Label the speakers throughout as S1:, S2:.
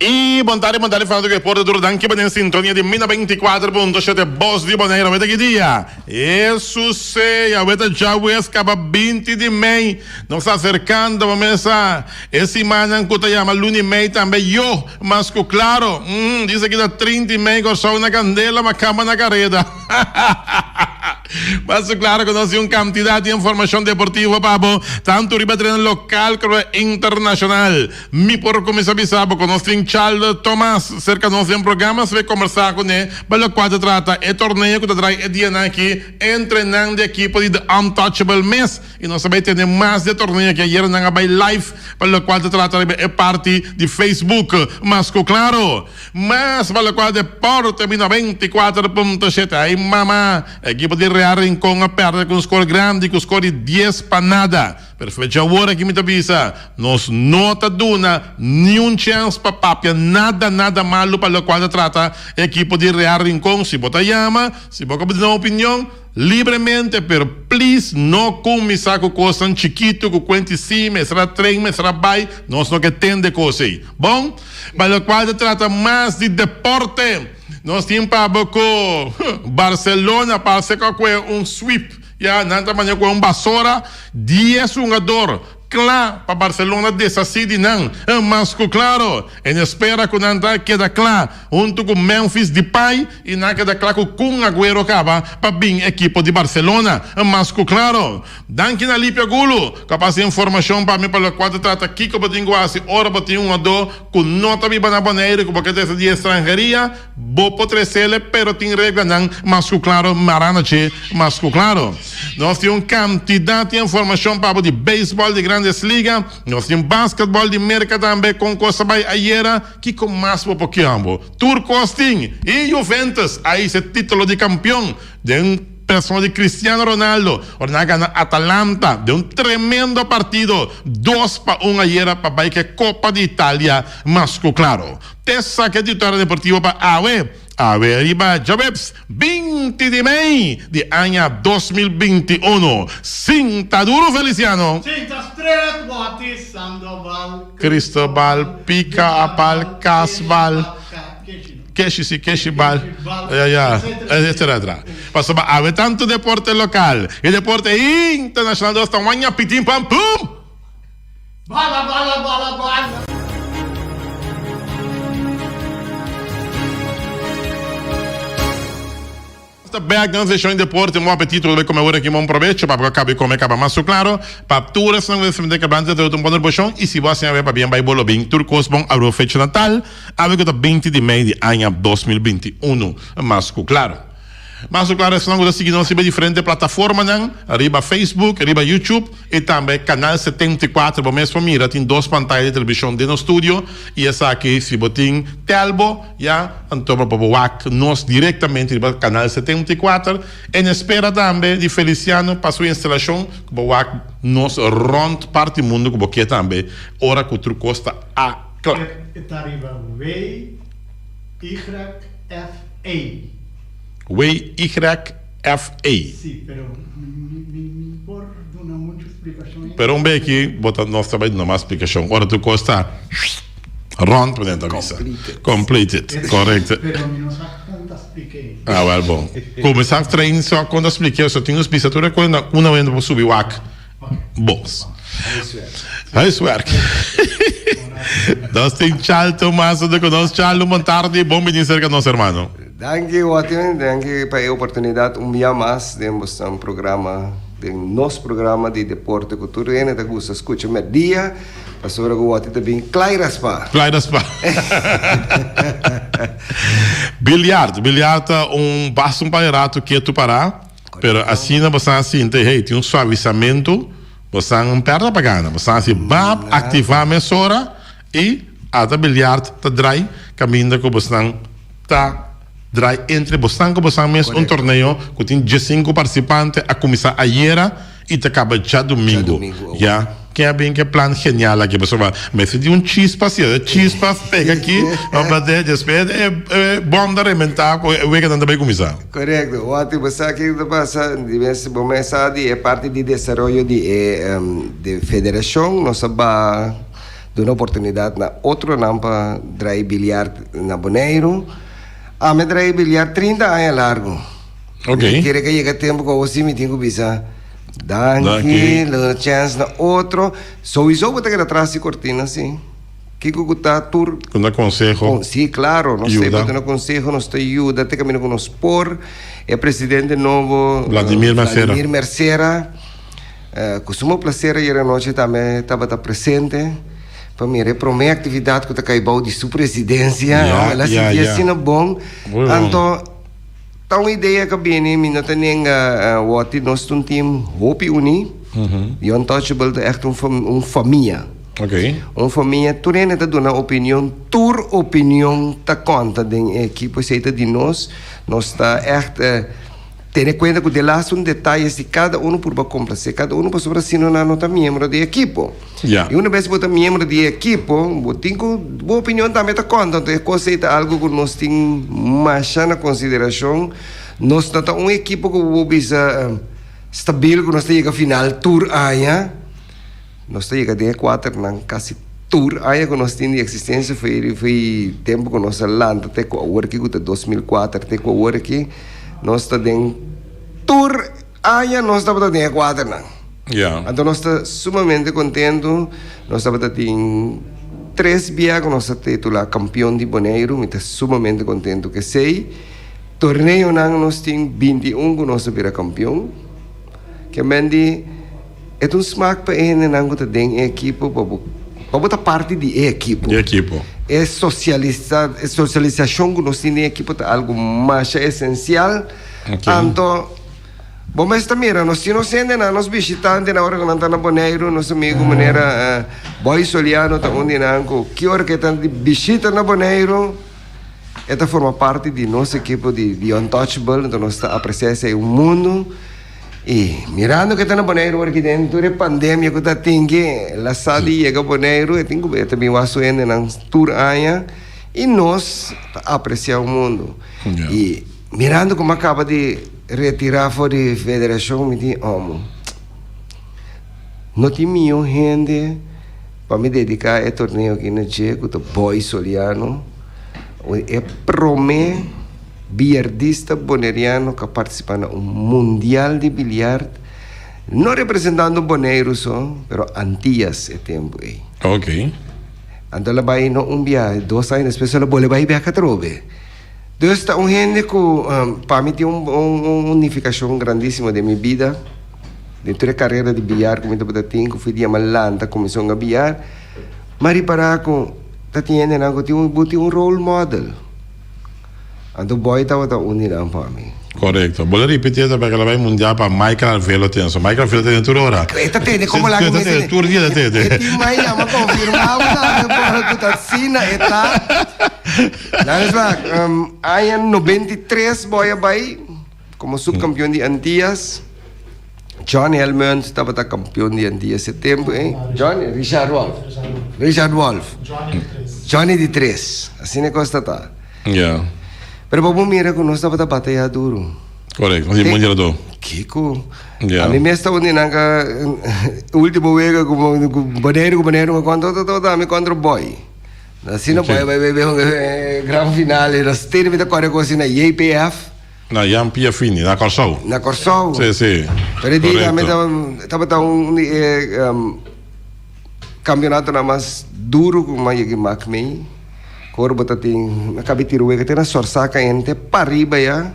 S1: I bon tardi, bon tardi fanático di deporte tur danki pa den sintonia di Mina 24.7 Bos di Bonaire. Aweta ki dia? Hesus sea, aweta djawees kaba 20 di mei. Nos ta aserkando pa mesa e simannan ku ta yama luna i mei tambe yo mas ku klaro. Mm, dice ki ta 30 i mei Kòrsou na kandela ma kamba na kareda. Mas ku klaro ku nos tin un kantidat di informashon deportivo pa bo, tantu riba tereno lokal komo internashonal. Mi por kuminsá bisa bo ku nos tin Charles Thomas serka nos den programa si bo kombersá kuné pa lokual ta trata e torneo ku ta drai e dianan aki entre nan di ekipo di The Untouchable mes i nos ta bai tene mas di e torneo aki ayera nan a bai live pa lokual ta trata riba e parti di Facebook mas ku klaro mas pa lokual deporte mi 94.7 ai mama ekipo di Real Rincon a pèrdè ku un skor grandi ku skor di dies pa nada. Pero fecha awor aki mi ta bisa, nos no ta duna niun chèns pa papia nada nada malu pa lokual ta trata e ekipo di Real Rincon. Si bo ta yama, si bo ka duna un opinion, libremente, pero please no kuminsá ku kosnan chikitu, ku kuenti si, mester a tren, mester a bai, nos no ke tende kos ei. Bon, pa lokual ta trata mas di deporte, nos tin pa bo ku Barcelona parse ku a kue un sweep. Ya, nan ta manda ku un basora dies hungador kla pa Barcelona deshasí di nan. Mas ku klaro, en espera ku nan ta keda kla huntu ku Memphis Depay i nan keda kla ku Kun Aguero kaba pa bin ekipo di Barcelona. Mas ku klaro. Danki na Lipia Gulu ku a pasa informashon pa mi pa lokual ta trata kiko bo tin ku hasi ora bo tin un hungadó ku no ta biba na Boneiru ku bo ke trese di estranheria. Bo por tresele pero tin reglanan mas ku klaro mará na dje mas ku klaro. Nos tin un kantidat di informashon pa bo di beisbòl di Grandes Liga, nos tin basketbòl di Merka tambe kon kos a bai ayera, kiko mas bo por kier bo? Tur kos tin i Juventus a hisa e titulo di kampion den persona di Cristiano Ronaldo ora nan a gana Atalanta den un tremendo partido 2-1 ayera pa bai ku e Kopa di Italia mas ku klaro. Tesa ke titular deportivo pa awe, awe riba djaweps 20 di mei di aña 2021. Sinta duro Feliciano!
S2: Sinta stret wati Sandoval
S1: Cristobal Pica Apal Casbal Keshi si Keshi Bal ya ya etcetera etcetera. Pasobra awe tantu deporte lokal i deporte internashonal nos ta waña pitin pam pum!
S2: Bala bala bala bala.
S1: Ta bek den seshon di deporte un bon apetito lo bay come awor aki bon probecho pa bo caba di come caba mas su claro pa tur esnan cu ta sinti kebrante ta un bon orbocion y si bo a siña awe pabia bay bo lo bin tur cos bon awe fecha natal awe cu ta 20 di mei di aña 2021 mas cu claro. Mas ku klaro esnan ku ta sigui nos riba diferente plataformanan, riba Facebook, riba YouTube i tambe Canal 74. Bo mes por mira tin dos pantaya di televishon den nos studio i esaki si bo tin telbo ya anto bo por wak nos direktamente riba Canal 74. En espera tambe di Feliciano pa su instalashon ku bo wak nos rònt parti mundu ku bo ke tambe ora ku tur kos ta a kla.
S2: E ta riba WYFE.
S1: WYFE.
S2: Sí, pero mi, mi, mi por duna mucho splikashon.
S1: Pero un beki bo ta, nos ta bai duna mas splikashon ora tur kos ta rònt pa dentro misa.
S3: Completed.
S1: Completed, correcto.
S2: Pero mi no sa kon ta splik'é.
S1: Ah, wel bon. Kuminsá train so kon ta splik'é, so tin nos bisa tur e kos na una wende por subi wak. Bos.
S3: Huiswerk.
S1: Huiswerk. Nos tin Charles Thomas hunto ku nos. Charles, un bon tardi. Bon bini serka nos, hermano.
S3: Danki Wattiman, danki pa e oportunidat un bia mas den bosnan programa, den nos programa di deporte ku tur hende ta gusta skucha mèrdia, pasobra ku Watty ta bin klai raspa.
S1: Klai raspa. Biljart, biljart ta un basta un par di ratu ketu pará. Pero asina bosan a sinti, hey, tin un suavisamentu, bosan un pèrda pa gana. Bosan hasi bap, aktivá mesora i ata biljart ta drai kaminda ku bosnan ta drai entre bosnan ku bosan mes un torneo ku tin diesinku partisipante a kuminsá ayera i ta kaba djadumingu. Ya. Ken a bin ke plan genial aki pasobra mester di un chispa si e chispa pega aki despues e bom ta rementa ku e weganan ta bai kuminsá.
S3: Korekto, wak bo sa kiko ta pasa di mes bo mes sa di e parti di desaroyo di e di federashon nos a baha. Duna oportunidat na otronan pa drai biliard na Boneiru. Ami a drai biliard 30 aña largu.
S1: Ok.
S3: Mi kere ku a yega tempu ku awor si mi tin ku bisa danki, lo duna chèns na otro. Souiso bo ta keda tras di kortina si. Kiko ku ta tur.
S1: Duna konseho.
S3: Si, klaro. Nos ta duna konseho, nos ta yuda te kaminda ku nos por. E presidente nobo.
S1: Vladimir Mercera.
S3: Vladimir Mercera. Ku sumo plaser ayer anochi tambe tabata presente pa mira e promé aktividat ku ta kai bou di su presidensia. El a sinti asina bon. Anto ta un idea ku a bini, mi no ta nenga wòti nos ta un tim hopi uní. The Untouchable ta ègt un famia. Un famia, tur hende ta duna opinion, tur opinion ta konta den e ekipo, esei ta di nos. Nos ta ègt. Tene kuenta ku delas un detayes di kada unu purba komplasé kada unu pasobra sino nan no ta miembro di e ekipo. I una bes bo ta miembro di e ekipo, bo tin ku bo opinion tambe ta konta. Anto e kos ei ta algu ku nos tin masha na konsiderashon. Nos no ta un ekipo ku bo bisa stabil ku nos ta yega final tur aña. Nos ta yega den e kuaternan kasi tur aña ku nos tin di eksistensia foi foi tempu ku nos a lanta te ku awor aki ku ta 2004 te ku awor aki nos ta den tur aña nos tabata den e kuaternan.
S1: Ya.
S3: Anto nos ta sumamente kontentu nos tabata tin tres bia ku nos a titula kampion di Boneiru mi ta sumamente kontentu ku esei. Torneonan nos tin 21 ku nos a bira kampion. Ke men di. E ta un smak pa e hendenan ku ta den e ekipo pa bo pa bo ta parti di e ekipo.
S1: Di e ekipo.
S3: E sosialisa e sosialisashon ku nos tin den e ekipo ta algu masha esensial.
S1: Ok.
S3: Anto bo mes ta mira nos tin nos hendenan, nos bishitantenan ora ku nan ta na Boneiru, nos amigu manera Boy Soliano ta un di nan ku ki ora ku e ta di bishita na Boneiru e ta forma parti di nos ekipo di di Untouchable, anto nos ta apresia esei un mundu. I mirando ke ta na Boneiru ora ki den tur e pandemia ku ta tin ke el a sa di yega Boneiru e tin ku e ta bin wak su hendenan tur aña i nos ta apresia un mundu. I mirando ku mi a kaba di retira for di federashon mi di omo no tin mion hende pa mi dediká e torneo aki na dje ku ta Boy Soliano e prome. Billardista boneriano ku a partisipá na un mundial di bilyard, no representando Boneiru so, pero Antillas e tempu ei.
S1: Ok.
S3: Anto el a bai no un biaha, dos aña despues el a bolbe bai bek atrobe. Dus ta un hende ku pa mi tin un un nifikashon grandísimo den mi bida, den tur e karera di bilyar ku mi tabata tin, ku fui di yama lanta kuminsá hunga bilyar, mi a ripará ku ta tin hendenan ku tin un bo tin un role model. Anto boy tabata un di nan pa mi.
S1: Korekto. Bo lo ripiti esta pa kila bai mundial pa Michael Alvelo ten. So Michael Alvelo tene tur ora.
S3: E ta tene komo laga
S1: mi tene. Tur dia ta tene.
S3: E tin mai yama konfirma bo tambe por ku ta asina e ta. Nan es wak, aña 93 boy a bai komo subkampion di Antillas. Johnny Helmund tabata kampion di Antillas e tempu ei. Johnny? Richard Wolff. Richard Wolff. Johnny di tres. Asina e kos ta ta.
S1: Ya.
S3: Pero bo por mira ku nos tabata bataya duru.
S1: Korekto, nos tin bon jugador.
S3: Kiko?
S1: Ya.
S3: Ami mes tabata di nan ka ultimo wega ku Boneiru ku Boneiru kontra tabata ami kontra Boy. Asina Boy bai bai bai hunga e gran final i nos tene mi ta kore ku asina JPF.
S1: Na Jan Pia Fini, na Kòrsou.
S3: Na Kòrsou.
S1: Sí, sí.
S3: Pero e dia tambe
S1: Korekto.
S3: tabata un di e kampionatonan mas duru ku mi a yega mak mei. Ku ora bo ta tin, a kabi tira wega te na Sòrsaka ente pariba ya.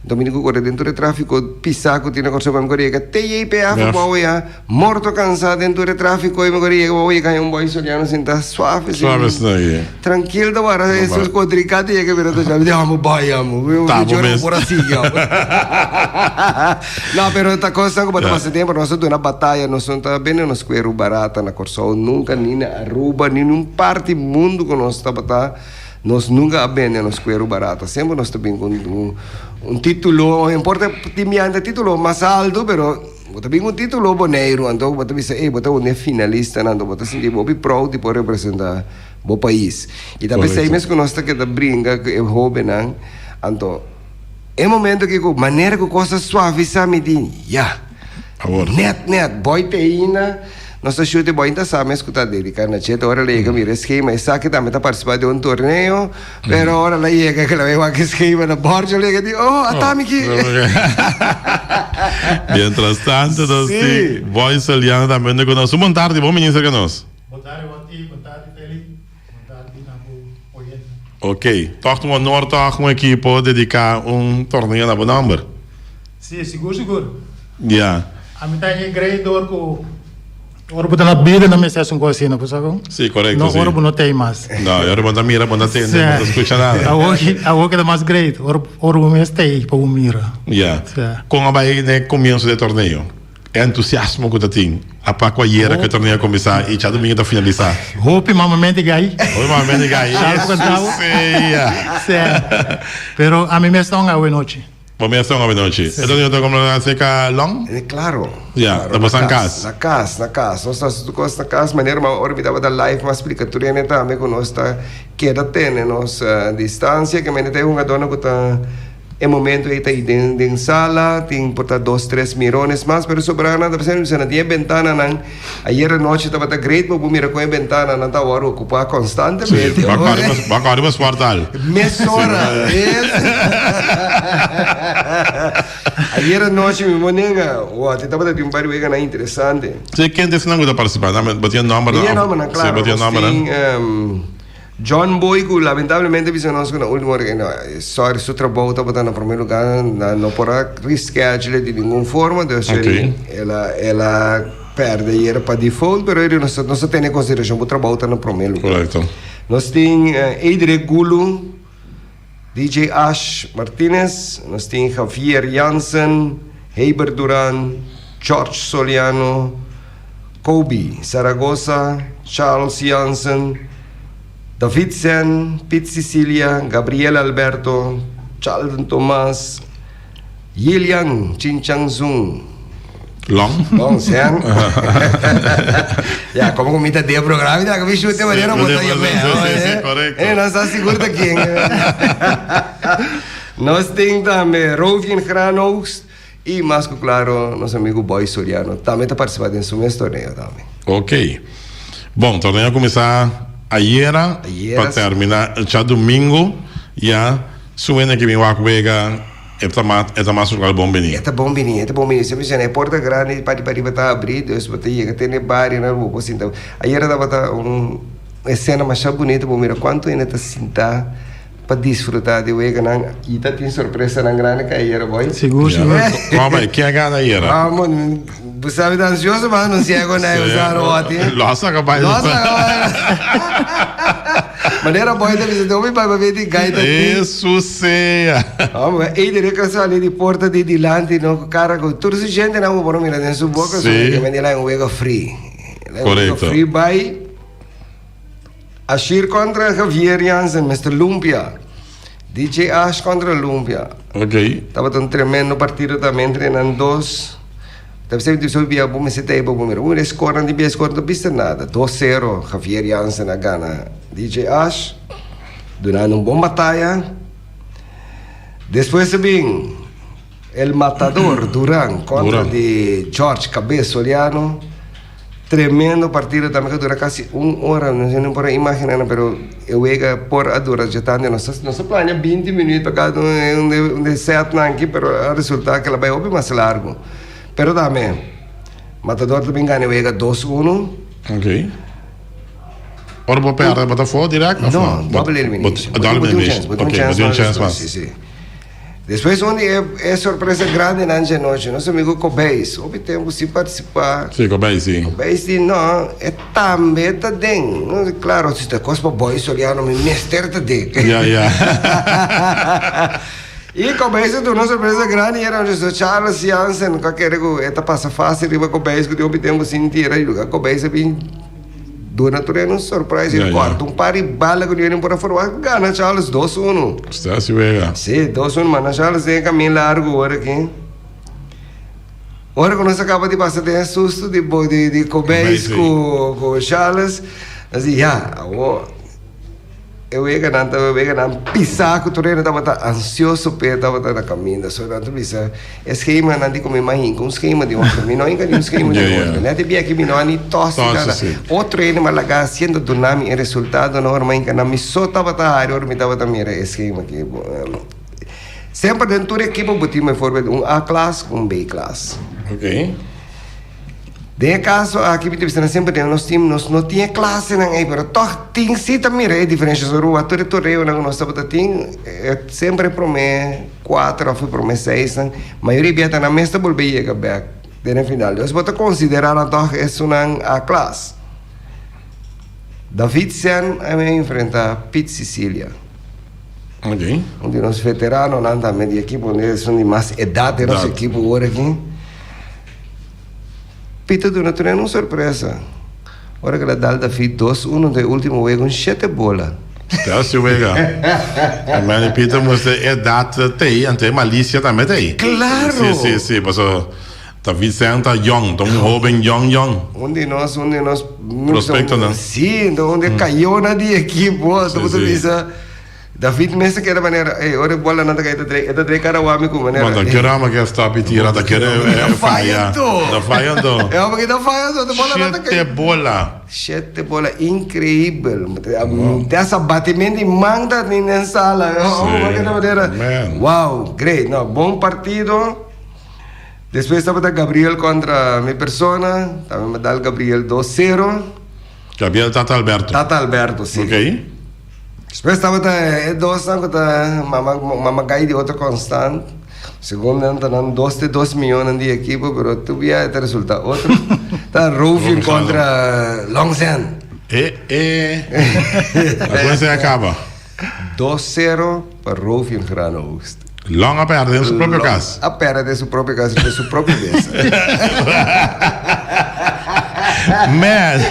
S3: Dominico kore den tur e trafiko pisá ku tin na Kòrsou pa mi kore yega te JPF abou ya. Morto kansá den tur e trafiko i mi kore yega abou yega haña un bòi soriano sintá suave
S1: Suave asina ye.
S3: Trankil ta wara e sus kontrinkante yega bira ta mi di amo bai amo. Mi
S1: Ta bo mes.
S3: por a sigui amo. No pero ta kosnan ku bo ta pasa tempu nos a duna bataya nos no ta bende nos kueru barata na Kòrsou nunka ni na Aruba ni nun parti mundu ku nos tabata. Nos nunca a bende nos cuero barata. Semper nos ta bin cu un titulo, no importa tin biaha titulo mas alto, pero bo ta bin cu un titulo Boneiru, anto bo ta bisa, ey, bo ta un di e finalistanan, anto bo ta sinti hopi proud di por representa bo pais. Y ta pesey mes cu nos ta keda bringa cu e hobennan, anto e momento aki cu manera cu cos a suavisa mi di, ya,
S1: Awor.
S3: net, net, boy te ainda. Nos ta shute bo ainda sa mes ku ta dediká na dje. Ora el a yega mira e skema esaki tambe ta partisipá den un torneo, pero ora el a yega el a bai wak e skema na bòrchi el a yega di oh ata mi aki.
S1: Mientras tanto nos tin Boy Soliano tambe hunto ku nos. Un bon tardi, bon bini serka nos.
S2: Bon tardi Watty, bon tardi Feli, bon tardi na bo oyente.
S1: Ok, tòg ta un honor tòg un ekipo dediká un torneo na bo nòmber.
S2: Sí, sigur sigur.
S1: Ya.
S2: Ami ta haña grei dor ku ora bo ta na bida no mester hasi un kos asina, bo sa kon?
S1: Sí, korekto,
S2: sí. No ora bo no ta ei mas.
S1: No, ora bo no ta mira, bo no ta tende, bo no ta skucha nada.
S2: Awor awor ke ta mas grei, ora ora bo mes ta ei pa bo mira.
S1: Ya. Kon a bai den e komienso di e torneo? E entusiasmo ku ta tin a pa ku ayera ku e torneo a kuminsá i djadumingu ta finalisá.
S2: Hopi mamamente gai.
S1: Hopi mamamente gai. Eso sea.
S2: Sea. Pero ami mes ta un awenochi.
S1: Bo mes ta un awenochi. E torneo ta kuminsá serka Long?
S3: Klaro.
S1: Ya, ta boso na kas.
S3: Na kas, na kas. Nos ta hasi tur kos na kas. Manera mi ora mi tabata live mi a splika tur hende tambe ku nos ta keda tene nos distansia. Ke mende ta e hungadónan ku ta. E momento ei ta den den sala, tin por ta dos tres mirones mas, pero sobranan ta bisa nan tin e bentananan. Ayer anochi tabata great pa bo mira con e bentananan ta wòrdu okupá konstantemente.
S1: Sí, bo a kòrda riba spòrtal.
S3: Mesora, mes. Ayer anochi mi bo nenga, wòt, e tabata tin un par di weganan interesante.
S1: Sí, ken ta esnan ku ta partisipá? Bo tin e nòmbernan?
S3: Mi tin e nòmbernan, klaro.
S1: Sí, bo tin e nòmbernan.
S3: John Boy cu lamentablemente bisa nos cu na ultimo ora no, sorry su trabou tabata na primer lugar nan no por a reschedule di ningun forma dus okay. el a el a perde ayer pa default pero eri nos nos ta tene en consideracion cu trabou ta na primer lugar.
S1: Correcto.
S3: Nos tin Edric Gulu, DJ Ash Martinez, nos tin Javier Jansen, Heber Duran, George Soliano, Kobe Zaragoza, Charles Jansen, David Sen, Piet Cicilia, Gabriel Alberto, Charlton Tomas, Yilian Chin Chang Zung.
S1: Long.
S3: Long Sen. Ya, como ku mi ta den programa, mi ta laga mi shute manera bo ta yam'é.
S1: Sí, sí, korekto.
S3: Eh, no sa sigur ta ken. Nos tin tambe Rovien Granoogst. Y mas cu claro nos amigo Boy Soriano tambe ta participa den su mes torneo tambe.
S1: Ok. Bon, torneo a cuminsa ayera pa termina djadomingo ya. Su hende ke bin wak wega e ta mas e ta mas cu bon bini.
S3: E ta bon bini, e ta bon bini. Siempre dicen e porta grandi parti pariba ta abri dus bo ta yega te na e barionan bo por sinta. Ayera tabata un escena masha bunito bo mira cuanto hende ta sinta. Pa disfruta di weganan y ta tin sorpresanan grandi ka ayera boy.
S2: Sigur sigur.
S1: Como bay? Ken a gana ayera?
S3: Vamos, bo sabi ta ansioso pa anuncia con nan usa roti.
S1: Lo a saca bay.
S3: Lo a saca bay. Manera boy ta bisa hopi bay pa beti gaita ti.
S1: Eso sea.
S3: Vamos, Ederik a sali di porta di dilanti no cu cara cu tur su gentenan bo por mira den su boca
S1: Sí.
S3: so ke manera un wega free. Un wega
S1: Correcto.
S3: free bay. Ashir kontra Javier Jansen, Mister Lumpia. DJ Ash kontra Lumpia.
S1: Ok.
S3: Tabata un tremendo partido tambe entre nan dos. Ta bisa mi so bia bo mester ta eba bo mira. Un score nan di bia score no ta bisa nada. Dos sero Javier Jansen a gana DJ Ash. Dunando un bon bataya. Despues a bin El Matador Duran kontra di George Cabez Soliano. Tremendo partido tambe ku a dura kasi un ora, no sé, no por a imaginá nan, pero e wega por a dura dje tantu. Nos a nos a plania binti minuut pa kada un un un di e sètnan aki, pero a resultá ku el a bai hopi mas largu. Pero tambe Matador ta bin gana e wega dos uno.
S1: Ok. Ora bo pèrdè bo ta afó dirèkt òf
S3: No,
S1: no?
S3: double elimination.
S1: Double
S3: Bo tin un chèns,
S1: elimination.
S3: bo tin un
S1: Ok, bo
S3: chèns
S1: tin un
S3: mas
S1: chèns
S3: despues,
S1: mas.
S3: si, si. Despues un di e sorpresa grandinan dje nochi, nos amigo Kobeis, hopi tempu sin partisipá.
S1: Sí, Kobeis, sí.
S3: Kobeis di no, e tambe ta den. No, klaro, si ta kos pa Boy Soliano, mi mester ta den.
S1: Ya, ya.
S3: I Kobeis a duna un sorpresa grandi e nochi. So Charles Jansen ku a kere ku e ta pasa fásil riba Kobeis ku tin hopi tempu sin tira yuga, Kobeis a bin. Duna tur hende un surprise y corta un par di bala cu niun por a forma. Gana Charles dos uno.
S1: Sta si wega.
S3: Si, dos uno. Manda Charles den e camin largo ora aki. Ora cu nos a caba di pasa den e susto di di di Kobeis cu cu Charles, nos di ya, awo. E weganan ta weganan pisá ku tur hende tabata ansioso p'e tabata na kaminda. So nan ta bisa e skemanan di ku mi mahinka un skema di otro. Mi no hinka ni un skema di otro. Nèt e bia aki mi no a ni tòs ni nada. Otro hende m'a laga hasiendo duna mi e resultadonan ora mahinka nan. Mi so tabata hari ora mi tabata mira e skema aki. Semper den tur ekipo bo tin bijvoorbeeld un A-klas ku un B-klas. Den e kaso aki mi ta bisa nan semper den nos team nos no tin e klasenan ei pero tòg tin si ta mira e diferensha so Rua tur e toreonan ku nos tabata tin semper e promé kuater òf e promé seisnan mayoria bia ta nan mes ta bolbe yega bèk den e final dus bo ta konsiderá nan tòg esunnan A klas. David Sen a enfrentá Piet Cicilia un di nos veteranonan tambe di ekipo esun di mas edat den nos ekipo awor aki. Pita duna tur hende un sorpresa ora ku el a dal David dos uno den e ultimo wega un shete bola.
S1: Sta si wega. Hermano Pita mustra e edat t'ei, anto e malicia tambe t'ei.
S3: Claro!
S1: Si, si, si, paso David Sen ta yong, ta un hoben yong yong.
S3: Un di nos, un di nos.
S1: Prospectonan.
S3: Si, un di e cayona di ekipo,
S1: Si,
S3: ta
S1: si.
S3: bisa. David mes ta keda manera, ey, ora e bolanan ta kai, e ta drei, e ta drei kara wami ku manera.
S1: Bo ta kere amo ke stop i tira, ta kere
S3: Ta
S1: faya.
S3: faya anto.
S1: Ta faya anto.
S3: E hopi ke ta faya anto, e bolanan ta kai.
S1: Shete bola.
S3: Shete bola, increibel. Te hasta batimento di man ta tin den sala.
S1: Sí,
S3: Bo manera,
S1: man.
S3: Wow, great. No, bon partido. Despues tabata Gabriel kontra mi persona, tambe mi a dal Gabriel dos sero.
S1: Gabriel Tata Alberto.
S3: Tata Alberto, si.
S1: Ok.
S3: Despues tabata e dosnan ku ta mama mama gai di otro konstant. Segun nan ta nan dos te dos mionnan di ekipo pero tur bia e ta resulta otro. Ta Rovin kontra Longzen.
S1: E e Akoe se a kaba.
S3: Dos sero pa Rovin Granoogst.
S1: Long a perde den su propio kas.
S3: A perde den su propio kas riba su propio mesa.
S1: Man.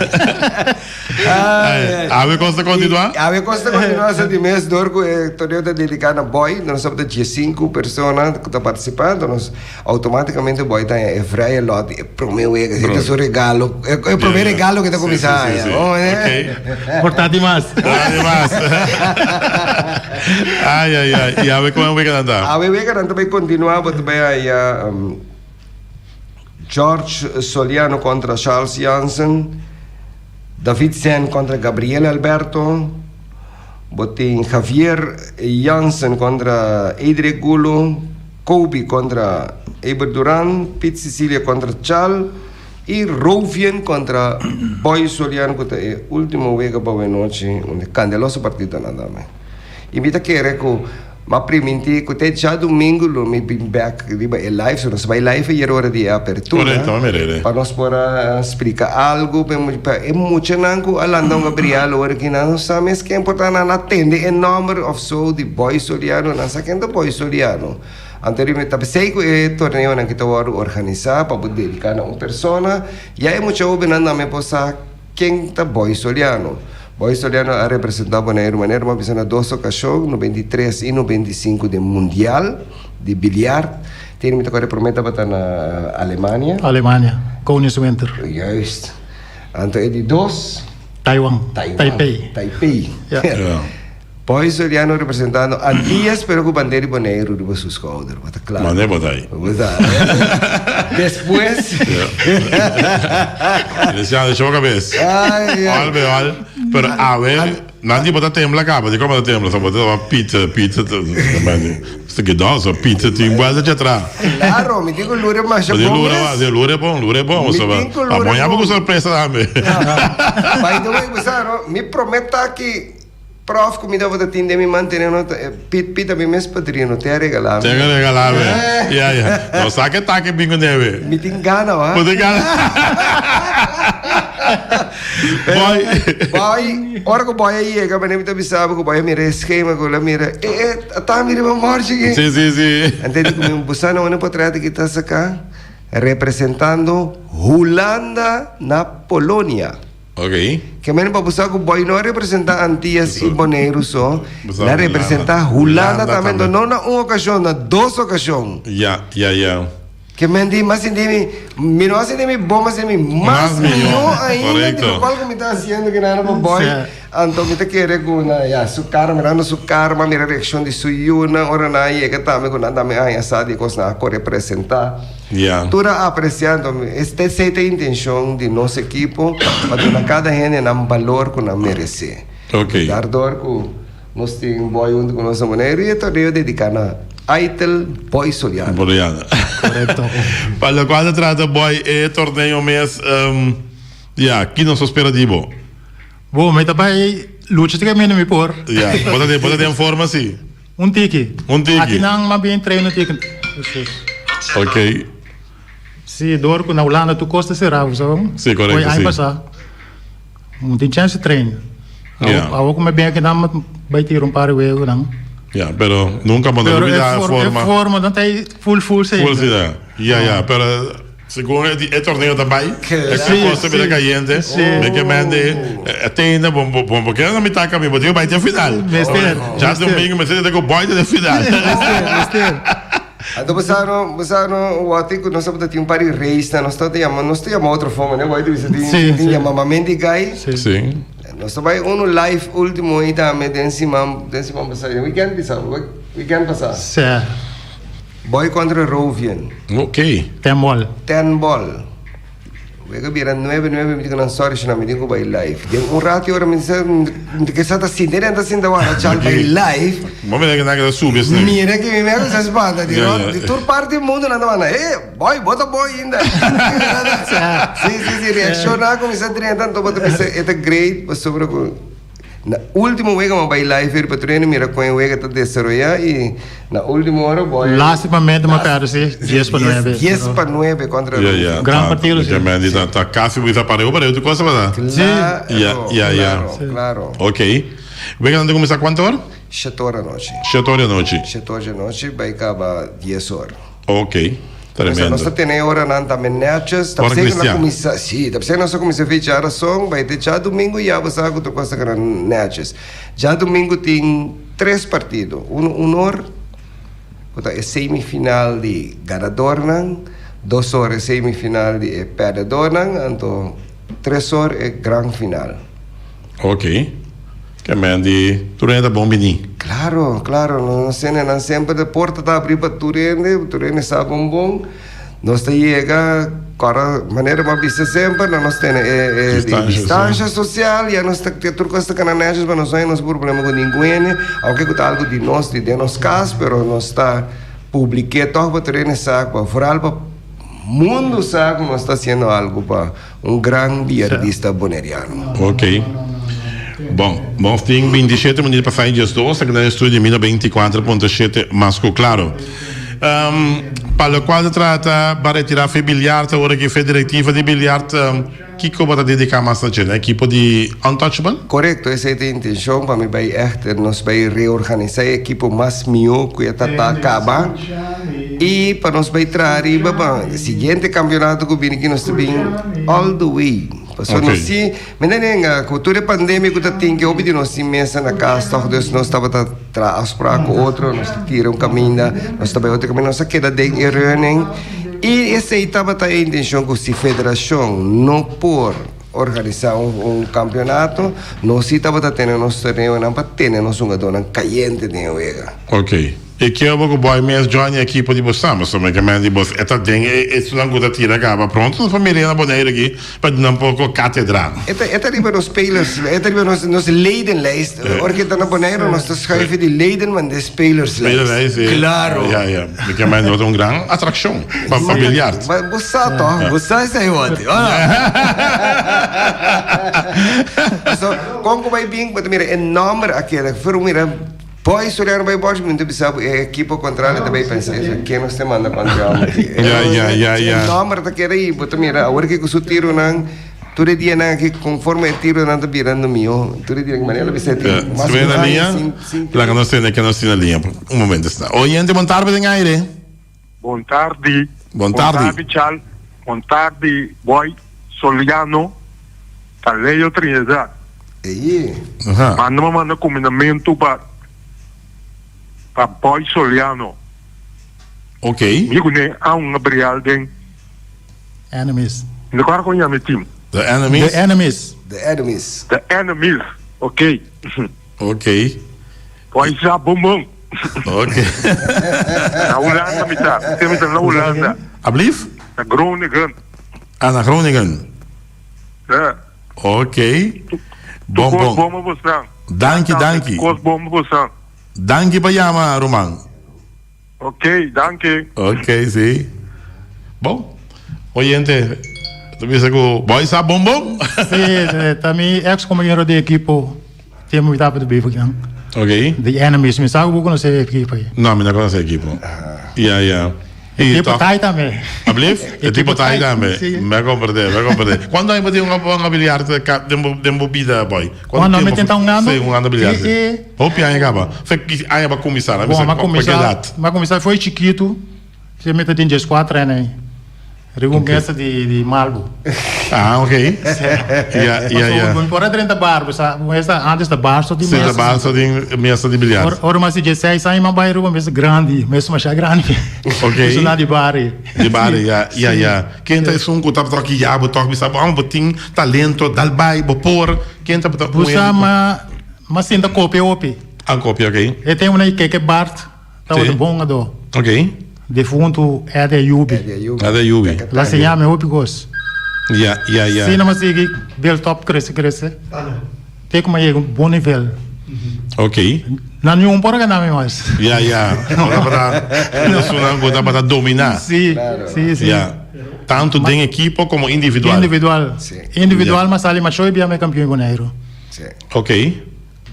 S1: Awe kos ta kontinuá?
S3: Awe kos ta kontinuá sa di mes dor ku e torneo ta dediká na Boy. Nos tabata diesinku persona ku ta partisipá, enton nos outomátikamente Boy ta haña e vrije lòt di e promé wega. Esei ta su regalo, e promé regalo ku ta kuminsá haña.
S2: Por ta di mas.
S1: Ta di mas. Ai, ai, ai. I awe kon e weganan ta?
S3: Awe weganan ta bai kontinuá, bo ta bai haña. George Soliano kontra Charles Jansen, David Sen kontra Gabriel Alberto, bo tin Javier Jansen kontra Edric Gulo, Kobe kontra Eber Duran, Piet Cecilia kontra Chal i Rovien kontra Boy Soliano ku ta e ultimo wega pa awenochi, un kandeloso partidonan tambe. I mi ta kere ku. M'a primintí ku te djadumingu lo mi bin bèk riba e live, so nos bai live ayer ora di e apertura
S1: Korekto, a mira e.
S3: pa nos por a splika algu pa e pa e muchanan ku a landa un Gabriel ora ki nan no sa mes ken por ta nan a tende e nòmber òf so di Boy Soliano, nan sa ken ta Boy Soliano. Anto riba mi ta p'esei ku e torneonan ki ta wòrdu organisá pa bo dediká na un persona, ya e mucha hóbennan tambe por sa Ken ta Boy Soliano? Boy Soliano a representá Boneiru manera bo a bisa na dos okashon, 93 i 95 den Mundial di Biliard. Tene mi ta kòrda e promé tabata na Alemania.
S2: Alemania, Koningswinter.
S3: Juist. Anto e di dos?
S2: Taiwan.
S3: Taiwan.
S2: Taipei.
S3: Taipei.
S2: Ja.
S1: Ja.
S3: Boy Soliano representando Antillas pero ku bandera di Boneiru riba su skouder. Bo ta kla.
S1: Mane bo ta ei.
S3: Bo ta. Despues.
S1: Luciano, show kabes.
S3: Ai, ai.
S1: Al be al. Pero awe, nan di bo ta tembla kaba. Di kon bo ta tembla? So bo ta pizza, pizza. Sta gedon, so pizza tin buelta dje atra.
S3: Claro, mi tin ku lure masha
S1: Di
S3: bon
S1: lure,
S3: mes.
S1: di lure bon, lure bon.
S3: Mi
S1: So,
S3: tin ku lure
S1: a moña bo
S3: bon.
S1: ku sorpresa tambe.
S3: By the way, bo sa no, mi prome taki. Prof ku mi tabata tin den mi man tene no ta Pit Pit a mi mes padrino te a regala mi.
S1: Te a regala mi. Ya ya. No sa ke take bin ku nebe.
S3: Mi tin gana wa.
S1: Bo tin gana. Boy.
S3: Boy, ora ku boy a yega mane mi ta bisa bo ku boy a mira e schema ku el a mira e e ta mi riba morchi aki.
S1: Si si si.
S3: Anto e di ku mi bo sa na unda potret aki ta saka representando Hulanda na Polonia.
S1: Ok.
S3: Ke men pa bo sa ku boy no a representa Antillas i Boneiru so,
S1: Bo
S3: el a
S1: sa
S3: representa
S1: Hulanda.
S3: Hulanda tambe,
S1: Hulanda
S3: no na un okashon, na dos okashon.
S1: Ya, ya, ya.
S3: Ke men di, m'a sinti mi, mi no a sinti mi bon, m'a sinti mi mas mihó ainda di lokual ku mi ta hasiendo ki nan pa Boy. Anto mi ta kere ku na, ya, su kara, mirando su kara, m'a mira reakshon di su yunan ora nan a yega tambe ku nan tambe a haña sa di e kos nan a kore presentá. Tur a apresiá, anto esei ta e intenshon di nos ekipo pa duna kada hende nan balor ku nan meresé. Dardor ku. Nos tin Boy huntu ku nos na Boneiru i e torneo dediká na Aitel Boy Soliano.
S1: Soliano.
S2: Korekto.
S1: Pa lokual ta trata Boy e torneo mes, ya, ki nos ta spera di bo?
S2: Bo, mi ta bai lucha te kaminda mi por.
S1: Ya, bo ta bo ta den forma si?
S2: Un tiki.
S1: Un tiki.
S2: Akinan mas bien train un tiki.
S1: Ok.
S2: Si, dor ku na Hulanda tur kos ta será, bo sa.
S1: Si, korekto, si.
S2: Aña pasá. Un tin chance train.
S1: Ja.
S2: Awo ku mi bin aki nan bai tira un par di wego nan.
S1: Ja, pero nunca bo no lubida e forma.
S2: E forma no ta full full si.
S1: Full si ta. Ja, ja, pero segun e torneo ta bai, e kos ta bira cayente, mi ke mende e tende bo bo bo keda na mitad caminda, bo tin ku bai te final.
S2: Mester.
S1: Djadomingo mester ta ku boy te final.
S2: Mester, mester.
S3: Anto bo sa no, bo sa no, wòrdu ku nos tabata tin un par di reisnan, nos tabata yama, nos ta yama otro forma, ne? Wòrdu bisa tin,
S2: Sí,
S3: tin
S2: sí.
S3: yama Mamendi Guy.
S2: Sí.
S1: Sí.
S3: Nos ta bai unu live último ei tambe den siman, den siman pasá, den weekend bisa, weekend pasá.
S2: Sí.
S3: Boy kontra Rovian,
S1: Ok.
S2: Ten bòl.
S3: ten bòl. Wega bira nuebe nuebe mi di ku nan sorry shona mi tin ku bai live. Den un rato i ora mi sa mi ke sa ta sinta den ta sinta wara chal bai live.
S1: Bo mira ke nan ke ta subi esnan.
S3: Mira ke mi mero sa spanta di
S1: Ya,
S3: ròt
S1: ya.
S3: di tur parti di mundu nan ta manda eh boy bo ta boy ainda. Si si si reakshoná kuminsá drenta anto bo ta bisa e ta great pasobra ku Na ultimo wega mi a bai live her pa trene mira kon e wega ta desaroya y na ultimo ora boy.
S2: Lastimamente mi a perde si, dies pa nuebe.
S3: Dies pa nuebe contra
S1: Ya,
S3: Rusia.
S1: ya.
S2: Gran partido si.
S1: Mendy ta ta casi bisa pareho pareho tu cosa bada.
S3: Claro,
S1: Ya, ya, ya.
S3: claro, claro.
S1: Ok. Wega nan ta cuminsa cuanto ora?
S3: Shete ora anochi.
S1: Shete ora anochi.
S3: Shete ora anochi bai caba dies ora.
S1: Ok. Tremendo.
S3: Nos ta tene e oranan tambe netjes. Ta
S1: Ora
S3: p'esei ku nan
S1: cristian.
S3: kuminsá, sí, ta p'esei nos a kuminsá fe djarason, bai te djadumingu ya bo sa ku tur kos ta keda netjes. Djadumingu tin tres partido, unu un or, ku ta e semifinal di ganadornan, dos or e semifinal di e pèrdèdornan, anto tres or e gran final.
S1: Ok. Ke men di tur hende ta bon bini.
S3: Claro, claro, nos hendenan semper de porta ta abri pa tur hende, tur hende sa bon bon. Nos ta yega, kòrda manera bo a bisa semper, no nos tene e e distansha sosial, ya nos ta tur kos ta kana nèshes pa nos no haña nos problema ku ningun hende, aunke ku ta algu di nos, di den nos kas, pero nos ta publik'é tòg pa tur hende sa, pa vooral pa mundu sa ku nos ta hasiendo algu pa. Un gran biardista boneriano.
S1: Ok. Bon, nos tin 27 minuut pa sai 12, aki na estudio di 1024.7 mas ku klaro. Um, pa lokual ta trata ba retira fe biljart awor aki fe direktiva di biljart, um, kiko bo ta dediká mas na dje? Na ekipo di Untouchable?
S3: Korekto, esei ta e intenshon pa mi bai ègt nos bai reorganisá e ekipo mas mihó ku e ta ta kaba. I pa nos bai traha riba pa e siguiente kampionato ku bini ki nos ta bin all the way. Pasobra nos si, mi ta nenga ku tur e pandemia ku ta tin ke hopi di nos tin mesa na kas tòg, dus nos tabata traha afsprak ku otro, nos ta tira un kaminda, nos ta bai otro kaminda, nos a keda den e running. I esei tabata e intenshon ku si federashon no por organisá un kampionato, nos si tabata tene nos torneonan pa tene nos hungadónan kayente den e wega.
S1: E kier bo ku boy mes join e ekipo di bo sa, pasobra mi ke men di bo e ta den e esunnan ku ta tira kaba pronto nos por mira na Boneiru aki pa duna un poko katedra.
S3: E ta e ta riba nos spelers, e ta riba nos nos ledenlijst. Ora ke ta na Boneiru nos ta schuiven di leden man den spelerslijst.
S1: Spelerlijst, si.
S3: Klaro.
S1: Ya, ya. Mi ke men lo ta un gran atrakshon pa pa biljart.
S3: Ma bo sa tòg, bo sa esei wòrdi. Paso kon ku bai bin bo ta mira e nòmber a keda for mira. Boy Soriano bay bosh mi ta bisa bo e ekipo contrario ta bay pensa eso ken nos ta manda contra homber aki.
S1: Ya ya ya ya.
S3: E nomber ta keda y bo ta mira awor ki ku su tironan tur e dianan aki conforme e tironan ta birando miho tur e dianan manera lo bisa e tin mas
S1: Si na
S3: aña
S1: liña
S3: sin sin
S1: laga nos tene ke nos tin na liña un momento esta. Oyente bon tarde den aire.
S4: Bon tardi.
S1: Bon tardi.
S4: Bon tardi Chal. Bon tardi Boy Soliano. Ta Leo Trinidad.
S3: Ey.
S1: Aha.
S4: Manda mi manda kumindamentu pa pa Boy Soliano.
S1: Ok.
S4: Mi kuné a un Gabriel den.
S2: Enemies.
S4: Mi no kòrda kon yama e team.
S1: The Enemies?
S2: The Enemies.
S3: The Enemies.
S4: The Enemies, ok.
S1: Ok.
S4: Boy sa bon bon.
S1: Ok.
S4: Na Hulanda mi ta. Mi ta na Hulanda.
S1: Ablief?
S4: Na Groningen.
S1: Ah, na Groningen.
S4: Ja.
S1: Ok. Bon
S4: Tur
S1: bon.
S4: kos bon pa bosnan.
S1: Danki, danki.
S4: Tur kos bon pa bosnan.
S1: Danki pa yama, ruman.
S4: Ok, danki.
S1: Ok, si. Bon, oyente, ta bisa ku boy sa bon bon.
S2: Si, ta mi ex compañero di ekipo tempo mi tabata biba akinan.
S1: Ok.
S2: The Enemies, mi sa ku bo konosé e ekipo ei.
S1: No, mi no konosé e ekipo. Ya, ya.
S2: E tipo tai tambe.
S1: Ablief? E tipo tai tambe. Mi a comprende, mi a comprende. Cuando aña bo tin un biliard den bo bida, boy?
S2: Cuando mi tin ta hungando?
S1: Si, hungando biliard. Hopi aña caba. Fe ki aña bo a cuminsa?
S2: Bon, mi a cuminsa, mi a cuminsa foi chikitu. Si mi ta tin dieskuater aña ei. Riba un mesa di malbo.
S1: Ah, ok. Ya, ya, ya.
S2: Pasobra mi por a drenta bar, bo sa, mesa antes ta bar so tin
S1: Si, ta
S2: mesa.
S1: bar so tin mesa di biliar.
S2: Ora, ora mi hasi diesseis aña mi a bai riba un mesa grandi, mesa masha grandi.
S1: Ok.
S2: Esnan di bar ei.
S1: Di bar ei, ya, ya, ya. Ken ta esun ku tabata guia bo tok bisa bo, ah, bo tin talento, dal bai, bo por. Ken tabata un
S2: Bo sa,
S1: hende ku.
S2: ma, mi a sinta kopia hopi.
S1: A kopia, ok.
S2: E tempunan ei Keke Bart Tabata bon ado.
S1: Ok.
S2: Defuntu Ede Ayubi.
S3: Ede Ayubi.
S1: Ede Ayubi.
S2: La siña mi hopi kos.
S1: Ya, ya, ya.
S2: Asina mi a sigui build up, krese, krese. Te ku mi a yega un bon nivel.
S1: Ok.
S2: Na niun por a gana mi mas.
S1: Ya, ya. Bo tabata esunnan ku tabata dominá.
S2: Si, si, si.
S1: Ya. Tantu den ekipo komo individual.
S2: Individual.
S3: Si.
S2: Individual mi a sali masho i bia mi kampion di Boneiru.
S3: Si.
S1: Ok.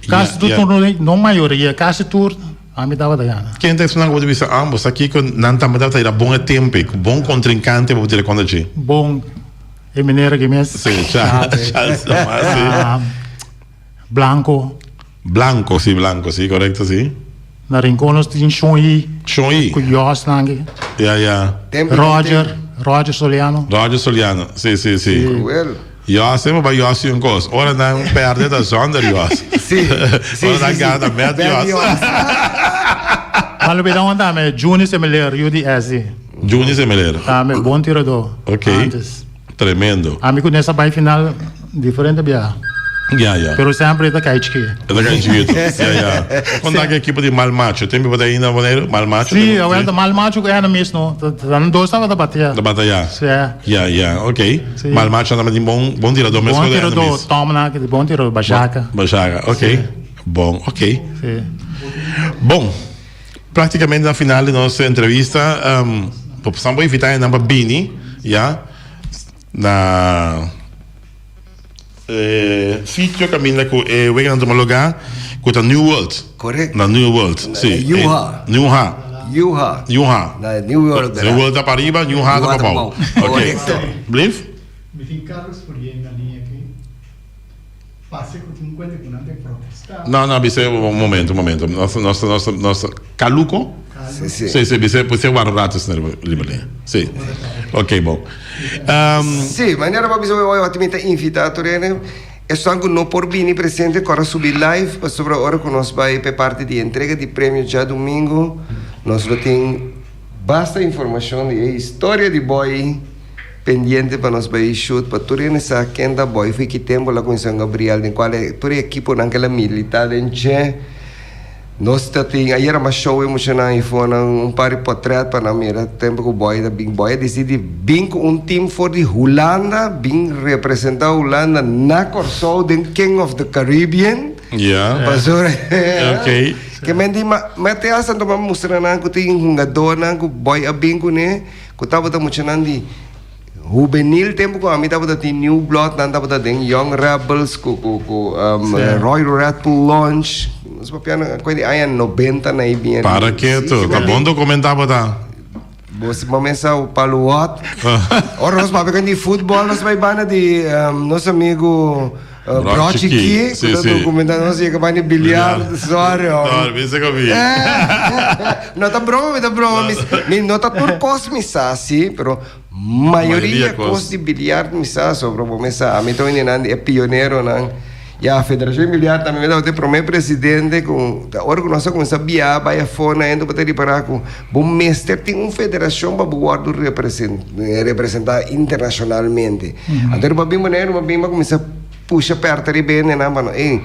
S2: Kasi tur turno, no mayoria, kasi tur ami tabata gana.
S1: Ken ta esnan ku bo ta bisa ambos aki ku nan tambe tabata ira bon e tempu ei, ku bon kontrinkante bo tira kontra dje?
S2: Bon, e meneer aki mes.
S1: Si, Charles Thomas, si.
S2: Blanco.
S1: Blanco, si, Blanco, si, korekto, si.
S2: Na Rincon nos tin Shon Yi.
S1: Shon Yi.
S2: Ku Jos nan aki.
S1: Ya, ya.
S2: Roger, Roger Soliano.
S1: Roger Soliano, si, si, si.
S3: Cruel.
S1: Jos, semper bai Jos un kos. Ora nan perde ta zonder Jos.
S3: Si, si,
S1: Ora nan
S3: si,
S1: gana ta met
S3: Met
S1: Jos.
S3: Jos.
S2: Ma lo bida un tambe, Juni Semeler, yu di Essie.
S1: Juni Semeler.
S2: Tambe, bon tirador.
S1: Ok.
S2: Antes.
S1: Tremendo.
S2: Ami ku nes a bai final diferente biaha.
S1: Ya, ya.
S2: Pero semper e ta kai chikito.
S1: E ta kai chikito. Ya, ya. Kon ta ki ekipo di Mal Macho? Tin biba ta ainda Boneiru? Mal Macho?
S2: Si, awel ta Mal Macho ku Enemies no. Nan dos tabata batea.
S1: Ta batea.
S2: Si.
S1: Ya, ya. Ok.
S2: Si.
S1: Mal Macho nan tin bon, bon tirador mes
S2: Bon
S1: ku
S2: tirador.
S1: Enemies.
S2: Tom nan ki bon tirador. Bashaka.
S1: Bashaka. Ok.
S2: Si.
S1: Bon, ok.
S2: Si.
S1: Bon. Praktikamente na final di nos entrevista, um, bo por invita nan pa bini, ya, na e sitio kaminda ku e weganan tuma lugá, ku ta New World.
S3: Correcto.
S1: Na New World, si.
S3: New Ha.
S1: New Ha.
S3: New Ha.
S1: New Ha.
S3: Na New World.
S1: New World ta pa riba, New Ha ta pa bou.
S3: Correcto.
S1: Blief?
S5: Mi tin Carlos Fourier na liña aki. Pase ku tin kuenta ku nan ta protestá.
S1: No, no, bis'é un momento, un momento. Nos, nos, nos, nos, Caluco?
S3: Sí, sí.
S1: Sí, sí, bis'é, bis'é warda un rato, señor Liberlin. Sí. Ok, bon. Um,
S3: Sí, manera pa bisa hoy ot mi ta invita tur hende. Esnan ku no por bini presente kora subi live pasobra ora ku nos bai p'e parti di entrega di premio djadumingu nos lo tin basta informashon di e historia di Boy. Pendiente pa nos bai shoot pa tur hende sa ken ta boy fo'i ki tempo la cuminsa hunga brial den cual e tur e equiponan ke la milita den dje. Nos ta tin ayera mas show e muchanan ayifonan un par di potret pa nan mira tempo cu boy ta bin. Boy a dicidi bin cu un team for di Hulanda bin representa Hulanda na Corsou den King of the Caribbean.
S1: Ya.
S3: Pasobra
S1: Ok.
S3: Ke men di ma ma te hasta anto pa mustra nan cu tin hungadornan cu boy a bin cune. Ku tabata muchanan di hubenil tempu ku ami tabata tin New Blood, nan tabata den Young Rebels ku ku ku Royal Red Bull Launch. Nos papia nan ku di aña nobenta na i bien.
S1: Para ketu, ta bon documentá bo ta.
S3: Bo si bo mesa paluot. Ora nos papia ku di futbol nos bai banda di nos amigu Brochi Ki, ku ta documentá nos yega banda di biliar, sorry hombre.
S1: Sorry, bisa ku mi.
S3: No ta broma, mi ta broma. Mi no ta tur kos mi sa si, pero mayoria kos di biliar mi sa, sobre bo mi sa. Ami ta un di nan di e pioneronan. Ya, Federacion di Biliar tambe mi tabata e prome presidente cu ta ora cu nos a cuminsa bia bay afo na hende bo ta ripara cu bo mester tin un federacion pa bo wordo representa internacionalmente. Anto riba bin Boneiru bo bin bo a cuminsa pusha perta riba hendenan pa no ey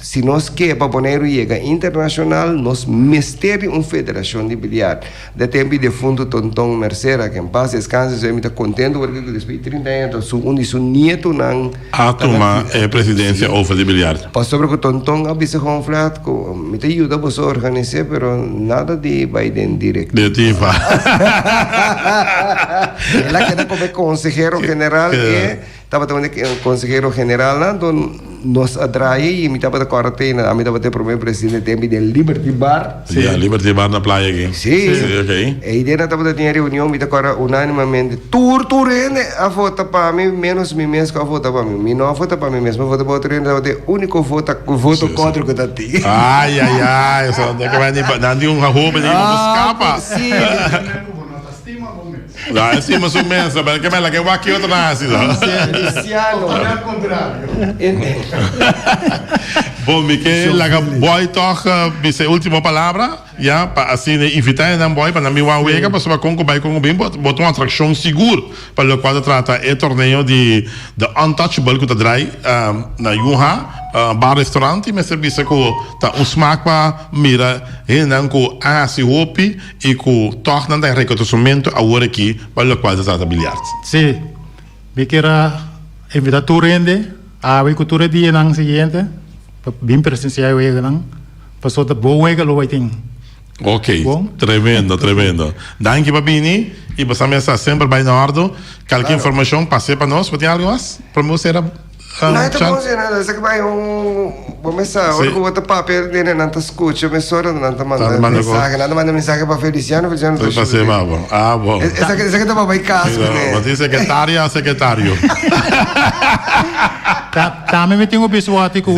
S3: si nos ke pa Boneiru yega internacional nos mester di un federacion di biliar. De tempo di defunto Tonton Mercera, que en paz descanse, so mi ta contento porque cu despues di 30 aña ta su un di su nietonan
S1: A tuma e presidencia over di biliard.
S3: Pasobra cu Tonton a bisa gewoon flat cu mi ta yuda boso organise pero nada di bay den directiva.
S1: Directiva.
S3: El a keda como e consehero general e Tabata un consehero generalnan, don nos a draai y mi tabata corda te na, ami tabata e prome presidente tempo den Liberty Bar.
S1: Sí. Ya, Liberty Bar na playa aki.
S3: Sí.
S1: Sí, ok.
S3: E idea tabata tin e reunion, mi ta corda unanimamente, tur tur hende a vota pa mi, menos mi mes cu a vota pa mi. Mi no a vota pa mi mes, mi a vota pa otro hende, tabata e unico vota, voto contra cu ta tin.
S1: Ay, ay, ay, so, nan ke bai, nan tin un hoben ei, bo scapa.
S3: Sí.
S5: Stima bo mes.
S1: No, e stima su mes, pero ke mela ke wak otro na hasi so.
S3: Feliciano.
S5: Of al contrario.
S1: Bon, mi ke laga Boy toch bisa e ultimo palabra, ya, pa asina invita e nan Boy pa nan bin wak wega, pasobra kon ku bai kon ku bin bo ta un atrakshon sigur pa lokual ta trata e torneo di The Untouchable ku ta drai na Yuha Bar Restaurant i mester bisa ku ta un smak pa mira hendenan ku a hasi hopi I ku tòg nan ta rekonosementu awor aki pa lokual ta trata biljart.
S2: Sí, mi kier a invitá tur hende awe ku tur e dianan siguiente pa bin presensiá e weganan, pasobra ta bon wega lo bai tin.
S1: Ok,
S2: Bon.
S1: tremendo, tremendo. Danki pa bini i boso a mester semper bai na òrdu. Kalke informashon pas'é pa nos. Bo tin algu mas? Prome bo sera.
S3: No e ta bon si nada, esaki bai un bo mes sa, ora ku bo ta papia dene nan ta skucha mesora nan ta manda mensahe, nan ta manda mensahe pa Feliciano, Feliciano ta
S1: shuti. Ah bon.
S3: Esaki esaki ta pa bai kas kuné.
S1: Bo tin sekretaria o sekretario?
S2: Tambe mi tin un biswati ku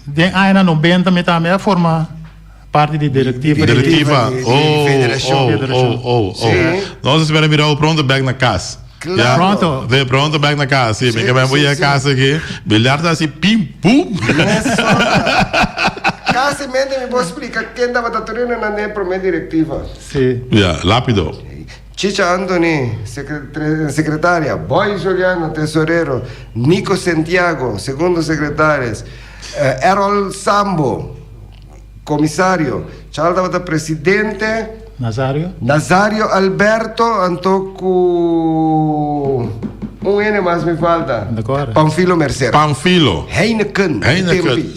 S2: den añanan nobenta mi tambe a forma parti di direktiva
S1: di Direktiva, oh, oh, oh, oh, oh. Nos a spera mira bo pronto bek na kas.
S3: Claro.
S2: Pronto.
S1: Ve pronto bek na cas. Sí, mi ke ben voy a casa aquí. Billar ta así pim pum.
S3: Casi mente mi por explica ken tabata turino na ne prome directiva.
S2: Sí.
S1: Ja, lapido.
S3: Chicha Anthony, secretaria, Boy Juliano, tesorero, Nico Santiago, segundo secretaris, Errol Sambo, Comisario, Charles tabata presidente.
S2: Nazario.
S3: Nazario Alberto anto cu un hende mas mi falta. Panfilo Mercera.
S1: Panfilo.
S3: Heineken.
S1: Heineken.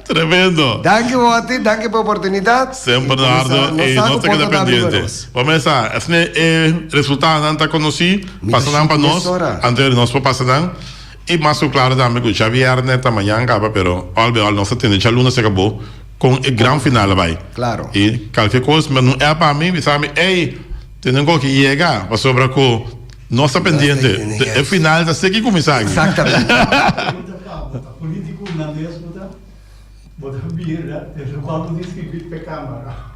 S1: Tremendo.
S3: Danki Wotty, danki pa e oportunidad.
S1: Semper Nardo y nos ta keda pendiente. Bo mesa, asina e resultadonan ta conoci, pasa nan pa nos, anto nos por pasa nan. I mas ku klaro tambe ku djabièrnè ta mañan kaba pero òl be òl nos ta tende djaluna se kabó kon e gran final a bai.
S3: Klaro.
S1: I kalke kos mi no app ami bisa mi ey tene un koki yega pasobra ku nos ta pendiente e final ta seki kuminsá aki.
S3: Exactamente.
S5: Pregunta pa bo ta politico hulandes bo ta? Bo ta bira e lokual bo tin skirbi p'e kamara.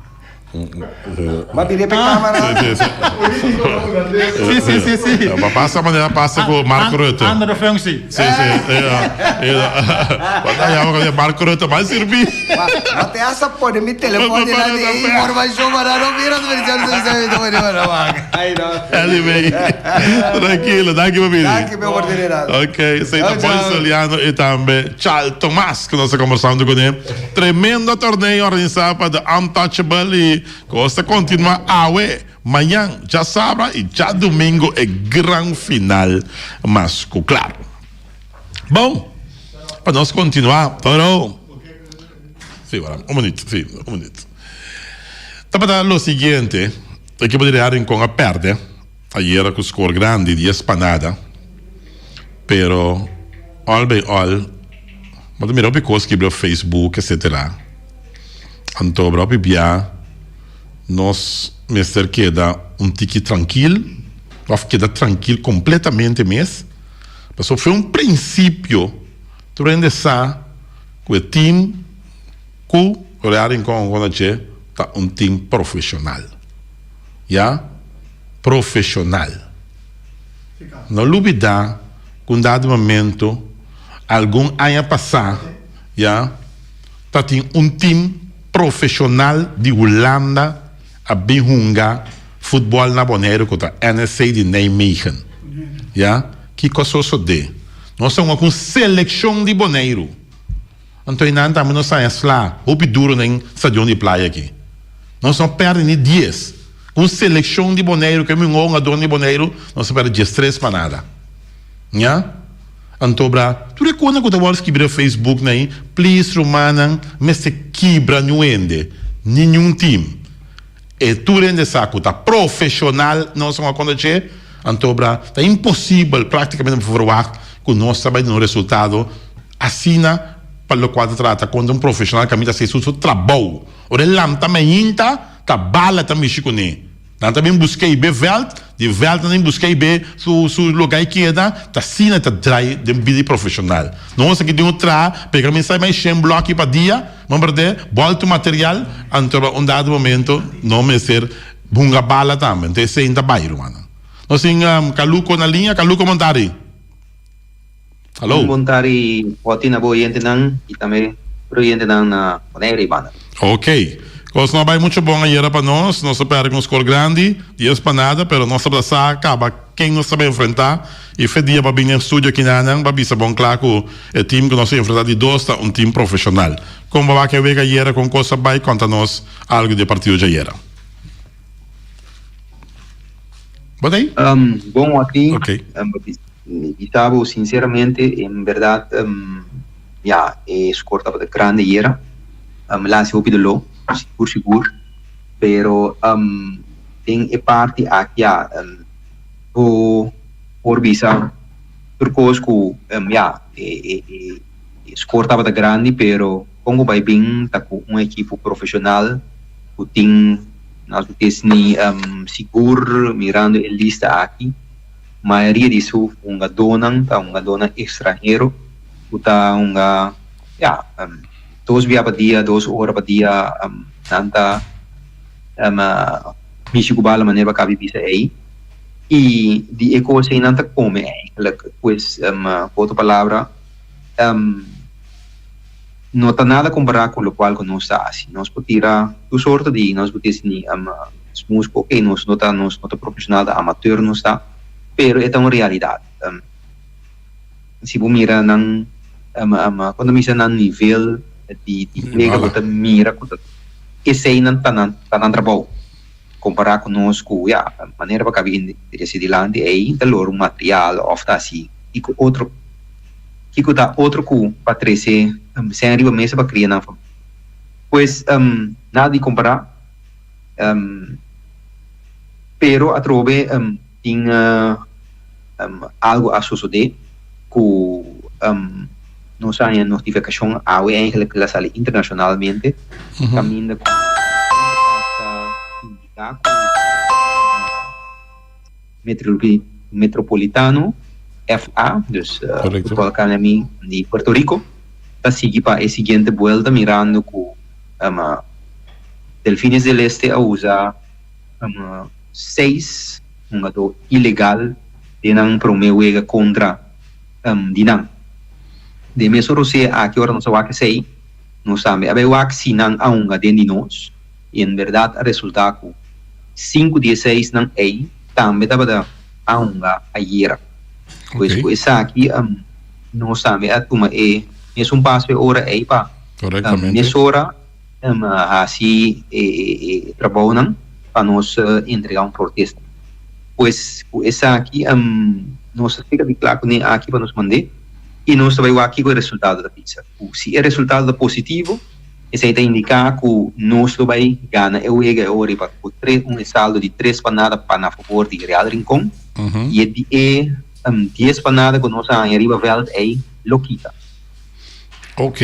S3: Ma bira p'e kamara.
S1: Sí, sí, sí.
S5: Politico hulandes.
S2: Sí, sí, sí, sí.
S1: Ma pasa manera pasa ku Mark Rutte.
S2: Andere functie.
S1: Sí, sí. Ja, ja. Wat dan jammer ku Mark Rutte mal sirbi.
S3: Ma te hasta pone mi telefon dilanti e informacion pa nan no mira su bendición su bisa mi tuma di mano wak. Ay no.
S1: Anyway, tranquilo, danki pa bini.
S3: Danki pa e oportunidad.
S1: Ok, esei ta Boy Soliano y tambe Charles Tomas ku nos ta kombersando kuné. Tremendo torneo organisá pa The Untouchable y kos ta kontinuá awe, mañan, djasabra y djadumingo e gran final mas ku klaro. Bon, pa nos kontinuá, Toro. Sí, wara, un minuut, sí, un minuut. Tabata lo siguiente, ekipo di Real Rincon a perde ayera ku skor grandi, dies pa nada. Pero all by all, bo ta mira hopi kos kibra Facebook etcetera. Anto bra hopi bia nos mester keda un tiki trankil of keda trankil kompletamente mes. Pasobra for un prinsipio tur hende sa ku e team ku Real Rincon a dje ta un team profesional. Ya, profesional. No lubida. ku un dado momento algun aña pasá ya ta tin un tim profeshonal di Hulanda a bin hunga futbòl na Boneiru ku ta NSC di Nijmegen. Ya, kiko a sosodé? Nos a hunga ku un selekshon di Boneiru. Anto einan tambe nos haña sla hopi duro den stadion di Playa aki. Nos no pèrdè ni dies. Ku un selekshon di Boneiru, ku e mihó hungadónan di Boneiru, nos a pèrdè diestres pa nada. Ña? Anto bra, tur e konan ku ta wòrdu skibí riba Facebook na ei, please rumannan, mester kibra niun hende, ni niun team. E tur hende sa ku ta profeshonal nos a konta dje, anto bra, ta imposibel praktikamente pa verwagt ku nos ta bai duna un resultado asina pa lokual ta trata kontra un profeshonal kaminda ta hasi su trabou. Ora e lanta mainta, ta bala ta mishi kuné. Nan ta bin buska i be vèlt, di vèlt nan ta bin buska i be su su lugá i keda, ta asina ta drai den bida di profeshonal. Nos aki tin un traha, pega mi sai mai shen blòki pa dia, bo berdé, bòltu material, anto un dado momento no mester hunga bala tambe, anto esei ta bai rumannan. Nos tin Kaluko na liña, Kaluko Montari. Hallo.
S6: Montari, hopi na bo oyentenan i tambe tur oyentenan na Bonaire i banda.
S1: Ok. Kos no a bai mucho bon ayera pa nos. Nos a perde ku un skor grandi, dies pa nada, pero nos tabata sa kaba ken nos tabata enfrentá i fe dia pa bini den studio kinanan pa bisa bon kla ku e tim ku nos a enfrentá di dos ta un tim profeshonal. Kon bo a wak e wega ayera, kon kos a bai? Konta nos algu di e partido djayera. Bo ta ei?
S6: Bon aki. Ok. Mi bisa bo sinceramente, en berdad, ya, e score tabata grandi ayera. Mi la haci hopi doló, sigur sigur. Pero den e parti aki, ya, bo por bisa tur cos cu, ya, e score tabata grandi, pero con cu bay bin ta cu un ekipo profesional cu tin Nos ta tesni sigur mirando e lista aki, mayoria di su hungadónan ta hungadónan ekstranhero ku ta hunga ya dos bia pa dia, dos ora pa dia nan ta mishi ku bala manera pa kabi bisa ei i di e kos ei nan ta kome eigenlijk. Pues ku otro palabra. No ta nada kompará ku lokual ku nos ta hasi. Nos por tira tur sorto di nos por disi ni smus ku oke nos no ta nos no ta profeshonal ta amateur nos ta pero e ta un realidat. Si bo mira nan kuando misa nan nivel di di wega bo ta mira ku ta esei nan ta nan ta nan trabou kompará ku nos ku ya manera pa kabi trese dilanti ei ta lora un material òf ta hasi kiko otro. Kiko ta otro ku pa trese sèn riba mesa pa kria nan famia? Pues, nada di kompará. Pero atrobe tin algu a sosodé ku nos a haña notifikashon awe eigenlijk el a sali internashonalmente kaminda ku ta indiká ku Metropolitano, FA, dus Football Academy di Puerto Rico, ta sigui pa e siguiente buelta mirando cu Delfines del Este a usa seis hungador ilegal den nan prome wega contra di nan. Den mesun rosea aki ora nos a wak esey, nos tambe a bay wak si nan a hunga den di nos. I en bèrdat a resultá ku sinku di e seisnan ei tambe tabata a hunga ayera. Pues ku esaki nos tambe a tuma e mesun paso e ora ei pa mesora hasi e trabounan pa nos entregá un protesta. Pues ku esaki nos a fika di kla kuné aki pa nos mand'é i nos ta bai wak kiko e resultado ta bisa. Ku si e resultado ta positivo. Esei ta indiká ku nos lo bai gana e wega e ora riba ku tres un e saldo di tres pa nada pa na fabor di Real Rincon i e di e dies pa nada ku nos a haña riba vèlt ei lo kita.
S1: Ok.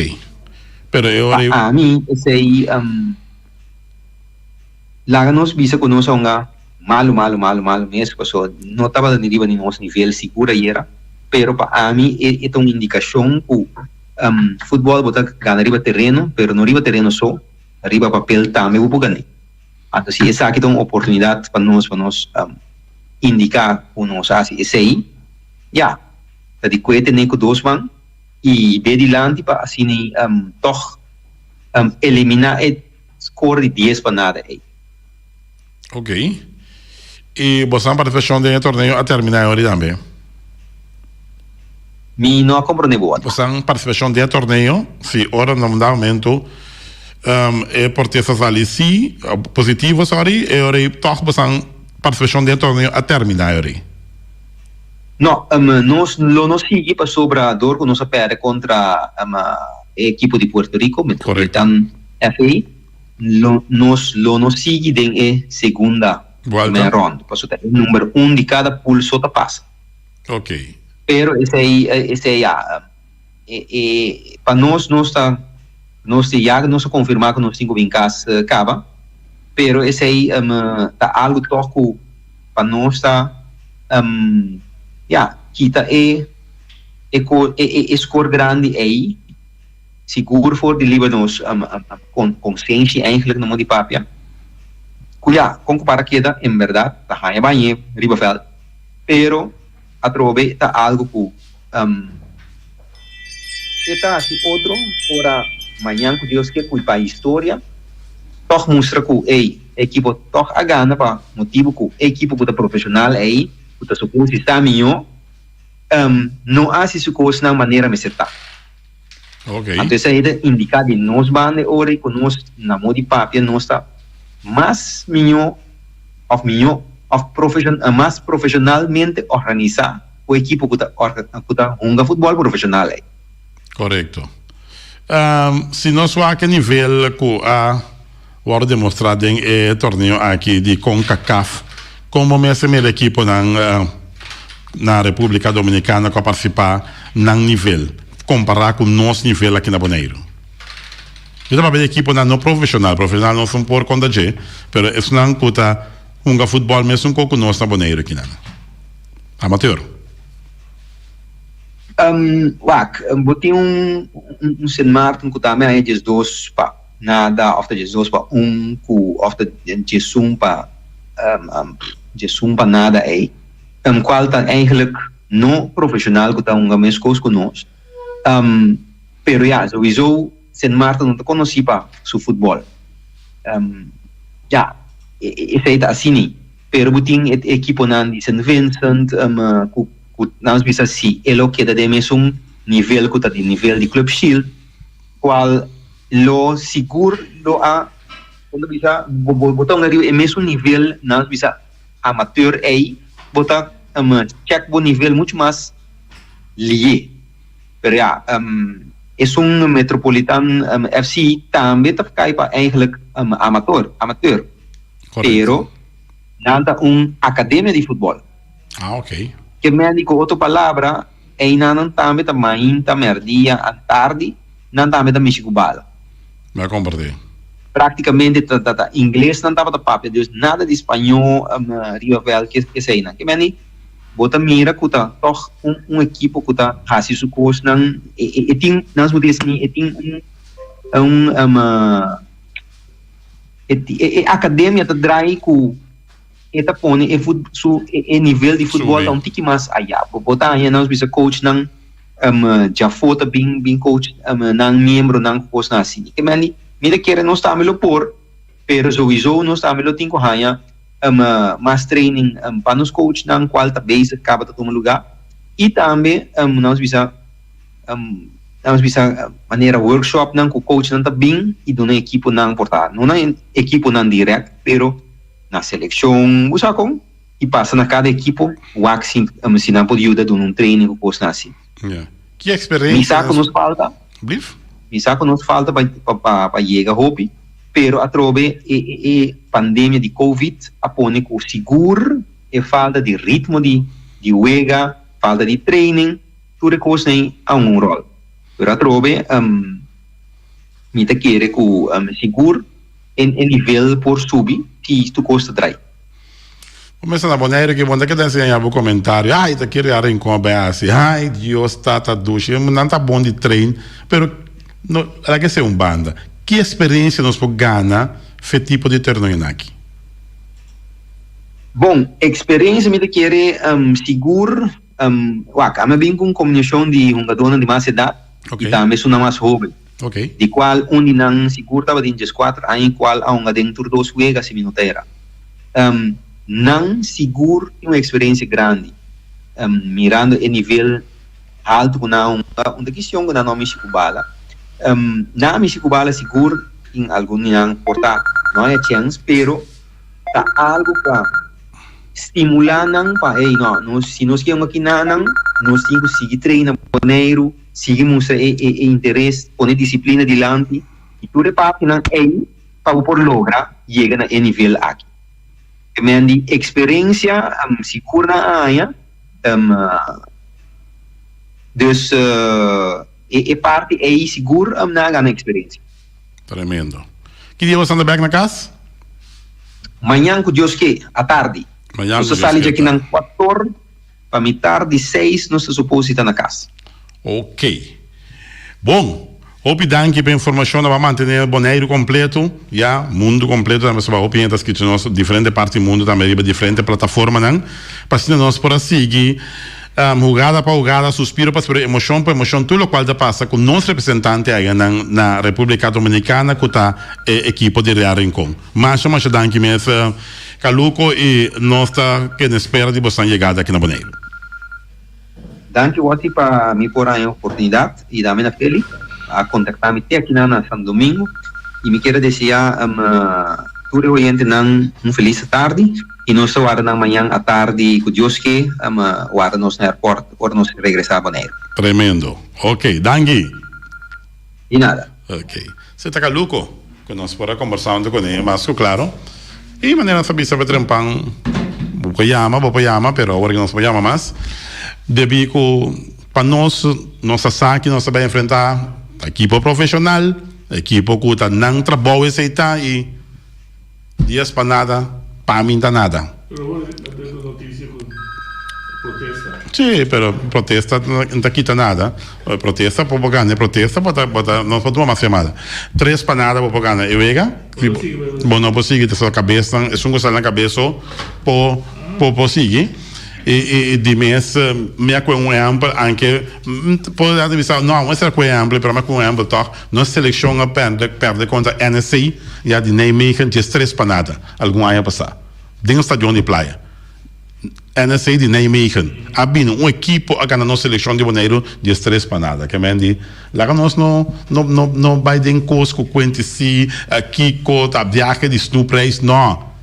S1: Pero e ora ei.
S6: Pa ami esei laga nos bisa ku nos a hunga malu malu malu malu mes pasobra no tabata ni riba ni nos nivel sigur ayera pero pa ami e ta un indikashon ku. Futbòl bo ta gana riba tereno, pero no riba tereno so, riba papel tambe bo por gan'é. Anto si esaki ta un oportunidat pa nos pa nos indiká ku nos a hasi esei, ya. Ta di kue tene ku dos man i be dilanti pa asina tòg eliminá e skor di dies pa nada ei.
S1: Ok. I boso partisipashon den e torneo a terminá e ora tambe?
S6: Mi no a komprondé bo.
S1: Boso partisipashon den e torneo, si ora na un dado momento e portesa a sali si, positivo sorry, e ora ei tòg boso partisipashon den e torneo a terminá e ora ei?
S6: No, nos lo no sigui pasobra dor ku nos a pèrdè kontra e ekipo di Puerto Rico, Metropolitan FA. Lo nos lo no sigui den e segunda
S1: Vuelta.
S6: primer rond, pasobra ta e number un di cada pool so ta pasa.
S1: Ok.
S6: Pero esey esey ya e e pa nos nos ta nos di ya nos a confirma cu nos tin cu bin cas caba, pero esey ta algo toch cu pa nos ta ya kita e e co e e score grandi ey. Sigur for di liba nos konsenshi eigenlijk na modo di papia ku ya kon ku para keda en bèrdat ta haña bañ'é riba vèlt pero atrobe ta algu ku e ta hasi otro ora mañan ku Dios ke ku pa historia tòg mustra ku ey e ekipo tòg a gana pa motibu ku e ekipo ku ta profeshonal ey ku ta supos di sa mihó no hasi su kosnan manera mester ta.
S1: Okay.
S6: Anto esei ta indiká di nos banda e ora ku nos na modo di papia nos ta mas mihó òf mihó òf profeshon mas profeshonalmente organisá ku e ekipo ku ta ku ta hunga futbòl profeshonal ei.
S1: Korekto. Si nos wak e nivel ku a wòrdu demostrá den e torneo aki di Concacaf, kon bo mester mira ekiponan na Repúblika Dominikana ku a partisipá nan nivel kompará ku nos nivel aki na Boneiru? Mi ta papia di ekiponan no profeshonal, profeshonal nos no por konta dje, pero esnan ku ta hunga futbòl mesun ku ku nos na Boneiru akinan, amateur.
S6: Wak, bo tin un un Sint Maarten ku tambe haña diesdos pa nada òf ta diesdos pa un ku òf ta diesun pa diesun pa nada ei, kual ta eigenlijk no profeshonal ku ta hunga meskos ku nos. Pero ya, souiso Sint Maarten no ta konosí pa su futbòl. Ya, esei ta asina. Pero bo tin e ekiponan di Sint Vincent ku ku nan bisa si e lo keda den mesun nivel ku ta di nivel di Club Shield kual lo sigur lo a bo ta bisa bo bo ta hunga riba e mesun nivel nan bisa amateur ei bo ta check bo nivel muchu mas lié pero ya esun Metropolitan FC tambe ta kai pa eigenlijk amator amateur. Pero nan ta un academia di futbol.
S1: Ah, ok.
S6: Ke men di ku otro palabra, einan nan tambe ta mainta, merdia, atardi, nan tambe ta mishi ku bala.
S1: Mi a komprendé.
S6: Praktikamente ta ta ta ingles nan tabata papia, dus nada di spañó riba vèlt ke eseinan. Ke men di bo ta mira ku ta tòg un un ekipo ku ta hasi su kosnan, e e e tin, nan su di e tin un un E e academia ta draai cu e ta pone e fut su e nivel di futbol ta un tiki mas aya. Bo bo ta haña nos bisa coachnan djafó ta bin bin coach nan miembronan cu cosnan asina. Ke mende mi ta kere nos tambe lo por pero souiso nos tambe lo tin cu haña mas training pa nos coachnan cual ta bezig caba ta tuma lugar y tambe nos bisa Nos bisa manera workshopnan ku coachnan ta bin i duna ekiponan por ta no na ekiponan direct pero na selekshon bo sa kon i pasa na kada ekipo wak si si nan por yuda duna un training ku kosnan asi.
S1: Ya. Ki eksperensia
S6: Mi sa ku nos falta
S1: Blief?
S6: Mi sa ku nos falta pa pa pa yega hopi pero atrobe e e e pandemia di covid a pone ku sigur e falta di ritmo di di wega falta di training Tur e kosnan ei a un ròl. Pero atrobe mi ta kere ku sigur e nivel por subi si tur kos ta drai.
S1: Bo mester na Boneiru ke bo no ta keda enseña bo komentario, ai ta kere a Rincon a bai hasi, ai Dios tata dushi, nan ta bon di train, pero no laga esei un banda. Ki eksperensia nos por gana fe tipo di torneonan aki?
S6: Bon, eksperensia mi ta kere sigur. Wak, ami a bin ku un kombinashon di hungadónan di mas edat i tambe esunnan mas hóben. Di kual un di nan sigur tabatin dieskuater aña i kual a hunga den tur dos wega si mi no ta era. Nan sigur tin un eksperensia grandi. Mirando e nivel haltu ku nan a hunga, un ta kistion ku nan no a mishi ku bala. Nan a mishi ku bala sigur, tin algun di nan por ta no a haña chèns, pero ta algu pa stimulá nan pa, hey, no, nos, si nos ke hunga kinanan, nos tin ku sigui traina Boneiru, sigui mustra e e e interes, pone disiplina dilanti, i tur e partinan ei pa bo por logra yega na e nivel aki. E men di eksperensia sigur nan a haña, dus e e parti ei sigur nan a gana eksperensia.
S1: Tremendo. Ki dia bo sta bek na kas?
S6: Mañan ku Dios ke, atardi.
S1: Mañan
S6: Nos
S1: ku
S6: ta
S1: Dios
S6: sali
S1: ke,
S6: djaki nan kuator pa mitar di seis nos ta supos di ta na kas.
S1: Ok. Bon. Hopi danki pa e informashon. Nan ba mantene Boneiru kompleto, ya, mundu kompleto tambe pasobra hopi hende ta skucha nos diferente parti di mundu tambe riba diferente plataformanan pa asina nos por a sigui Hugada pa hugada, suspiro pa suspiro, emocion pa emocion, tur locual ta pasa cu nos representante ayanan na Republica Dominicana cu ta e ekipo di Real Rincon. Masha masha danki mes Caluco y nos ta keda espera di bosan yegada aki na Boneiru.
S6: Danki Watty pa mi por haña oportunidad y dame na Feli a contacta mi te akinan na Santo Domingo y mi kier a desea tur e oyentenan un feliz tardi. I nos ta warda nan mañan atardi ku Dios ke warda nos na airport ora nos regresá Boneiru.
S1: Tremendo. Ok, danki.
S6: Di nada.
S1: Ok. Se ta kaluko ku nos por a kombersá huntu kuné mas ku klaro. I manera nos a bisa pa trempan bo por yama, bo por yama, pero awor nos no por yama mas debí ku pa nos, nos a sa ki nos ta bai enfrentá ekipo profeshonal, ekipo ku ta nan trabou esei ta i. Dies pa nada, pa mi ta nada.
S7: Pero bo a duna noticia cu protesta.
S1: Sí, pero protesta no ta kita nada. Protesta por bo gana e protesta bo ta bo ta no por tuma mas yamada. Tres pa nada bo por gana e wega. Bo no por sigui te so cabesnan esun cu sali na cabes so por por sigui. I i di mes mi a coge un ehempel anke por a bisa no a ser coge ehempel pero mi a coge un ehempel toch. Nos seleccion a perde perde contra NSC ya di Nijmegen djes tres pa nada algun aña pasa den stadion di Playa. NSC di Nijmegen a bini un ekipo a gana nos seleccion di Boneiru djes tres pa nada. Ke men di laga nos no no no no bay den cos cu cuenti si kico ta viahe di snoepreis no.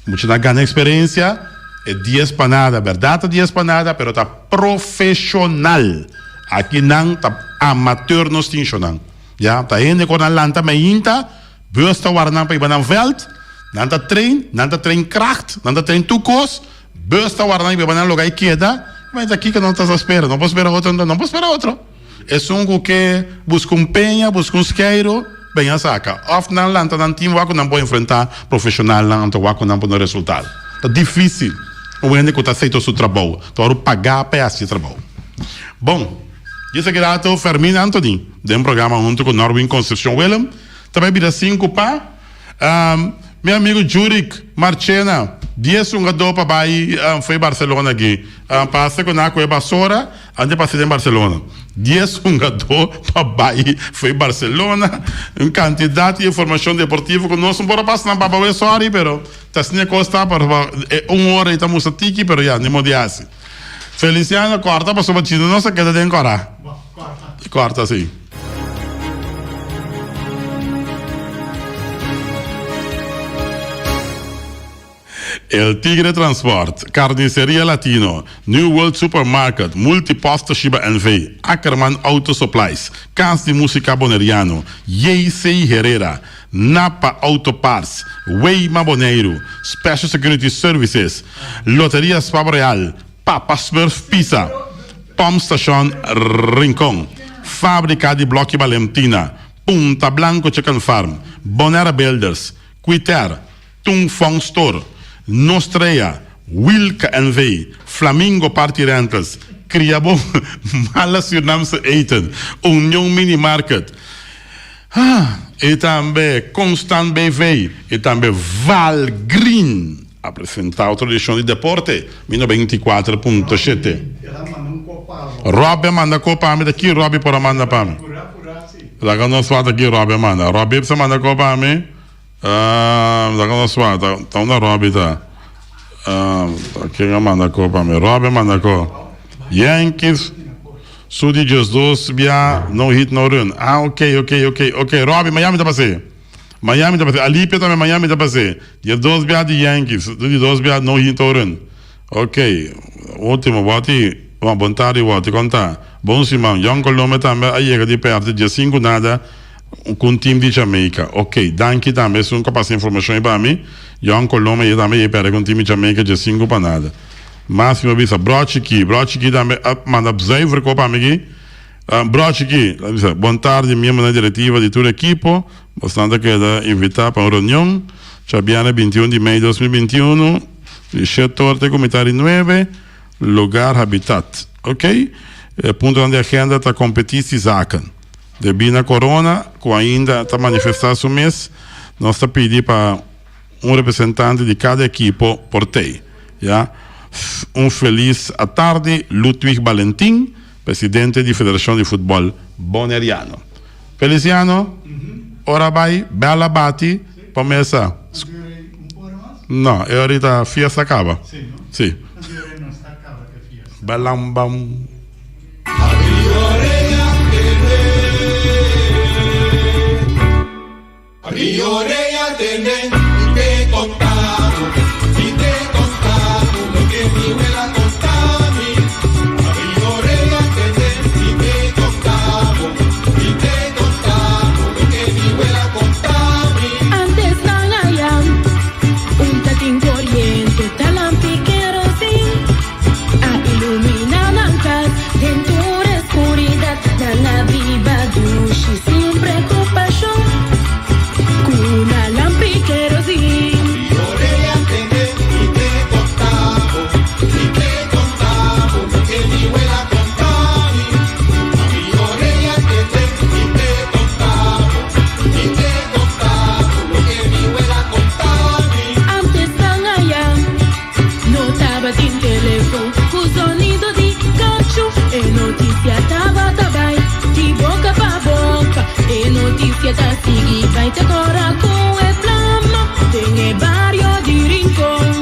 S1: Muchanan gana experiencia e dies pa nada berdad ta dies pa nada pero ta profesional. Aki nan ta amateur nos tin shonan ya ta hende ku nan lanta mainta bus ta warda nan pa hiba nan veld nan ta train nan ta train kracht nan ta train tur kos bus ta warda nan pa hiba nan loga i keda ma ta kiko nan ta sa spera no por spera otro no por spera otro esun ku ke buska un peña buska un skeiro ben a saka of nan lanta nan team wak ku nan por enfrenta profesionalnan anto wak ku nan por duna resultado ta dificil un hende ku ta acepta su trabou ta wòrdu paga pa e hasi e trabou. Bon, dje esaki rato Fermin Anthony den programa hunto cu Norwin Concepcion Willem ta bay bira sinku pa mi amigo Jurick Marchena dies hungador pa bay fo'i Barcelona aki pasa cu nan a coge basora antes pasa den Barcelona dies hungador pa bay fo'i Barcelona un cantidad di informacion deportivo cu nos no por a pasa nan papa we sorry pero ta asina e cos ta un ora y ta mustra tiki pero ya ni modo di haci. Feliciano corta pasobra chino no sa keda den cora. Corta si. El Tigre Transport, Carniceria Latino, New World Supermarket, Multipost Toshiba NV, Ackerman Auto Supplies, Cas di Musica Boneriano, JC Herrera, Napa Auto Parts, Weima Boneiru, Special Security Services, Loteria Spabo Real, Papa Smurf Pizza, Pump Station Rincon, Fabrica di Blokkie Valentina, Punta Blanco Chicken Farm, Bonaire Builders, Quiter, Tung Fong Store, Nostrea, Wilka NV, Flamingo Party Rentals, Kriabon Mala Surinaamse Eten, Union Mini Market, y tambe Constant BV y tambe Val Green a presenta otro edicion di Deporte mi 94.7. Robbie a manda ko pa mi, ta ki Robbie por a manda pa mi? Laga nos wak ta ki Robbie a manda. Robbie a manda ko pa mi. Laga nos wak ta, ta unda Robbie ta? Ta ken a manda ko pa mi? Robbie a manda ko. Yankees su di 12 bia no hit no run. Ah, ok, ok, ok, ok. Robbie, Miami ta pas'é. Miami ta pas'é. Alipia tambe Miami ta pas'é. 12 bia di Yankees su di dos bia no hit no run. Ok, ultimo Wati, bon, bon tardi Wati, kon ta? Bon siman. Jong Colombia tambe a yega di perde 15 nada ku un team di Jamaica. Ok, danki tambe esun ku a pasa informashon ei pa mi. Jong Colombia e tambe a perde ku un team di Jamaica 15 pa nada. Mas mi a bisa Bro Chiki, Bro Chiki tambe a manda zuiver ko pa mi aki. Bro Chiki a bisa, Bon tardi miembronan di directiva di tur ekipo. Bosnan ta keda invita pa un reunion djabièrnè 21 di mei 2021 di shet or te ku mitar di nuebe, lugar Habitat. Ok, e puntonan di agenda ta competitiezaken. Debí na corona ku ainda ta manifestá su mes, nos ta pidi pa un representante di kada ekipo por tei. Ya. Un felis atardi, Ludwig Balentin, presidente di Federashon di Futbòl Boneriano. Feliciano, ora bai, bel a bati pa mesa. No, e orita fiesta a caba. Si. Balam bam.
S8: Antes nan aya un ta tin coriente ta lampi kerosin a ilumina nan cas den tur escuridad nan a biba dushi sin preocupacion cu na lampi kerosin. Antes nan aya no tabatin telefon cu sonido di cachu e noticia tabata bai di boca pa boca e noticia ta sigui bai te cora cu e plama den e bario di Rincon.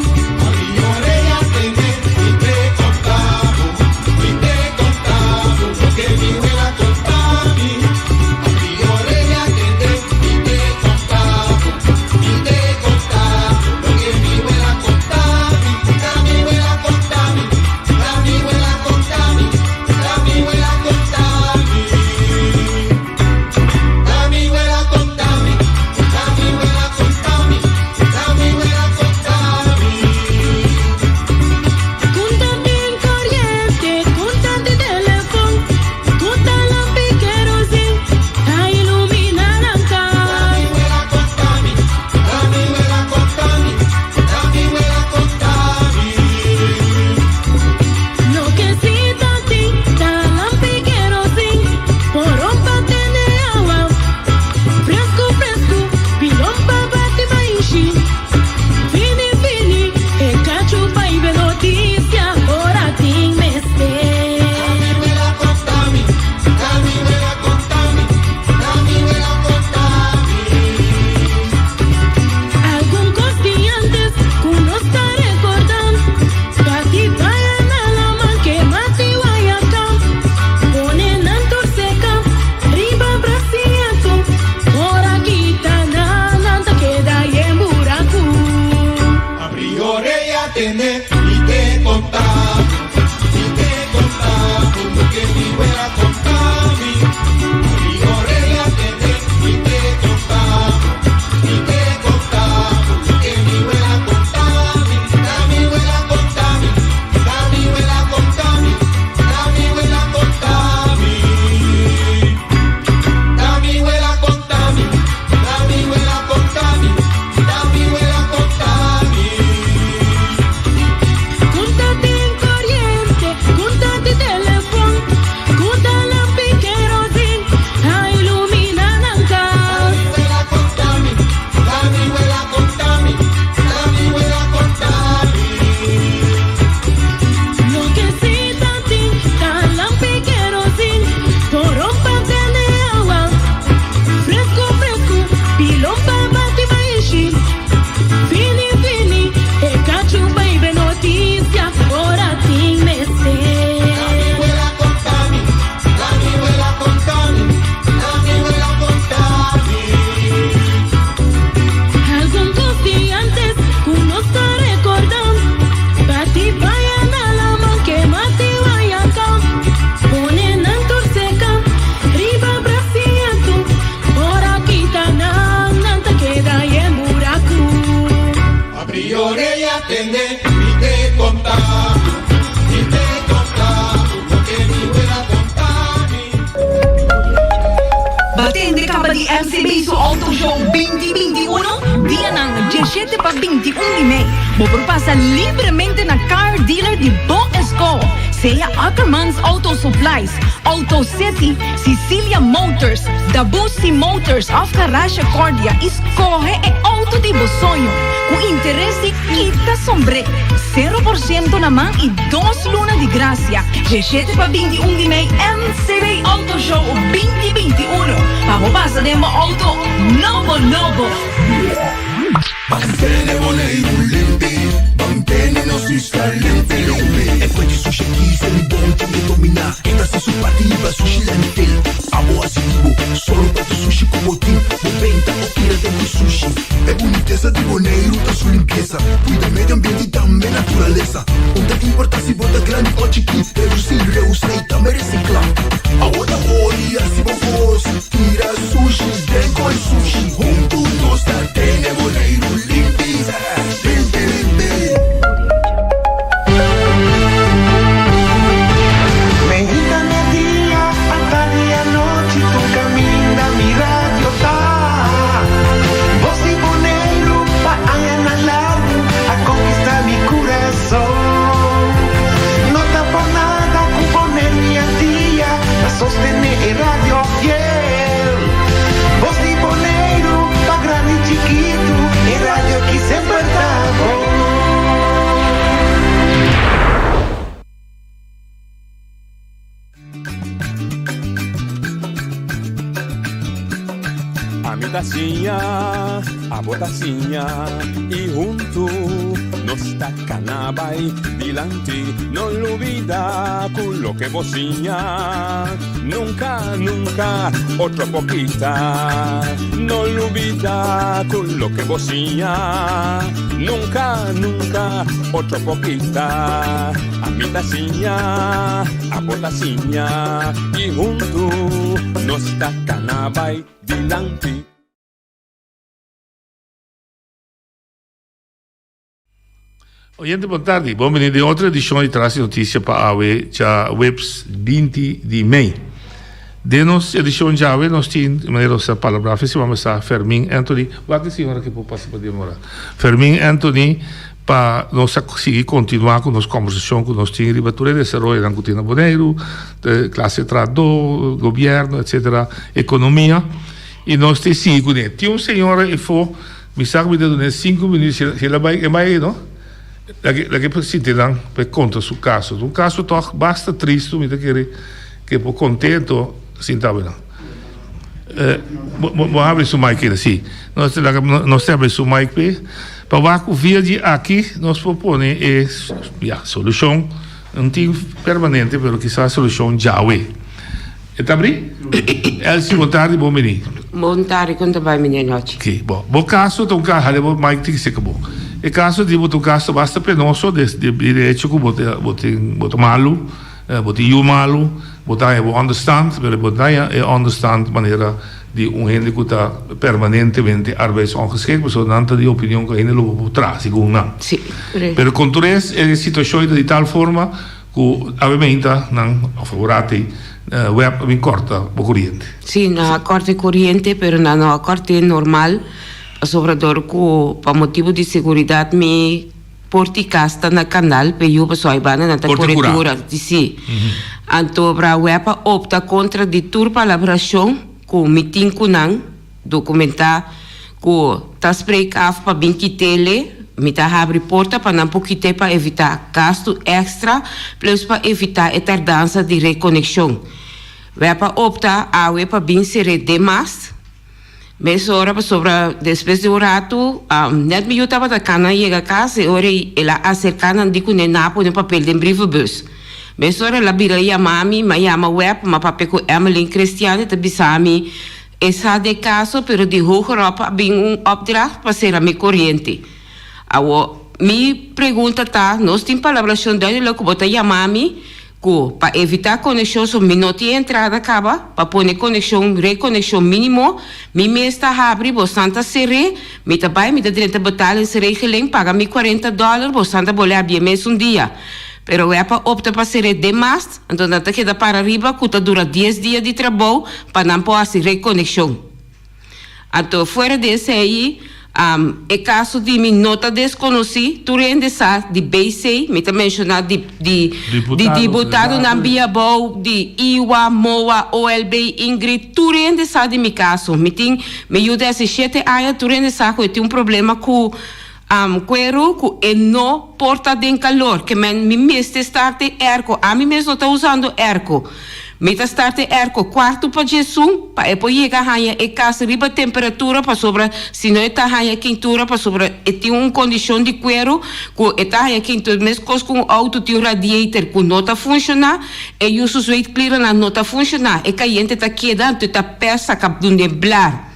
S9: tende, mi ke konta bo, mi ke konta bo loke mi wela konta mi.
S10: Batende kaba di MCB su Auto Show 2021, dianan 17 pa 21 di mei. Bo por pasa libremente na car dealer di bo esco, sea Ackermans Auto Supplies, Auto City, Cecilia Motors, Dabusi Motors of Garage Cordia y scoge e auto di bo soño cu interes di kita sombré, 0% na man y dos luna di gracia. Djeshete pa 21 di mei MCB Auto Show 2021 pa bo pasa den bo auto nobo nobo.
S9: Mantene Boneiru limpi, mantene nos isla limpi limpi. E fuente sushi aki se mi bon tin e dominá. E ta hasi su parti hiba sushi landfill. Abo hasi di bo, solo pa tu sushi ku bo tin. Bo benta o tira den ku sushi. E bunitesa di Boneiru ta su limpiesa. Kuida medio ambiente i tambe naturalesa. Un ta importá si bo ta grandi o chikí. Redusí, reusá i tambe resiklá. Awo ta hori hasi bo kos. Tira sushi den koi sushi. Huntu nos ta tene Boneiru limpi, limpi, limpi.
S11: Meinta merdia, atardi anochi tur kaminda mi radio ta. Bos di Boneiru pa añanan largu a konkistá mi kurason. No ta por nada ku Boneiru i Antia ta sostené e radio fiel. Bos di Boneiru pa grandi i chikitu e radio ki semper ta bon.
S12: Ami ta siña, abo ta siña y huntu nos ta cana bay dilanti. No lubida cu loke bo siña nunca, nunca otro por kita. No lubida cu loke bo siña nunca, nunca otro por kita. Ami ta siña, abo ta siña y huntu nos ta cana bay dilanti.
S7: Oyente bon tardi, bon bini den otro edicion di Tras di Noticia pa awe djaweps 20 di mei. Den nos edicion djawe nos tin, manera nos a palabra afe siman pasá, Fermin Anthony, wak e señora aki por pasa pa demora, Fermin Anthony pa nos a sigui continua cu nos conversacion cu nos tin riba tur e desaroyonan cu tin na Boneiru, clase trahadó, gobierno, etcetera, economia, y nos ta sigui cune. Tin un señora efo. Mi sa ku mi ta dun'é sinku minüt, si el a bai, e bai ei no. Lag'é, lag'é por sinti nan pa e konta su kaso. Ta un kaso tòg basta tristu, mi ta kere ku e por kont'é, anto sinta bo nan. Bo, bo, bo habri su mic ei, si. Nos ta laga, nos ta habri su mic p'e, pa wak ku via di aki nos por pone e, ya, solushon, no tin permanente, pero kisas solushon djawe. E ta abrí? Elsie, bon tardi, bon bini.
S13: Bon tardi, kon ta bai meneer Nochi?
S7: Oké, bon. Bo kaso ta un kaso, hale bo mic tin seka bo. E kaso di bo ta un kaso basta penoso des di e hecho ku bo ta bo tin bo ta malu, bo tin yu malu, bo ta haña bo onderstand, pero bo ta haña e onderstand manera di un hende ku ta permanentemente arbeidsongeschikt, pasobra nan ta di opinion ku hende lo bo por traha segun nan.
S13: Sí.
S7: Pero kon tur es e situashon ta di tal forma Ku awe meinta nan of awor web a bin korta bo koriente.
S13: Sí, nan a korta e koriente, pero nan no a kort'é normal, pasobra dor ku pa motibu di seguridat mi por di kas ta na kandal p'e yu pasobra aybanda nan ta
S7: Porta
S13: kore
S7: kurá.
S13: dura, sí. Anto bra web a opta kontra di tur palabrashon ku mi tin ku nan. Dokumentá ku ta spreek af pa bin kit'ele, mi ta habri porta pa nan por kit'é pa evitá gastu èkstra plus pa evitá e tardansa di rekonekshon. Web a opta awe pa bin ser'é demas mesora pasobra despues di un ratu nèt mi yu tabata kana yega kas e ora ei el a aserká nan di kuné nan a pone papel den brievenbus. Mesora el a bira yama mi, mi a yama web, mi a papia ku Emmeline Christian e ta bisa mi E sa de caso pero di hogerop a bin un opdracht pa cera mi coriente. Awo, mi pregunta ta, nos tin palabracion duidelijk cu bo ta yama mi? Ku pa evitá konekshon so mi no tin entrada kaba pa pone konekshon rekonekshon mínimo mi mes ta habri bosan ta ser'é mi ta bai mi ta drenta betalingsregeling paga mi kuarenta dòler bosan ta bole habié mesun dia pero web a opta pa ser'é demast anto nan ta keda para riba ku ta dura dies dia di trabou pa nan por hasi rekonekshon. Anto fuera di esei, e kaso di mi no ta deskonosí, tur hende sa di BC, mi ta menshoná di di di diputadonan bia abou, di IWA, moa, OLB, Ingrid, tur hende sa di mi kaso. Mi tin, mi yu di hasi shete aña, tur hende sa ku e tin un problema ku kueru ku e no por ta den kalor, ke men mi mester start e airco, ami mes no ta usando airco, mi ta start e airco kuartu pa djesun pa e por yega haña e kas riba temperatura pasobra si no e ta haña keintura pasobra e tin un kondishon di kueru ku e ta haña keintura meskos ku un outo tin un radiator ku no ta funshoná e yu su zweetklierennan no ta funshoná e kayente ta keda anto e ta pèrs saka dunde blar.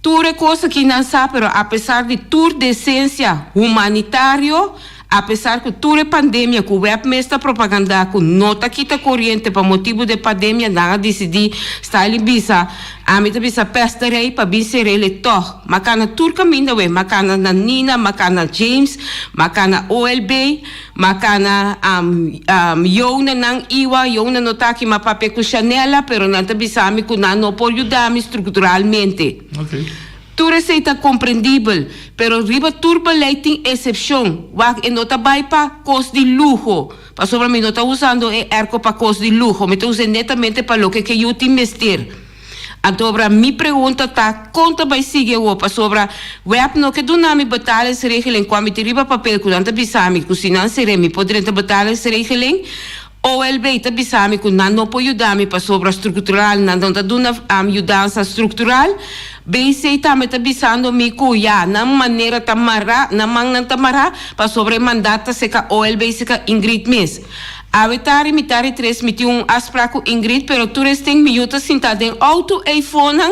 S13: Tur e kos aki nan sa, pero apesar di tur desensia humanitario, apesar ku tur e pandemia ku web mes ta propagandá ku no ta kita koriente pa motibu di e pandemia, nan a disidí Stalin bisa, Ami ta bisa pèsterei pa bin ser'el tòg. M'a kana tur kaminda weh, m'a kana na Nina, m'a kana James, m'a kana OLB, M'a kana Yona nan iwa, Yona no ta aki, m'a papia ku Shanela, pero nan ta bisa mi ku nan no por yuda mi strukturalmente. Tur esei ta komprendibel, pero riba tur beleid tin esepshon. Wak, e no ta bai pa kos di luho, pasobra mi no ta usando e airco pa kos di luho, mi ta us'é netamente pa loke ke yu tin mester. Antobra mi pregunta ta kon ta bai sigui awor pasobra web no ke duna mi betalingsregeling kua mi tin riba papel ku nan ta bisa mi ku si nan sere mi por drenta betalingsregeling OLB ta bisa mi ku nan no por yuda mi pasobra struktural nan no ta duna yudansa struktural BC tambe ta bisando mi ku ya nan manera ta mara nan mannan ta mara pasobra e mandat ta seka OLB seka Ingrid mes. Awe tari mi tari tres mi tin un afsprak ku Ingrid pero tur esten mi yu ta sinta den auto eifonan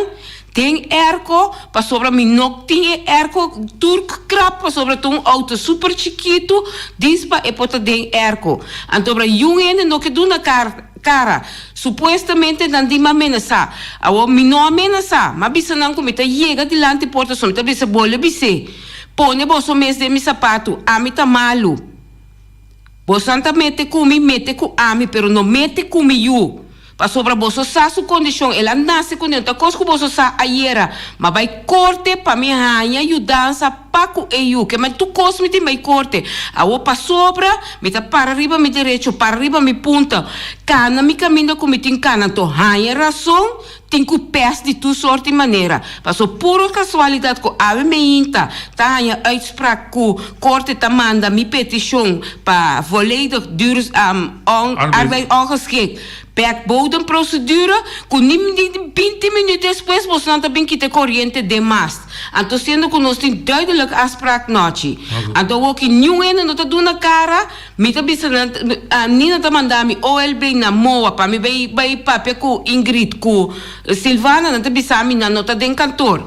S13: den airco pasobra mi no tin e airco tur krap pasobra ta un auto super chikitu dis pa e por ta den airco antobra yun hende no ke duna kara supuestamente nan di mi a menasa awor mi no a menasa mi a bisa nan ku mi ta yega dilanti porta so mi ta bisa bole bis'é pone boso mes den mi sapatu ami ta malu. Bosonan ta mete ku mi, mete ku ami, pero no mete ku mi yu. Pasobra boso sa su kondishon, el a nase ku ne, no ta kos ku boso sa ayera. M'a bai korte pa mi haña yudansa pa ku e yu. Ke men tur kos mi tin bai korte. Awor pasobra mi ta para riba mi derecho, para riba mi punta, kana mi kaminda ku mi tin kana, anto haña rason. Tin ku pèst di tur sort i manera. Paso puro kasualidat ku awe meinta ta haña uitspraak ku korte ta manda mi petishon pa volledig duurzaam arbeid ongeschikt bek bodemprocedure ku ni binti minuut despues bosnan ta bin kita e koriente den mast. Anto siendo ku nos tin duidelijk afspraak nochi. Anto awoki niun hende no ta duna kara. Mi ta bisa nan, Nina ta manda mi OLB na Moa pa mi bay bay papia cu Ingrid cu Silvana, nan ta bisa mi nan no ta den kantoor.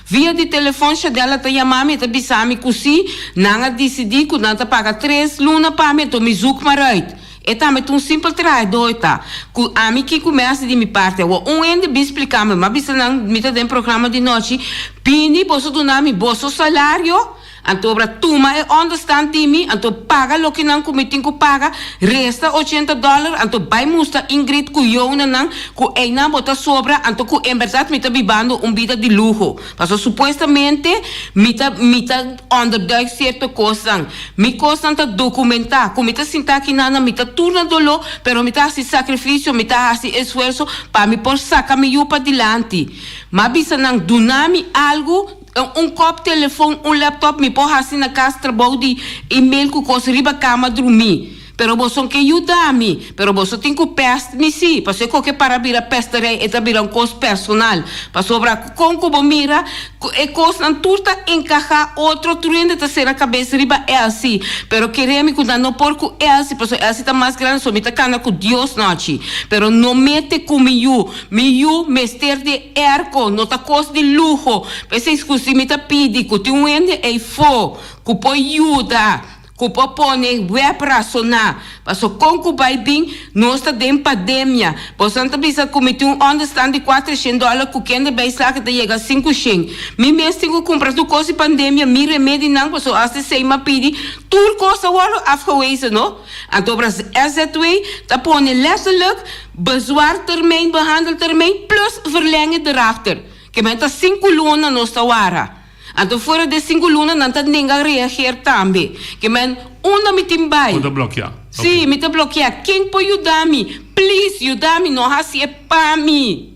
S13: Via di telefon Shadella ta yama mi e ta bisa mi cu si, nan a dicidi cu nan ta paga tres luna pa mi, anto mi zoek maar uit. E tambe ta un simpel trahador e ta. Cu ami kico mi haci di mi parti awor? Un hende bin splica mi, mi a bisa nan mi ta den programa di nochi, bini boso duna mi boso salario, Anto obra tuma e onderstand di mi, anto paga loke nan ku mi tin ku paga, resta ochenta dòler, anto bai mustra Ingrid ku Jonanan ku einan bo ta sobra, anto ku en bèrdat mi ta bibando un bida di luho. Pasobra supuestamente mi ta mi ta onderduik sierto kosnan. Mi kosnan ta dokumentá, ku mi ta sinta akinan mi ta tur na doló, pero mi ta hasi sakrifisio, mi ta hasi esfuerso pa mi por saka mi yu padilanti. M'a bisa nan duna mi algu. Un kòp telefon, un laptop mi por hasi na kas trabou di email ku kos riba kama drumí. Pero boso ke yuda mi, pero boso tin ku pèst mi sí, pasobra e koke para bira pèsterei e ta bira un kos personal. Pasobra kon ku bo mira ku e kosnan tur ta enkahá otro, tur hende ta sera kabes riba Elsie. Pero kere mi ku nan no por ku Elsie, pasobra Elsie ta mas grandi, so mi ta kana ku Dios nochi. Pero no mete ku mi yu. Mi yu mester di airco, no ta cos di luho. P'esei cu si mi ta pidi cu tin un hende eyfo cu por yuda. Ku por pone web rasoná. Paso kon ku bai bin, nos ta den pademia. Bosonan ta bisa ku mi tin un onderstand di kuatershen dòler ku kende bijslag ta yega sinkushen. Mi mes tin ku kumpra tur kos di pandemia, mi remedinan, paso asta esei m'a pidi, tur kos a wòrdu afgewezen no. Anto obra SZW ta pone letterlijk bezwaartermijn, behandeltermijn plus verlenging erachter. Ke men ta sinku luna nos ta wara. Anto fuera de sinku luna nan ta nenga reageer tambe. Ke men unda mi tin bai?
S7: Bo ta blokia.
S13: Sí, mi ta blokia. Ken por yuda mi? Please yuda mi, no hasi e pa mi.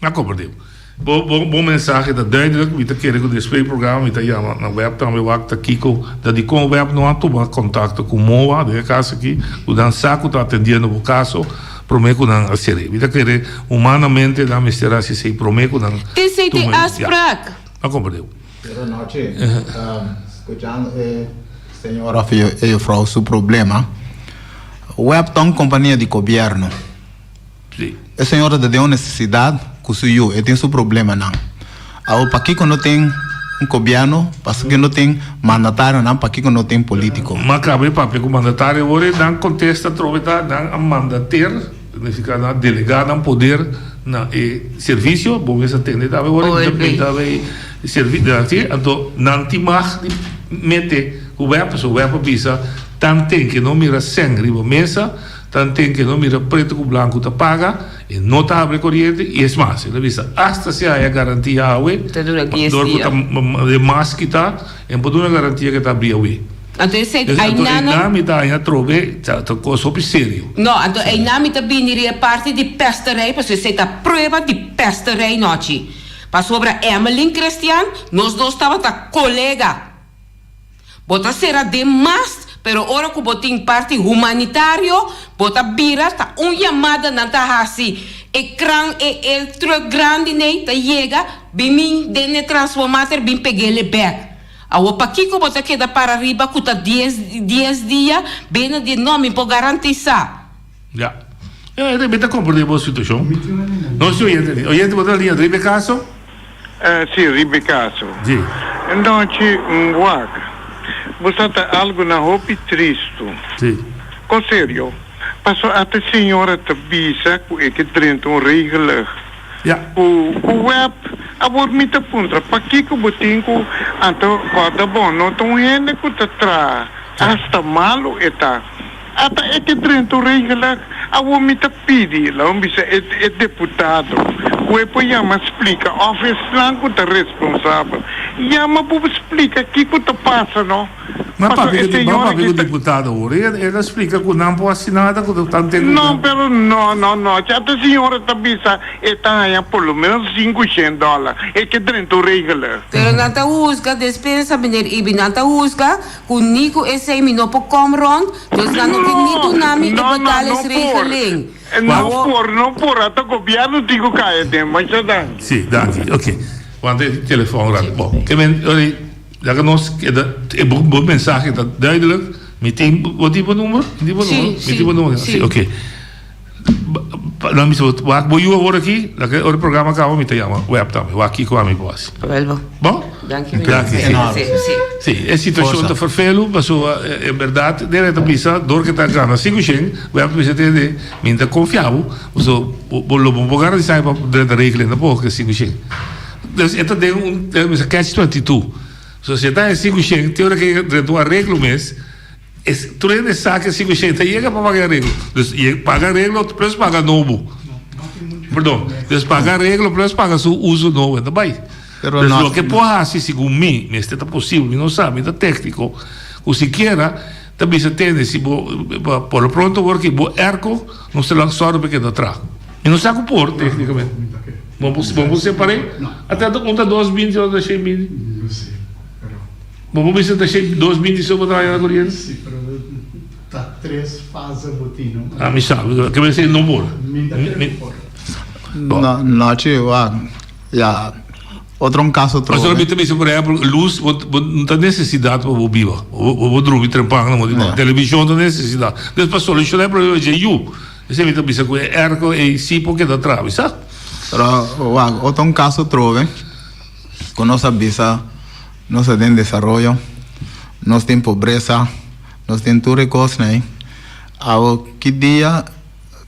S7: Mi a komprendé. Bo bo bo mensahe ta duidelijk. Mi ta kere ku despues di programa mi ta yama na web tambe wak ta kiko ta dikon web no a tuma kontakto ku moa den e kas aki ku nan sa ku ta atendiendo bo kaso. Promé ku nan a ser'é. Mi ta kere humanamente nan mester hasi esei promé ku nan
S13: Esei ta e
S7: tuma e. Ya.
S13: afspraak.
S7: A komprendé.
S14: Pero nochi, skuchando e señor of e juffrouw su problema, web ta un kompania di gobièrnu.
S7: Sí.
S14: E señor ta den un nesesidat ku su yu, e tin su problemanan. Awor pakiko no tin un gobièrnu, pasobra no tin mandatarionan, pakiko no tin polítiko?
S7: M'a kaba e papia ku mandatario awor e nan kontesta atrobe ta nan a manda ter, significa nan a delega nan poder na e servisio, bo mes a tende tambe awor e mi ta bay servi si anto nan tin mag di mete ku web pasobra web a bisa tanten ke no mira sèn riba mesa tanten ke no mira preto ku blanku ta paga. E no ta habri coriente y es mas, el a bisa hasta si haya garantia awe,
S13: Ta dura dies
S7: dor cu
S13: dia.
S7: ta de mas kita, e no por duna garantia cu e ta habri awe.
S13: Anto esei
S7: Dus anto
S13: einan
S7: einan mi ta haña atrobe, ta ta cos hopi serio.
S13: No, anto einan mi ta bini riba e parti di pesterij, pasobra esei ta prueba di pesterij nochi. Pasobra Emmeline Christian, nos dos tabata colega. Bo ta sera den mast, pero ora ku bo tin parti humanitario, bo ta bira ta un yamada nan ta hasi. E kran e e truck grandi nei ta yega bin min den e transformator bin peg'ele bek. Awor pakiko bo ta keda para riba ku ta dies dies dia bena di no mi por garantisa.
S7: Ya. E mi ta comprende bo situacion. No si oyente ni. Oyente bo ta liña riba e caso?
S15: Si, riba e caso.
S7: Si.
S15: Nochi wak. Bo sa ta algo na hopi tristu.
S7: Si.
S15: Con serio. Paso ata e señora ta bisa cu e ke drenta un regelig.
S7: Ya.
S15: Cu cu web. Awor mi ta puntra pakico bo tin cu anto corda bon no ta un hende cu ta traha. Hasta malo e ta. Ata e ke drenta un regla, awor mi ta pidi, laga mi bisa e e deputado ku e por yama splika òf esnan ku ta responsabel yama bo splika kiko ta pasa no.
S7: Ma
S15: Pasobra
S7: papia
S15: e
S7: ku ma
S15: señora
S7: papia
S15: ki
S7: ku
S15: ta.
S7: diputado awor, e el a splika ku nan por hasi nada ku ta tan ten ku
S15: No, pero no, no, no, cha ta señora ta bisa e ta haña por lo menos sinkushen dòler, e ke drenta un regla.
S13: Pero nan ta husga, despensa meneer Ibi, nan ta husga Ku ni ku esei mi no por kom rond, dus nan no ke ni duna mi e
S15: No, no, no por.
S13: betalingsregeling.
S15: No
S13: Awor.
S15: por, no por. Ata gobierno tin ku kai aden. Masha danki.
S7: Sí, danki. Ok. Wanta e telefon rato. Bon, ke men, ori, laga nos keda, e bo, bo mensahe ta duidelijk. Mi tin, bo tin bo number? Mi tin bo
S13: Sí,
S7: number? Mi
S13: sí,
S7: tin bo number? Sí,
S13: sí.
S7: ok. Nan bisa bo, wak bo yu awor aki, laga ora e programa kaba mi ta yama web tambe, wak kiko ami por hasi.
S13: Wel bo.
S7: Bon?
S13: Danki meneer.
S7: Danki,
S13: Sí,
S7: sí.
S13: sí.
S7: Sí, e situashon ta ferfelu, pasobra en bèrdat debe ta bisa dor ke ta gana 500, web ta bisa tende, mi ta konfia bo, pasobra bo lo bo por garantisa pa drenta regeling tampoco ke 500. Dus e ta den un, e ta bisa catch 22. So si e ta e 500, te ora ke drenta un areglo mes, Es tur hende sa ke 500 ta yega pa paga e areglo. Dus ye paga areglo plus paga nobo. Perdon. Dus paga areglo plus paga su uso nobo. E ta bai.
S14: Pero
S7: Dus
S14: no-
S7: loke por hasi segun mi, mester ta posibel, mi no sa, mi ta técnico, ku sikiera ta bisa tende si bo por lo pronto awor ki bo airco nos ta laga sòru pa e keda traha. Mi no sa ku por técnicamente. Bo por bo por separ'é? Ata un ta dos binti otro ta shen binti. Bo por bisa ta shei dos binti so bo traha na koriente?
S5: Si, pero ta tres fase bo tin, no?
S7: Ah, mi sa, ke mester esei no por.
S5: Mi ta kere ku por.
S14: No, nochi, wak, ya, otro un kaso trobe.
S7: Pasobra mi ta bisa, por ehempel, lus, bo, bo no ta nesesidat pa bo biba. Bo, bo drumi trempan na modo di Televishon ta nesesidat. Dus pa solushoná e problema dje yu, esei mi ta bisa ku e airco ei si por keda traha, mi sa.
S14: Pero, wak, otro un kaso trobe ku nos a bisa. Nos ta den desaroyo. Nos tin pobresa, nos tin tur e kosnan ei. Awo ki dia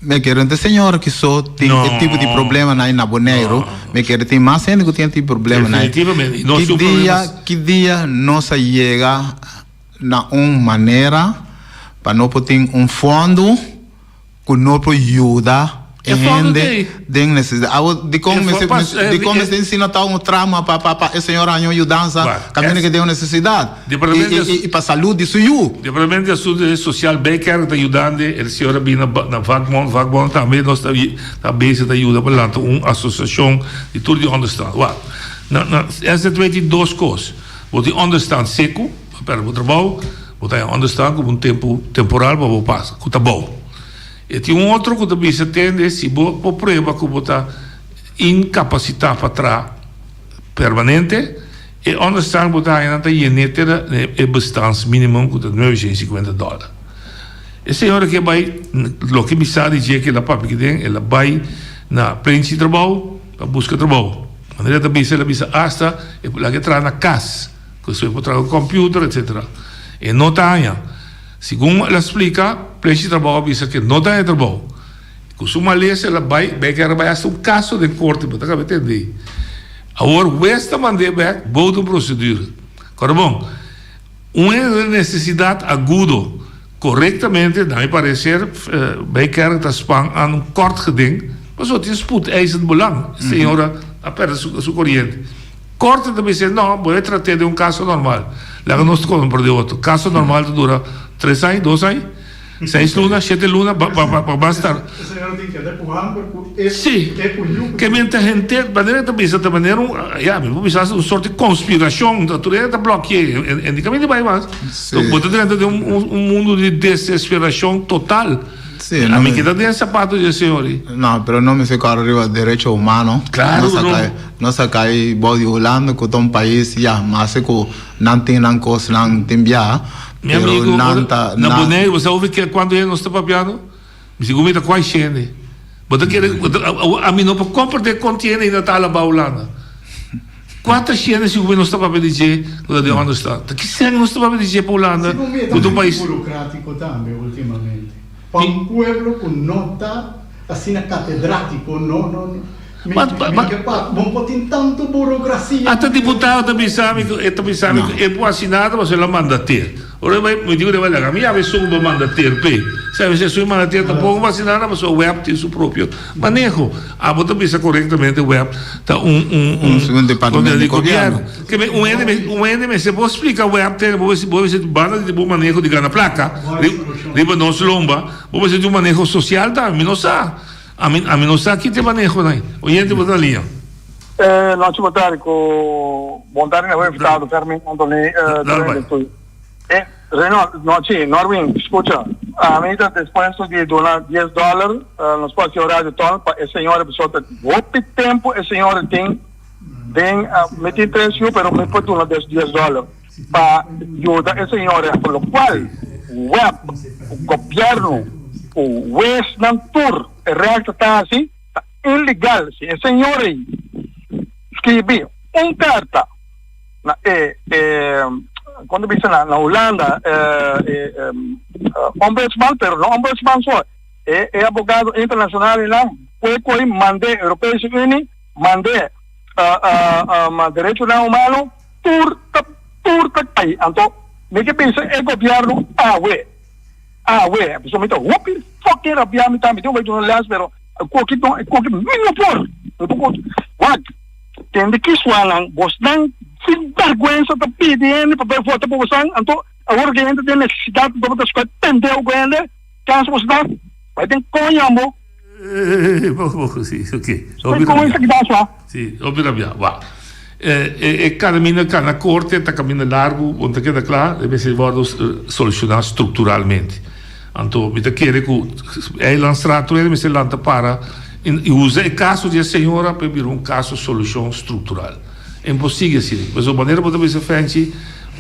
S14: mi a kere no ta e señora ki so tin e tipo di problemanan ei na Boneiru, mi a kere tin mas hende ku tin e tipo di problemanan ei. Ki dia, ki dia nos a yega na un manera pa no por tin un fondo ku no por yuda e hende den nesesidat. Awo dikon mester dikon mester ensina ta un trama pa pa pa e señor haña un yudansa kaminda ke den un nesesidat i i pa salud di su yu.
S7: Departamento di Asuntu Sosial Bijkerk ta yudande e señor a bini na vakbond, vakbond tambe nos ta ta bezig ta yuda pa lanta un asosiashon di tur di onderstand. Wak na na SZW tin dos kos, bo tin onderstand seku. Bo perde bo trabou, bo ta haña onderstand ku un tempu temporal pa bo pasa, ku ta bou. E tin un otro ku ta bisa tende si bo por prueba ku bo ta inkapasitá pa traha permanente, e onderstand ku bo ta haña nan ta yen'é te na e bestaansminimum ku ta nuebe shen i sikuenta dòler. E señora ke bai, loke mi sa di dje ke el a papia kiden, el a bai na plenchi trabou pa buska trabou. Manera el ta bisa, el a bisa asta e por laga e traha na kas. Ku esei por traha un computer etcetera. E no ta haña. Segun el a splika, plechi di trabou a bisa ku e no ta haña trabou. Ku su malesa el a bai, bai kere bai hasta un kaso den korte, bo ta kaba tende. Awor hues ta mand'é bèk bou di un prosedura. Kòrda bon, un hende den nesesidat agudo, korektamente, na mi pareser, bai kere ta span aan un kort geding, pasobra tin spoedeisend belang. E señora a pèrdè su koriente. Korte ta bisa, No, bo e trat'é den un kaso normal. Laga nos kompra di otro. Kaso normal ta dura tres aña, dos aña, seis luna, shete luna, ba ba ba basta. Sí, ke men ta henter, manera ta bisa ta manera un, ya, mi por bisa un sort di konspirashon, ta tur hende ta blòkié, en di kaminda bai mas. Bo ta drenta den un un mundu di desesperashon total.
S14: Sí,
S7: A mi kita den sapato di e señor ei.
S14: No, pero no mester kòrda riba derecho humano.
S7: Claro
S14: Nos
S7: ku
S14: a
S7: no.
S14: kai, nos a kai bou di Hulanda ku ta un pais, ya, mase ku nan tin nan kosnan tin bia,
S7: Mi
S14: pero
S7: amigo,
S14: nan
S7: ora
S14: ta,
S7: na
S14: nan.
S7: Boneiru, bo sa hopi ke kuantu hende nos ta papiando? Mi sigur mi ta kuai shende. Bo ta kere, bo ta, ami no por komprende kon tiene hende ta alabá Hulanda. Kuantu shende sigur mi nos ta papia di dje ku ta den onderstand? Ta ki sèn nos ta papia di dje pa Hulanda
S5: Sigur mi e ta
S7: ku ta un
S5: hopi
S7: pais.
S5: burocratico tambe ultimamente. Pa un pueblo ku no ta asina catedrático no no mi mi ke pa bo por tin tantu burocracia.
S7: Hasta diputado ta bisa mi ku e ta bisa mi ku e por hasi nada pasobra el a manda ter. Ora e bai mi di ku e bai laga mi yabi esun ku bo manda ter p'e. Sabi si esun e manda ter tampoko por hasi nada pasobra web tin su propio maneho. Abo ta bisa korektamente web ta un un
S14: Un departamento di gobièrnu.
S7: Ke men un hende un hende mester por splika web te bo bo mester banda di bo maneho di gana plaka riba nos lomba bo mester di un maneho sosial tambe mi no sa ami ami no sa ki ta e manehonan oyente bo ta na liña.
S4: Nochi bo tardi ku bon tardi na bo invitado Fermin Anthony Durende. Reynold, nochi, Norwin, scucha, ami ta dispuesto di duna dies dollar, nos por haci un radioton pa e señora pasobra ta hopi tempo e señora tin den, mi tin tres yu pero mi por duna des dies dollar pa yuda e señora, por lo cual web, gobierno, cu huesnan tur e rechter ta haci ta ilegal, si e señora ey skibi un carta. na e e kon ta bisa na na Hulanda e ombudsman pero no ombudsman so e e abogado internacional einan kue koi mand'é Europese Unie mand'é derechonan humano tur ta tur ta kai anto mi ke bisa e gobierno awe awe pasobra mi ta hopi fucking rabia mi ta mi tin ku bai duna les pero koki koki mi no por mi por wak. Tende ki suanan bosnan sin bèrgwensa ta pidi hende pa bai vota pa bosan, anto awor ku hende den nesesidat anto bo ta skohe pendeu ku hende, kansa boso ta bai den koña ambo.
S7: Si, ok.
S4: Bai koña esaki ta sua.
S7: Si, hopi rabia. Wak. E kaminda kana korte ta kaminda largu, bo no ta keda kla, e mester wòrdu solushoná strukturalmente. Anto mi ta kere ku Eilandstraat tur hende mester lanta para i usa e kaso di e señora pa e bira un kaso solushon struktural. Imposible asina. Pasobra manera bo ta bisa Fenchi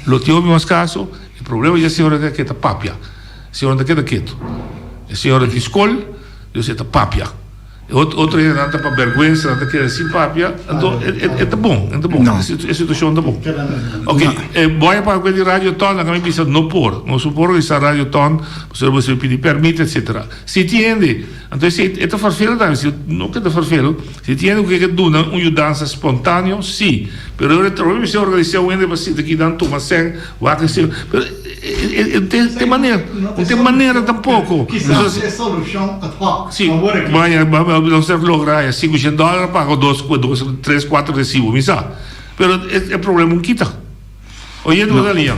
S7: lo tin hopi mas kaso, e problema di e señora ta ke ta papia. E señora no ta keda ketu. E señora tin skol, dus e ta papia. Otro hendenan ta pa bèrgwensa nan ta keda sin papia. Anto e ta bon, e ta bon. E situashon ta bon. Ok, bo a papia di Radioton, laga mi bisa no por. Nos no por organisá Radioton pasobra bo mester pidi pèrmit etsetera. Si tin hende, anto esei e ta ferfelu tambe, si no ke ta ferfelu, si tin hende ku ke duna un yudansa spontaneo, si. Pero e ora mi mester organisá un hende pa sinta kinan tuma sèn, wak esei. Pero e tin manera, no tin manera tampoko.
S5: Kisas e solushon ad hoc
S7: Si, baña, nos a logra haya 500 dòler paga dos, dos, tres, kuater resibo, mi sa. Pero e problema un kita. Oyente bo ta liña.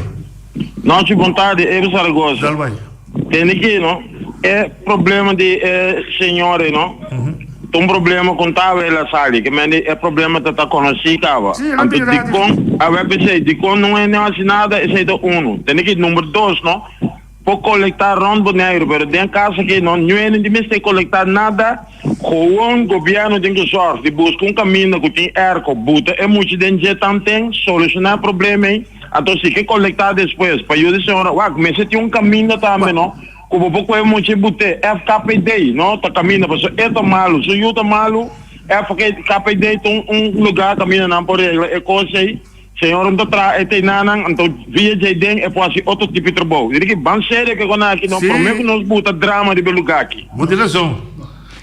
S16: Nochi bon tardi, Ebe Zaragoza.
S7: Dal bai.
S16: Tende ki no, e problema di e señor ei no, ta un problema ku tabata el a sali, ke mende e problema ta ta konosí kaba. Anto dikon, awe p'esei, dikon no hende a hasi nada, esei ta unu. Tende ki number dos no, por kolektá rònt Boneiru, pero den kas aki no, niun hende di mester kolektá nada, gewoon gobièrnu tin ku sòrg di buska un kaminda ku tin èrko, buta e mucha den dje tanten, solushoná e problema ei. Anto si ke kolektá despues pa yuda e señora, wak, mester tin un kaminda tambe, no? Ku bo por kohe mucha i but'é. FKPD, no, ta kaminda, pasobra e ta malu, su yu ta malu, FKPD ta un un lugá kaminda nan por regla e kos ei. Señora no ta traha e teinanan, anto via djei den e por hasi otro tipo di trabou. Di ki ban serio ke kon aki, no, promé ku nos buta drama riba e lugá aki.
S7: Bo tin rason.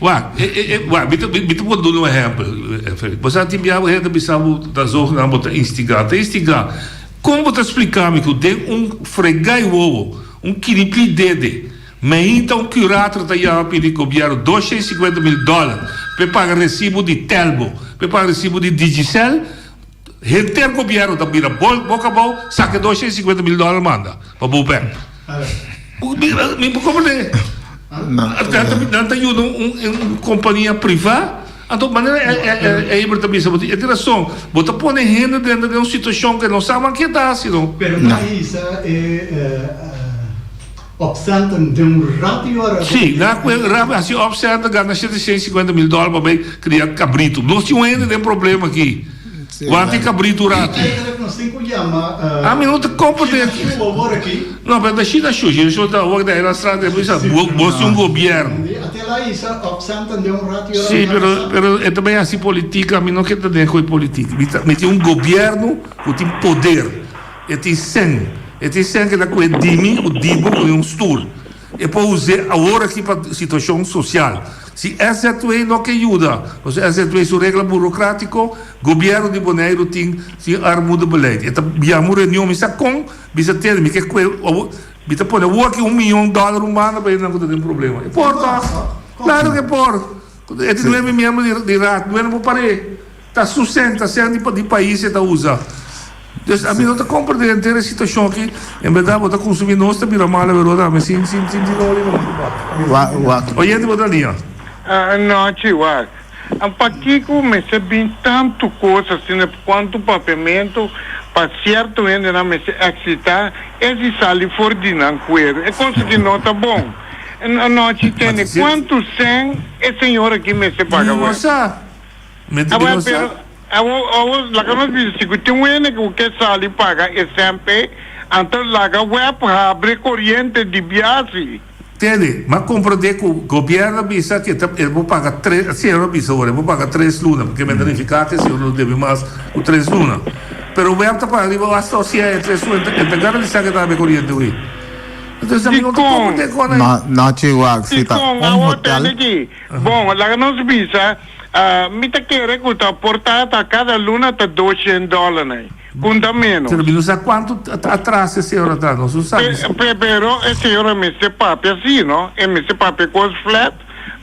S7: Wak, e, e, e, wak, mi ta, mi ta por duna un ehèmpel, Freddy. Bo sa tin biaha bo hende bisa bo ta zogenaamd bo ta instigá. Ta instigá. Kon bo ta spliká mi ku den un fregá i wowo, un kiripí dede, meinta un kurator ta yama pidi gobièrnu 250 mil dòler p'e paga resibo di Telbo, p'e paga resibo di Digicel, henter gobièrnu ta bira boka abou, saka e 250 mil dòler manda pa bo bèk. Mi por comprende. Nan ta yuda un compania priva. Anto manera Eber ta bisa, e tin rason. Bo ta pone hende dentro den un situacion ke no sa man ke ta haci no.
S5: Pero nan a hisa e opcenten den un rato y ora.
S7: Si, nan a haci opcenten gana 750 mil dollar pa bay cria cabrito. Nos tin un hende den problema aki. Wak e cabrito un rato.
S5: Eigenlijk nos tin cu yama
S7: Ami no ta comprende.
S5: China Shu awor aki.
S7: No, pero ta China Shu. China Shu ta awor ta arrastra den bisa bo si un gobierno.
S5: Ate la isa opcenten den un rato y ora.
S7: Si, pero pero e ta bay haci politica. Mi no ke ta den cu e politica. Mi ta mi tin un gobierno cu tin poder. E tin cen. E tin cen ke ta cu e dimi cu dibo cu un stoel. E por us'é awor aki pa situacion social. Si SZW no ke yuda, pasobra SZW su regla burocratico, gobierno di Boneiru tin sin armoedebeleid. E ta yama un reunion, mi sa con, bisa tende, mi ke kue, mi ta pone awor aki un miyon dollar un banda pa esnan cu ta den problema. E por toch? Claro ke por. E tin nuebe miembro di raad, nuebe por par'é. Ta su cent, ta cent di pais e ta usa. Dus ami no ta comprende henter e situacion aki. En berdad bo ta consumi nos ta bira malo pero tambe sin sin sin tin ori no. Oyente bo ta lia.
S15: Anochi wak. Pakiko mester bin tantu kos asina kuantu papiamentu pa sierto hendenan mester eksitá es di sali for di nan kueru. E kos aki no ta bon. Anochi tende kuantu sèn e señor aki mester paga wèl. Awor, pero, awor, awor, laga nos bisa, si ku tin un hende ku ke sali paga e sèn p'e, anto laga wèp habri koriente di biasi.
S7: Tende, m'a komprondé ku gobièrnu a bisa ku e ta, e por paga tres, señor a bisa ora, e por paga tres luna, porque mi ta nifiká ku e señor no debe mas ku tres luna. Pero wèp ta paga riba asta osia e tres luna, e ta garantisá ku e ta habri koriente hui. Entonces ami no ta komprondé kon ei.
S14: No, no, Chihuahua, si ta
S15: Dikon?
S14: un
S15: Awor
S14: hotel.
S15: tende ki. Bon, laga nos bisa, Mi ta kere ku ta por ta ta kada luna ta doshen dòler nei, kun ta ménos.
S7: Pero mi no sa kuantu atras e señora ta, nos no sa.
S15: Pero e señora mester papia si, no? E mester papia kos flat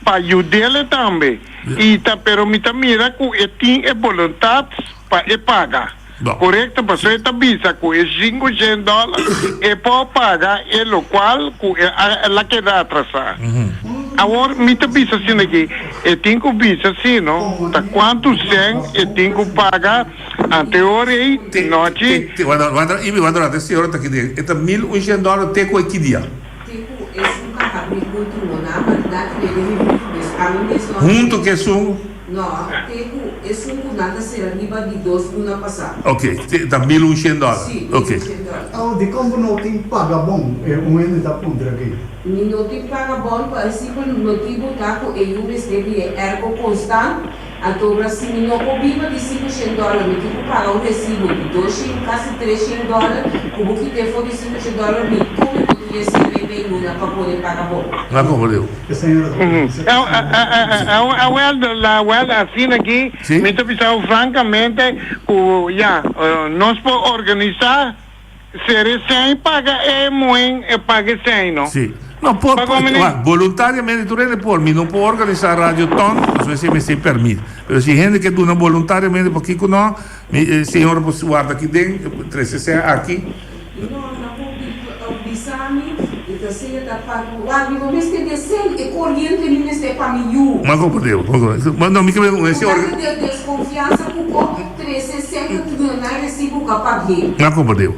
S15: pa yud'el tambe. I ta, pero mi ta mira ku e tin e boluntat pa e paga. Korekto, pasobra e ta bisa ku e 500 dòler e por paga e lokual ku e a el a keda atrasá. Awor mi ta bisa asina aki, e tin ku bisa si no ta kuantu sèn e tin ku paga anteor ei nochi.
S7: Te, wanda, wanda, Ibi, wanda rato, e señora ta kende, e ta 1100 dòler te ku e ki dia? Huntu ku esun.
S13: No, te ku esun ku nan ta sera riba di dos luna pasá.
S7: Ok, te ta 1100 dòler.
S13: Sí,
S7: Ok.
S13: 1100 dòler.
S5: Awo, dikon bo no tin paga bon? E un hende ta puntra aki.
S13: Mi no tin paga bon pa e simpel motibu ta ku e yu mester di e airco konstant, antobra si mi no por biba di 500 dòler mi tin ku paga un resibo di 200 kasi 300 dòler ku bo kit'é for di 500 dòler mi kon mi por tin e sirve mei luna pa pone paga bon.
S7: Na komprendé.
S15: Awel, awel, asina aki mi ta bisa bo francamente cu ya, nos por organisa sere sèn paga e muhen e paga e sèn no.
S7: Sí. No, por,
S15: Pa
S7: por,
S15: comini.
S7: wak, voluntariamente tur hende por. Mi no por organisa radioton, pasobra esei mester permit. Pero si hende ke duna voluntariamente, pakiko no? Mi, e señora por warda aki den, trese sèn aki.
S13: No, no por bisa mi, i ta sea ta pa wak mi no mester di esei, e koriente mi mester pa mi yu.
S7: Ma como por Dios, ma no mi ke un ese
S13: Ku ta di deskonfiansa ku ko trese sèn ta duna nan resibo ku a pag'é.
S7: Ma como por Dios.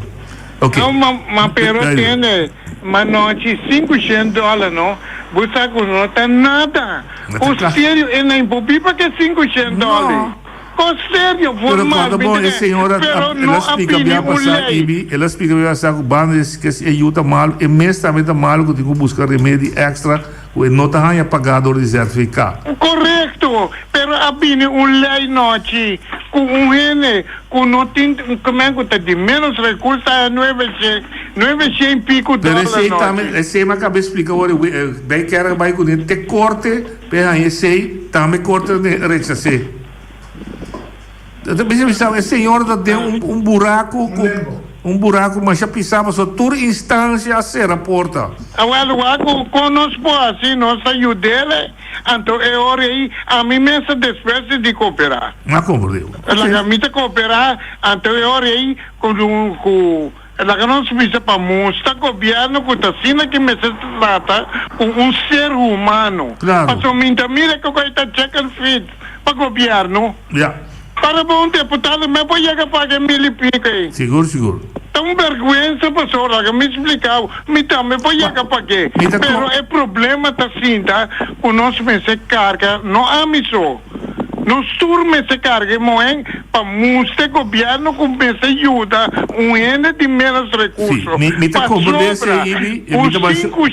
S7: Ok.
S15: No, ma ma pero tende, ma nochi 500 dòler no, bo sa ku no ta nada. Ku serio e nan por biba ke 500 dòler. Con serio
S7: Pero
S15: formal
S7: cuando
S15: mi
S7: bo e
S15: tene,
S7: señora
S15: pero
S7: el
S15: no
S7: a
S15: a
S7: splica
S15: pidi
S7: bia
S15: un
S7: pasá
S15: ley.
S7: Ibi, el a splica bia pasá cu banda di ke si e yu ta malo, e mes tambe ta malo cu tin cu busca remedi extra cu e no ta haña pagá door di ZVK.
S15: Corecto, pero a bini un ley nochi cu un hende cu no tin, cu men cu ta di menos recurso ta haña nueve cien, nueve cien y pico
S7: Pero
S15: dollar
S7: esey tambe,
S15: nochi.
S7: esey mi a caba splica ora e bay kere a bay cune te corte p'e haña esey, tambe corte a rechas'é. Ta bisa bisa e señor ta den un un buraco cu un buraco masha pisa pasobra tur instancia a cera porta.
S15: Awel wak cu con nos por haci nos ta yudele anto e ora ey ami mes ta despues di coopera.
S7: Ma comprende.
S15: Laga mi ta coopera anto e ora ey cu cu laga nos bisa pa mustra gobierno cu ta asina ki mester trata cu un ser humano.
S7: Claro.
S15: Pasobra mi ta mira cu e ta check and feed. Pa gobierno.
S7: Ja.
S15: Para bo un deputado me por yega paga e mil y pico ey.
S7: Sigur, sigur.
S15: Ta un berguensa pasobra laga mi splica bo, mi tambe por yega pag'e.
S7: Mi ta
S15: Pero e problema ta sinta cu nos mester carga, no ami so, nos tur mester carga e moen pa mustra e gobierno cu mester yuda un hende di menos recurso.
S7: Si, mi, mi ta comprende esey,
S15: Pasobra
S7: Ibi,
S15: cu
S7: mi ta bay.
S15: cinco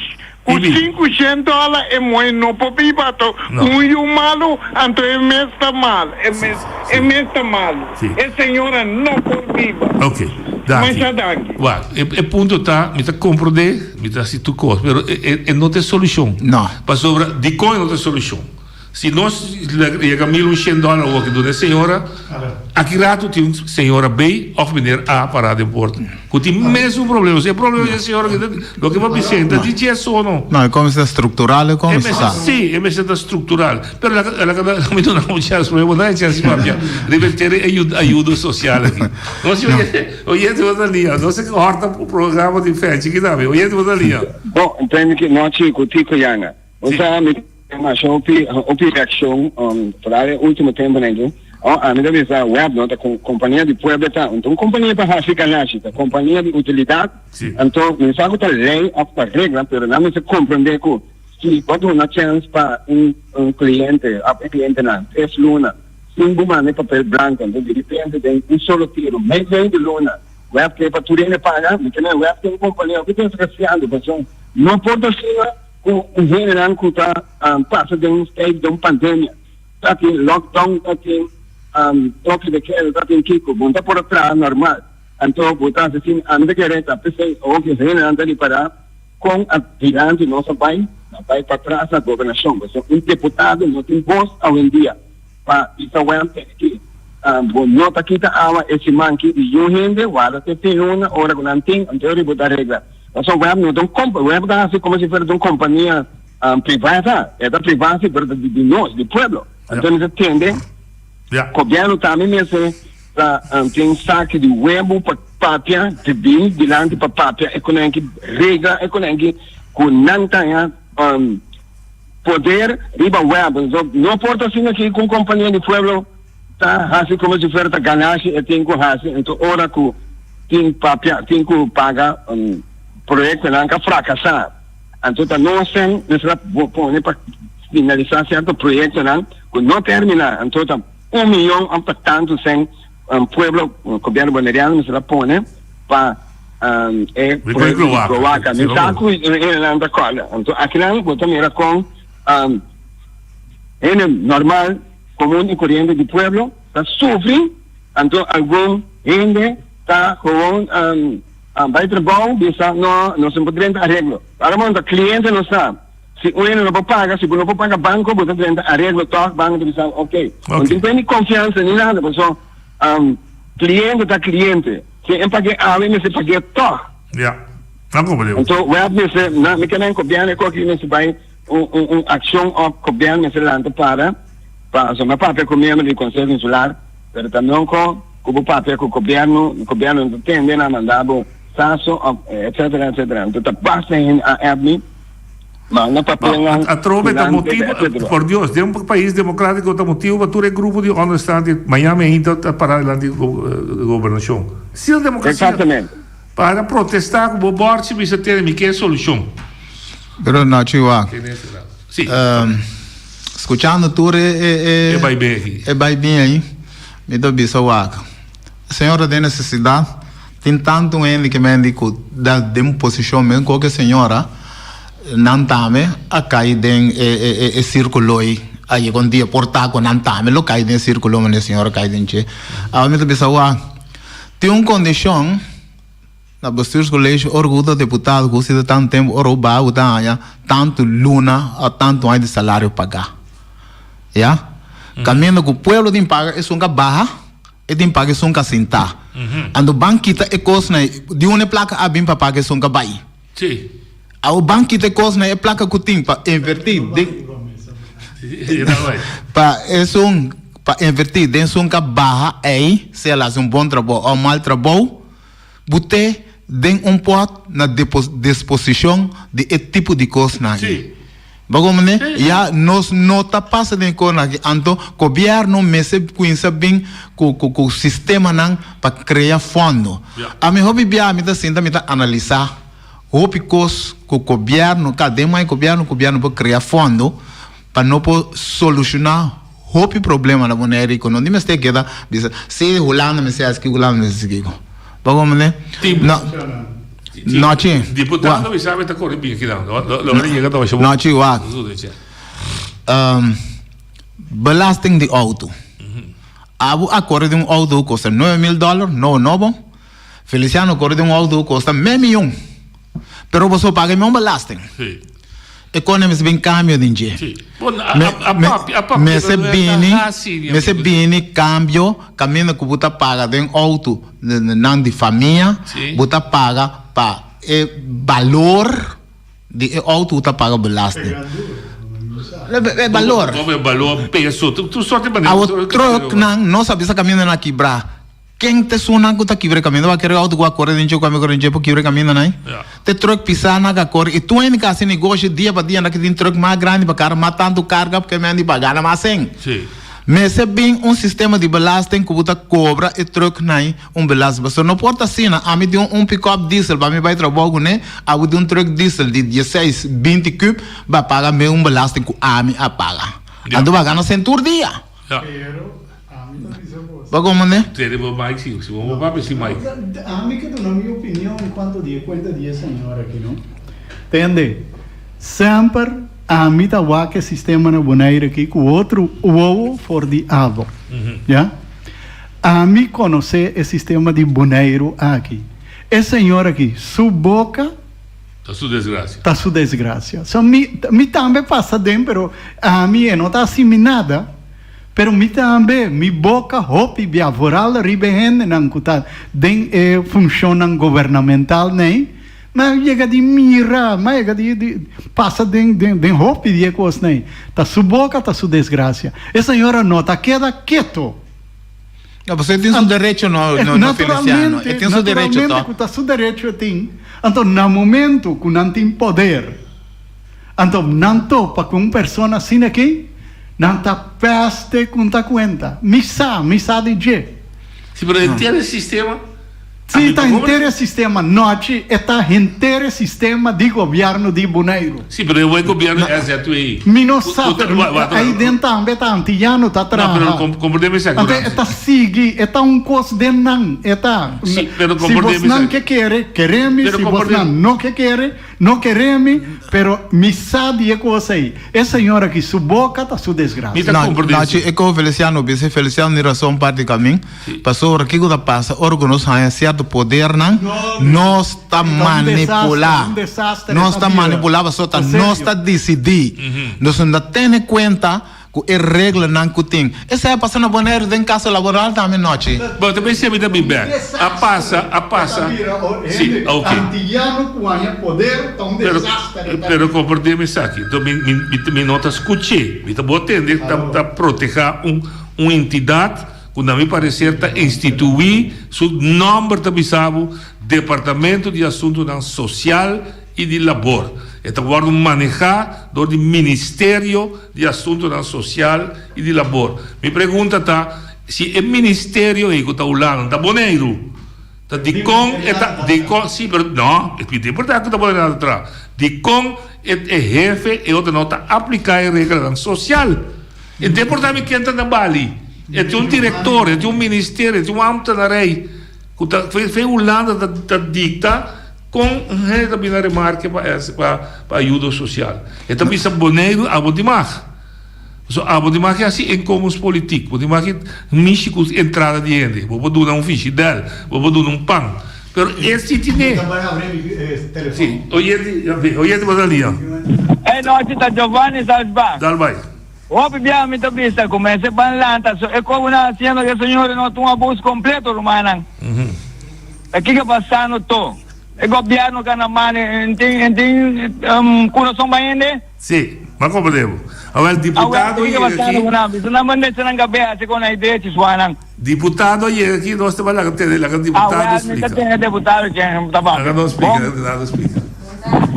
S15: Ku
S7: Ibi.
S15: 500 dòler e muhé no por biba to
S7: No.
S15: ku un yu malu, anto e mes ta mal, e mes e mes ta malu.
S7: Sí.
S15: E señora no por biba.
S7: Ok, danki.
S15: Masha danki.
S7: Wak, e, e punto ta, mi ta komprondé, mi ta hasi tur kos, pero e, e, e no ta e solushon.
S14: No.
S7: Pasobra, dikon e no ta e solushon? Si nos yega 1100 dòler awor ki duna e señora, aki rato tin un señora B òf meneer A pará den porta ku tin mesun problema. Si e problema di e señora ki ta loke bo a bis'é ta di dje so no.
S14: No, e komsa ta struktural e
S7: E
S14: komsa
S7: mester
S14: ta.
S7: si, e mester ta struktural. Pero laga laga mi duna un chèns promé bo ta chèns di papia riba e tera e ayudo sosial aki. No si oyente oyente bo ta lia, no se hòrta programa di fènchi ki tambe, oyente bo ta lia.
S17: Bo, prende ki nochi ku Tico Yanga. Bo sa mi tin masha hopi hopi reaccion foral e ultimo temponan aki. Awor ami ta bisa web no ta compania di pueblo ta anto un compania pa haci ganashi ta compania di utilidad anto mi sa cu ta ley of ta regla pero nan mester comprende cu si bo duna chance pa un un cliente of e clientenan tres luna sin bo manda e papel blanco anto di repente den un solo tiro mei mei di luna web ke pa tur hende paga mi kende web ta un compania hopi desgraciado pasobra no por ta asina. Ku un hendenan ku ta pasa den un state den un pandemia, ta tin lockdown, ta tin toque de queda, ta tin kiko, bo no ta por a traha normal. Anto bo ta hasi sin ami ta kere ta p'esei awor ku hendenan ta ripará kon adilanti nos a bai, a bai patras na gobernashon. Pasobra un deputado no tin bos awendia pa bisa wèl tene ki bo no ta kita awa e siman ki di yu hende, warda te fin luna ora ku nan tin, anto riba bo ta regla. Pasobra web no ta un compa, web ta hasi como si fuera ta un compania privada, e ta privada si pero ta di nos, di pueblo. Anto nos ta tende gobierno tambe mester ta tin saki di webo pa papia, di bin dilanti pa papia e konenki regla e konenki ku nan ta haña poder riba web. Anto no por ta asina aki ku un compania di pueblo ta hasi como si fuera ta ganashi e tin cu hasi, enton ora cu tin papia tin cu paga proyectonan ca fracasa, anto ta nos sen mester a pone pa. finalisá sierto proyektonan ku no terminá. Anto ta un miyon òf ta tantu sèn pueblo, gobièrnu boneriano mester a pone pa e proyekto di kloaka. Mi sa ku hendenan ta kòrda. Anto akinan bo ta mira kon hende normal, komun i koriente di pueblo ta sufri, anto algun hende ta gewoon bai trabou bisa no, nos no por drenta areglo. Ora bo ta kliente nos sa. Si un hende no por paga, si bo no por paga banco, bo ta drenta areglo tòg, banco ta bisa ok. No tin ni konfiansa ni nada, paso kliente ta kliente. Si e pag'é awe, mester pag'é tòg.
S7: Ja, nan komprendé.
S17: Anto web mester, nan, mi kende gobièrnu e koki mester bai un un un akshon òf gobièrnu mester lanta para, paso mi a papia ku miembro di Konseho Insular, pero ta no ko ku bo papia ku gobièrnu, gobièrnu no ta tende, nan a manda bo saso òf etsetera etsetera. Anto ta basta hende a app mi. Manda papelnan
S7: Atrobe ta
S17: durante,
S7: motibu,
S17: etcetera.
S7: por Dios, den un pais democrático ta motibu pa tur e grupo di onderstand di Miami ainda ta pará dilanti di gobernacion. Asina democracia.
S17: Exactamente.
S7: Para protestá ku bo bòrchi bisa tene mi ke solucion.
S14: Pero Nacho wak,
S7: Sí.
S14: skuchando tur e e
S7: e E bai ben aki.
S14: e bai bin ei, mi ta bisa wak, señora den nesesidat. Tin tantu hende ke men di ku da den un posishon mes ku e señora, nan tambe a kai den e e sirkulo ei. A yega un dia por ta ku nan tambe lo kai den e sirkulo manera e señora a kai den dje. Awe mi ta bisa wak, tin un kondishon na bestuurscollege ora ku bo ta deputado ku bo sinta tantu tempu ora bo baha bo ta haña tantu luna òf tantu aña di salario pagá. Ya. Kaminda ku pueblo tin paga esun ka baha. E tin paga esun ka sintá. Anto ban kita e kosnan ei. Di unda e plaka a bin pa paga esun ka bai?
S7: Sí.
S14: Awor ban kita e kosnan ei, e plaka ku tin pa invertí den pa esun pa invertí den esun ka baha ei, sea el hasi un bon trabou òf mal trabou, bo te den un pòt na disposishon di e tipo di kosnan ei. Bo comprende? Ya nos no ta pasa den e kosnan aki. Anto gobièrnu mester kuinsa bin ku ku ku sistemanan pa krea fondo. Ami hopi biaha mi ta sinta mi ta analisá hopi kos ku gobièrnu ka den mai gobièrnu gobièrnu por krea fondo pa no por solushoná hopi problema na Boneiru i ku no di mester keda bisa si Hulanda mester hasi kiko Hulanda mester hasi kiko. Bo comprende? No. Nochi.
S7: Diputado mi sabe ta corre bien kinan. Lo lo llega ta basha.
S14: Nochi wak. Um, belasting di auto. Abo a corre di un auto costa 9 mil dollar, no nobo. Feliciano corre di un auto costa me miljoen. Pero boso paga mi un belasting.
S7: Sí.
S14: E kone mester bin kambio den dje.
S7: Sí. Bon, a, a, a papi, a papi,
S14: Mester
S7: pero
S14: bini,
S7: ta hasi, mi
S14: mester
S7: amigo.
S14: bini kambio kaminda ku bo ta paga den outo nan di famia,
S7: Sí.
S14: bo ta paga pa e balor di e outo bo ta paga belasting. E balor.
S7: Como e balor, peso, tur, tur sorte manera.
S14: Awo trucknan no sa bisa kaminda nan a kibra. Ken ta esunnan ku ta kibra e kaminda? Bo a kere outo ku a kore den dje ku a kore den dje por kibra e kaminda nan? Ta e trùk pisá nan ka kore i tur hende ka hasi negoshi dia pa dia nan ke tin trùk mas grandi pa kara mas tantu karga porque men di pa gana mas sèn. Mester bin un sistema di belasting ku bo ta kobra e trùk nan un belasting pasobra no por ta asina ami tin un pikòp diesel pa mi bai trabou kuné abo tin un trùk diesel di dieseis binti kub ba paga mi un belasting ku ami a paga anto bo a gana sèn tur dia.
S5: Pero ami ta bisa bo.
S14: Bo como ne?
S7: Tene bo mic si, si bo papia si mic.
S5: Ami ke duna mi opinion en cuanto di e cuenta di e señor aki no. Tende, semper ami ta wak e sistema na Bonaire aki cu otro wowo for di abo. Ya. Ami conoce e sistema di Boneiru aki. E señor aki su boca.
S7: Ta su desgracia.
S5: Ta su desgracia. So mi, mi tambe pasa den, pero ami e no ta haci mi nada, pero mi tambe, mi boca hopi bia, vooral riba e hendenan cu ta den e funcionnan gobernamental nei, mi a yega di mira, mi a yega di, di pasa den, den, den hopi di e cos nei. Ta su boca, ta su desgracia. E señora no ta keda keto.
S14: No, pasobra e tin su derecho no, no, no Feliciano. E tin su derecho
S5: Naturalmente
S14: toch?
S5: ku ta su derecho e tin. Anto na momento ku nan tin poder, anto nan topa ku un persona asina aki, nan ta peste ku ta kuenta. Mi sa, mi sa di dje.
S7: Si, pero henter e sistema.
S5: Si, ta henter e sistema. Nochi e ta henter e sistema di gobièrnu di Boneiru.
S7: Si, pero e wei gobièrnu SZW.
S5: Mi no sa, pero ei den tambe ta antiyano ta traha.
S7: No, pero komprendé mi esaki.
S5: Anto e ta sigui, e ta un kos den nan, e ta.
S7: Si, pero komprendé mi esaki.
S5: Si bosnan ke kere, kere mi, si bosnan no ke kere, No kere mi, pero mi sa di e kos ei. E señor aki su boka ta su desgrasia.
S14: No, Nachi, e koho Feliciano bisa, Feliciano tin rason parti kamin, pasobra kiko ta pasa ora ku nos haña sierto podernan, nos ta manipulá, nos ta manipulá pasobra ta nos ta disidí, nos no ta tene kuenta Ku e reglanan ku tin. Esei a pasa na Boneiru den kaso laboral tambe nochi.
S7: Bo ta pensé mi ta bin bek. A pasa, a pasa. Si, ok.
S5: Antiyano ku haña poder ta un desaster.
S7: Pero komprendé mi esaki. Enton mi, mi, mi no ta skuch'é. Mi ta bo tende ta, ta protehá un, un entidat ku na mi pareser ta instituí, su nòmber ta bisa bo, Departamento di Asuntunan Sosial i di Labor. E ta wòrdu manehá dor di Ministerio. di Asuntonan Sosial i di Labor. Mi pregunta ta, si e ministerio ei ku ta Hulanda ta Boneiru, ta dikon e ta, dikon, si, pero no, mi ta importá ku ta Boneiru ta traha, dikon e e hefe e otro no ta apliká e reglanan sosial? E ta importá mi ken ta na Bali, e tin un direktor, e tin un ministerio, e tin un ambtenarij ku ta, fe Hulanda ta ta dikta. Kon un hende ta bini na remarke pa pa pa ayudo sosial? E ta bisa Boneiru abo di mag. So abo di mag e hasi inkomenspolitiek. Bo di mag e mishi ku entrada di hende. Bo por duna un fishidèl, bo por duna un pan. Pero e si tine. Si, oyente, oyente bo ta lia.
S18: E nochi ta Giovanni Salzbach.
S7: Dal bai.
S18: Hopi biaha mi ta bisa ku mester ban lanta so e kobo nan hasiendo ke señores no ta un abus kompleto rumannan. Ta kiko pasando to? E gobierno ka na mane en tin en tin kurason pa hende?
S7: Si, m'a komprende bo. Awel
S18: Awel
S7: diputado
S18: ta kiko
S7: yega
S18: pasando
S7: aki.
S18: ku nan? Bisa nan manda nan kabes ku nan idechi suanan.
S7: Diputado a yega aki nos ta laga tene laga diputado
S18: Awel mi ta
S7: splika.
S18: tene deputado ken ta
S7: Laga
S18: papia.
S7: nos splika
S18: Bon.
S7: laga diputado splika.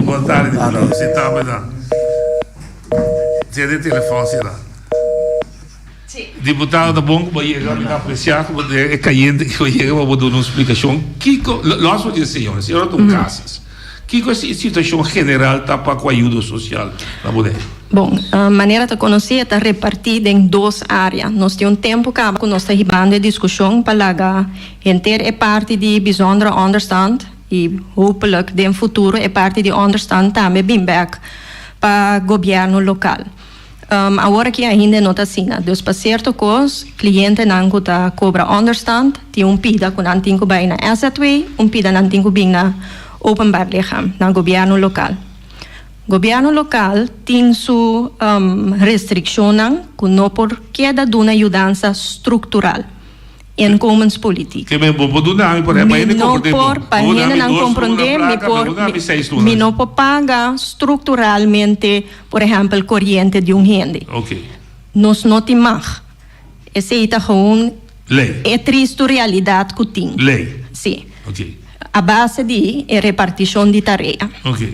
S7: Bon tardi diputado. Si tambe nan. Tiene telefon si nan. Diputado ta bon ku bo yega, mi ta apresia ku bo e kayente ku bo yega pa bo duna un splikashon kiko, los for di e señor, e señor ta un kasas. Kiko e situashon general ta pa ku ayudo sosial na Boneiru?
S19: Bon, manera ta konosí e ta repartí den dos área. Nos tin un tempu kaba ku nos ta hibando e diskushon pa laga henter e parti di bijzondere onderstand i hopelijk den futuro e parti di onderstand tambe bin bek pa gobièrnu lokal. Awor aki ainda e no ta asina. Dus pa sierto kos, klientenan ku ta kobra onderstand tin un pida ku nan tin ku bai na SZW, un pida nan tin ku bin na Openbaar Lichaam, na gobièrnu lokal. Gobièrnu lokal tin su restrikshonnan ku no por keda duna yudansa struktural. Inkomenspolitiek.
S7: Ke men bo por duna mi por ehempel,
S19: Mi
S7: hende
S19: no
S7: komprende bo.
S19: por, pa
S7: Bo duna mi
S19: hendenan
S7: dos luna
S19: komprende, mi
S7: plaka, bo
S19: por,
S7: duna mi seis luna.
S19: mi no por paga strukturalmente, por ehempel, koriente di un hende.
S7: Oké.
S19: Nos no tin mag. Esei ta gewoon
S7: Lei.
S19: e tristu realidat ku tin.
S7: Lei.
S19: Si.
S7: Oké.
S19: A base di e repartishon di tarea.
S7: Oké.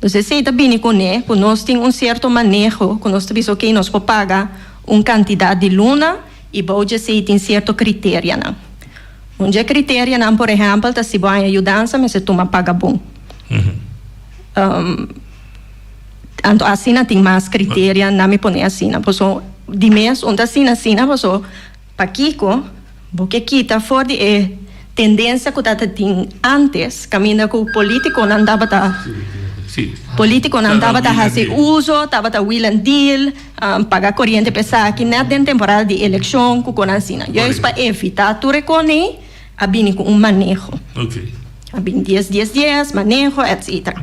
S19: Dus esei ta bini kuné ku nos tin un sierto maneho ku nos ta bisa oké nos por paga un kantidat di luna, I bou djesei tin sierto kriterianan. Un dje kriterianan, por ehèmpel, ta si bo haña yudansa mester tuma paga bon. Anto asina tin mas kriteria, na mi pone asina. Paso di mes un ta asina asina paso pakiko bo ke kita for di e tendensia ku ta tin ántes kaminda ku politikonan tabata Politiconan tabata haci uso, tabata wheel and deal, paga coriente pa esaki net den temporada di eleccion cu con asina. Juist pa evita tur e con ey, a bini cu un maneho. A bini dies, dies, dies, maneho, etc.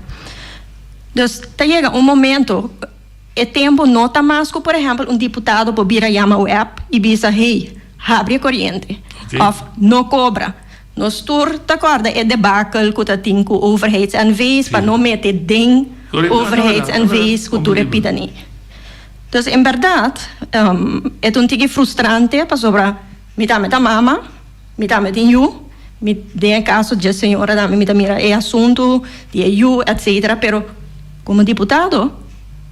S19: Dus ta yega un momento, e tempo no ta mas cu por ehempel un diputado por bira yama web y bisa hey, habri e coriente of no cobra. Nos tur ta kòrda e debakel ku ta tin ku Overheids NV's pa no mete den Overheids NV's ku tur e pidani. Dus en bèrdat e ta un tiki frustrante pasobra mi tambe ta mama, mi tambe tin yu, mi den e kaso dje señora tambe mi ta mira e asuntu di e yu etcetera pero komo diputado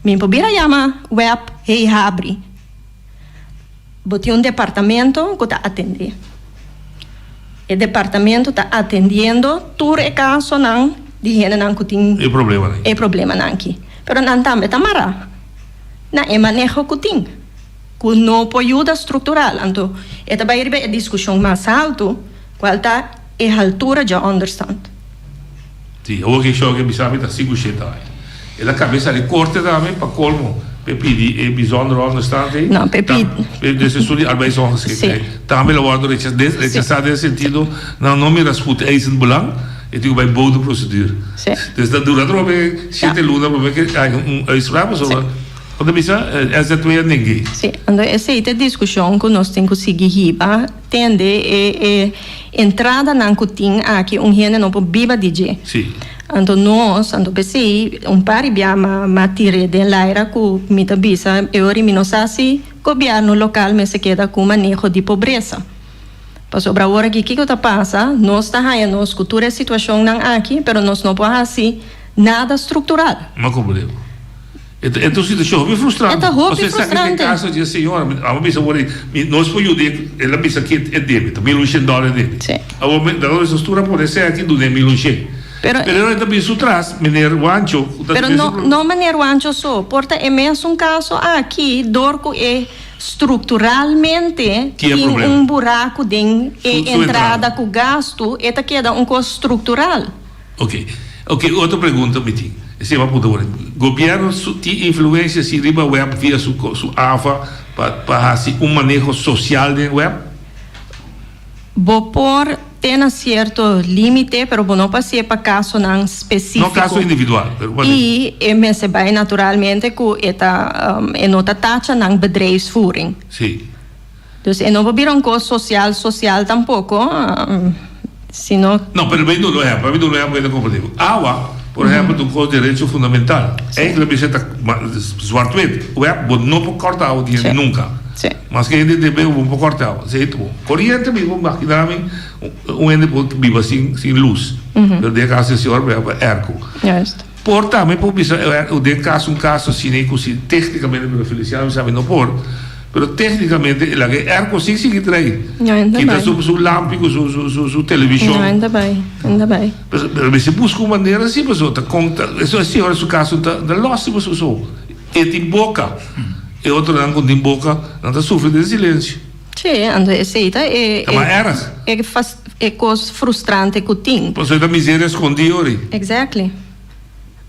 S19: mi por bira yama web hey habri. Bo tin un departamento ku ta atendé. E departamento ta atendiendo tur e kasonan di hendenan ku tin
S7: E problemanan.
S19: e problemanan aki. Pero nan tambe ta mará na e maneho ku tin, ku no por yuda struktural. Anto e ta bai riba e diskushon mas haltu, kual ta e haltura dje ònderstant.
S7: Sí, awor ke show ke bisa mi ta sigu sheta aña. El a kab'é sali korte tambe pa kolmo p'e pidi e bijzondere onderstand ei.
S19: No, p'e pidi.
S7: Dus esun di arbeidsongeschiktheid.
S19: Sí.
S7: Tambe el a wòrdu rechasá den e sentido nan no mira spoedeisend belang, e tin ku bai boven de procedure.
S19: Sí.
S7: Dus ta dura atrobe shete luna promé ke haña un uitspraak pasobra bo ta bisa SZW a neng'é.
S19: Sí, anto esei ta e diskushon ku nos tin ku sigui hiba. Tende e e entradanan ku tin aki un hende no por biba di dje.
S7: Sí.
S19: Anto nos, anto p'esei un par di bia m'a m'a tir'é den laira ku mi ta bisa e ora mi no sa si gobièrnu lokal mester keda ku maneho di pobresa. Pasobra awor aki kiko ta pasa, nos ta haña nos ku tur e situashonnan aki pero nos no por hasi nada struktural.
S7: M'a komprendé bo. E ta un situacion hopi frustrante.
S19: E ta hopi frustrante.
S7: Pasobra esaki ta e caso di e señora. Mi a bisa awor, nos por yuda el a bisa ki e debe, ta 1100 dòler e debe.
S19: Sí.
S7: Awor mi ta bisa tur a pone esei aki dun'e 1100.
S19: Pero
S7: Pero e ta bin su tras, meneer Wancho, ku ta
S19: Pero
S7: bin
S19: no,
S7: su
S19: no meneer Wancho so. Por ta e mesun caso aki dor cu e structuralmente
S7: Tin e
S19: tin
S7: problema.
S19: un buraco den
S7: Su
S19: e
S7: su entrada.
S19: entrada cu gasto, e ta keda un cos structural.
S7: Ok, ok, otro pregunta mi tin. Esei bo a puntra wor. Gobierno su tin influencia si riba web via su su AVA pa pa haci un maneho social den web?
S19: Bo por te na cierto limite, pero bo no por hacié pa casonan
S7: No
S19: specifico.
S7: caso individual, pero maneho.
S19: Y e mester bay naturalmente cu e ta e no ta tacha nan bedrijfsvoering.
S7: Si.
S19: Dus e no por bira un cos social social tampoco, sino.
S7: No, pero mi duna un ehempel, mi duna un ehempel ku ta komprendé. Awa, por ehempel, ta un kos derecho fundamental. Eigenlijk mester ta zwart wit. Wèp, bo no por kòrta awa di hende nunka. Maske hende debe, bo no por kòrta awa. Esei ta bon. Koriente mi por imaginá mi un hende por biba sin sin lus. Pero den e kaso di e señor, por ehempel, airco. Por tambe por bisa den caso un caso asina y cu si tecnicamente pero Feliciano bisa mi no por pero tecnicamente laga e airco sin sigui trae kita su su lampi cu su su su su television.
S19: No enta bay enta bay.
S7: Pero mester busca un manera si pasobra ta con ta eso e señora su caso ta ta los si pasobra so e tin boca e otronan cu tin boca nan ta sufri den silencio.
S19: Sí, anto esey ta e
S7: Ta mas erg.
S19: e e cos frustrante cu tin.
S7: Pasobra e ta miseria escondi ori.
S19: Exactly.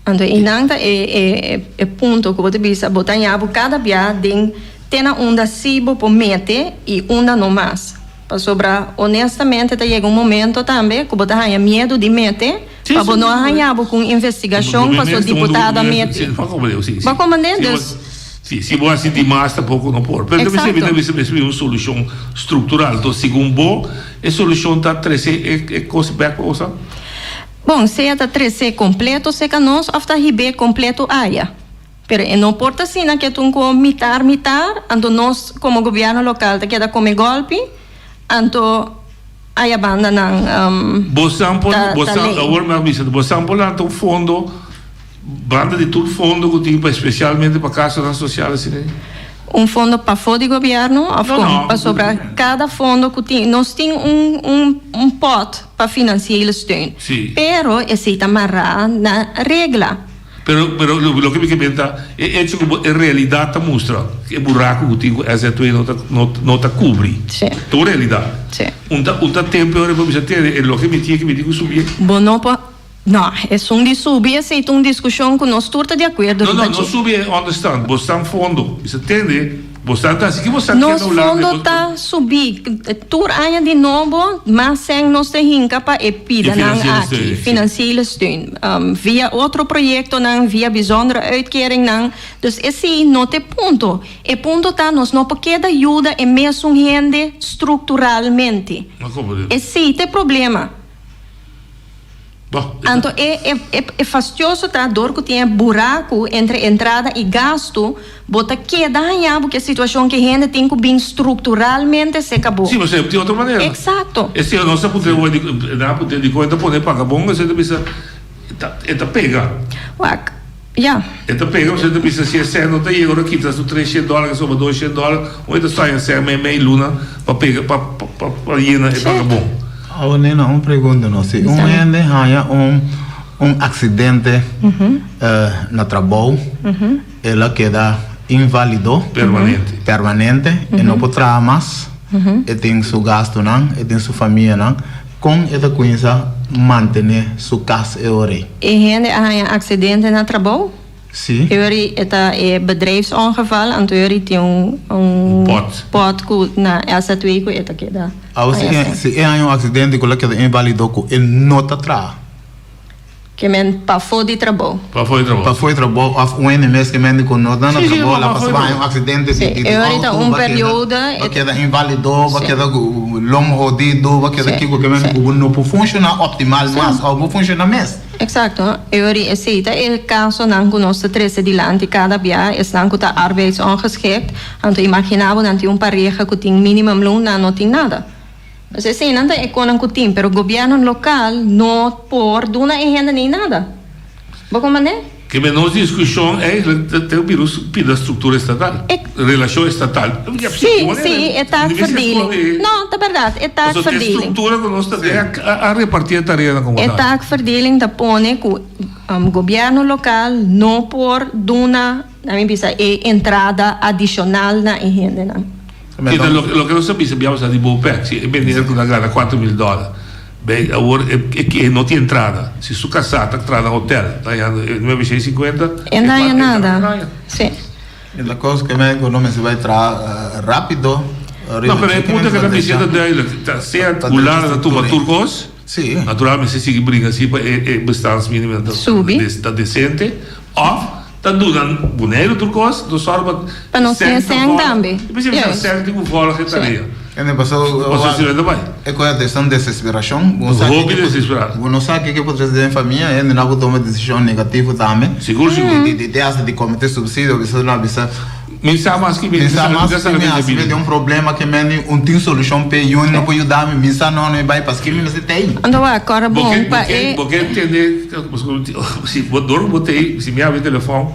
S19: Anto eynan ta e e e punto cu bo ta bisa bo ta ña bo cada bia den te na unda si bo por mete y unda no mas. Pasobra honestamente ta yega un momento tambe cu bo ta haña miedo di mete pa bo no a haña bo cu un investigacion pasobra diputado a mete. Bo a comprende? Dus.
S7: Si, si bo hasi di mas tampoco no por. Pero
S19: Exacto.
S7: mi ta bisa mester bin un solucion structural. Entonces, segun bo, e solucion ta trece e e cos bek pa boso?
S19: Bon, sea ta trece completo seca nos of ta hib'é completo aya. Pero e no por ta asina ke ta un ko mitar mitar, anto nos como gobierno local ta keda come golpi, anto aya banda nan
S7: Bosan por,
S19: ta ta
S7: bosan,
S19: ley.
S7: awor mi a bisa, bosan por lanta un fondo Banda di tur fondo ku tin pa espesialmente pa kasonan sosial asina ei?
S19: Un fondo pafó di gobièrnu òf
S7: No,
S19: kon?
S7: no.
S19: Pasobra kada fondo ku tin, nos tin un un un pòt pa finansiële steun.
S7: Sí.
S19: Pero esei ta mará na regla.
S7: Pero pero loke mi ke menta, e echo ku bo e realidat ta mustra e buraku ku tin ku SZW no ta no no ta kubri.
S19: Sí.
S7: Ta un realidat.
S19: Sí.
S7: Un ta un ta tempu e ora bo bisa tene e loke mi tin ke mi tin ku subi.
S19: Bo no por No, esun di subi esei ta un diskushon ku nos tur ta di akuerdo
S7: No, no,
S19: riba
S7: no
S19: dje.
S7: subi e onderstand. Bo stan fondo. Mi sa tende, bo stan ta hasi ki bo stan
S19: Nos
S7: keda Hulanda
S19: fondo
S7: bo
S19: ta subi. Tur aña di nobo mas sèn nos ta hinka pa e
S7: E
S19: pidanan
S7: financiële
S19: aki,
S7: steun, si.
S19: financiële steun. Via otro proyektonan, via bijzondere uitkeringnan. Dus esei no ta e punto. E punto ta nos no por keda yuda e mesun hende strukturalmente.
S7: Ma komo di?
S19: Esei ta e problema. Anto e e e fastioso ta dor ku tin e buraku entre entrada i gastu, bo ta keda haña bo ku e situashon ku e hende tin ku bin strukturalmente seka bo.
S7: Sí, pasobra tin otro manera.
S19: Eksakto.
S7: Esei nos a puntra e wòrdu di nan a puntra dikon e ta pone paga bon, esei ta bisa e ta pega.
S19: Wak, ya.
S7: E ta pega pasobra e ta bisa si e sèn no ta yega ora kita su treshen dòler ke soba doshen dòler, un e ta saña sèn mei mei luna pa pega pa pa pa yena e paga bon.
S14: Awor Nena, un pregunta no. Si un hende haña un un accidente na trabou, el a keda invalido.
S7: Permanente.
S14: Permanente, e no por traha mas, e tin su gastunan, e tin su famianan, kon e ta kuinsa mantene su kas e ora ei?
S19: E hende a haña accidente na trabou?
S14: Sí.
S19: E ora e ta e bedrijfsongeval, anto e ora tin un un
S7: Pot.
S19: pot ku na SZW ku e ta keda
S14: Awor si
S19: haña
S14: e
S19: sèn.
S14: si e haña un accidente ku lo keda invalido ku e no ta traha.
S19: Ke men pafó di trabou.
S7: Pafó di trabou.
S14: Pafó di trabou òf un hende mes ke men di ku no ta na
S7: Sí, sí,
S14: trabou la
S7: pafó
S14: pasa
S7: di
S14: bo haña
S7: trabou.
S14: un accidente di
S19: Sí,
S14: di
S19: e ora ta
S14: auto
S19: un
S14: bo a keda
S19: periodo
S14: bo a
S19: e
S14: keda invalido bo a
S19: Sí.
S14: keda ku lom hodido bo a keda
S19: Sí,
S14: kiko ke men di
S19: sí.
S14: ku bo no por funshoná optimal
S19: Sí.
S14: mas òf bo funshoná mes.
S19: Exacto. E ora esey ta e casonan cu nos ta trece dilanti cada bia, esnan cu ta arbeidsongeschikt. Anto imagina bo nan tin un pareha cu tin minimumloon, nan no tin nada. Pues eseynan ta e conan cu tin, pero gobierno local no por duna e hende ni nada. Bo comprende?
S7: Ke men nos diskushon eigenlijk ta ta bira un pida struktura estatal, relashon estatal.
S19: Sí, sí, e taakverdeling. No, ta bèrdat, e
S7: Pasobra e
S19: taakverdeling.
S7: struktura ku nos ta den a a repartí e tareanan komo
S19: E
S7: tal.
S19: taakverdeling ta pone ku gobièrnu lokal no por duna, na mi bisa, e entrada adishonal na e hendenan.
S7: Ke ta loke loke nos ta bisa bia pasá di Bopec, si e meneer ku ta gana kuater mil dòler. Bay awor e e no tin entrada. Si su casá ta traha na hotel ta hañando e nuebe shei sinkuenta.
S19: E no haña nada. Si.
S14: E la cos ke men ku no mester bay traha rapido.
S7: No, pero e punto ke ta bisa ta duidelijk. Ta sea Hulanda ta tuma tur cos.
S14: Si.
S7: Natural mester sigui bringa si pa e e bestaansminimum ta
S19: Subi.
S7: ta decente. Of ta duna Boneiru tur kos, nos sòru pa
S19: Pa nos tin e sèn tambe.
S7: E bisa bisa sèn tin ku vòlg e tarea.
S14: Kende paso
S7: Paso si no ta bai.
S14: E koe ta esnan desesperashon. Bo sa
S7: Hopi
S14: kiko
S7: desesperado.
S14: Bo no sa kiko por trese den famia, hende nan por tuma desishon negativo tambe.
S7: Sigur sigur.
S14: Di di hasta di komete suisidio, bisa nan bisa.
S7: Mi sa mas ki mi
S14: Mi sa mas ki mi hasi mi tin un problema ke meni un tin solushon p'e i un no por yuda mi, mi sa no no e bai paske mi mester t'ei.
S19: Anto wak kòrda
S7: Bo
S19: bon
S7: ke
S19: pa
S7: bo ke
S19: e.
S7: bo ke tende si bo dor ku bo t'ei si mi habri telefòn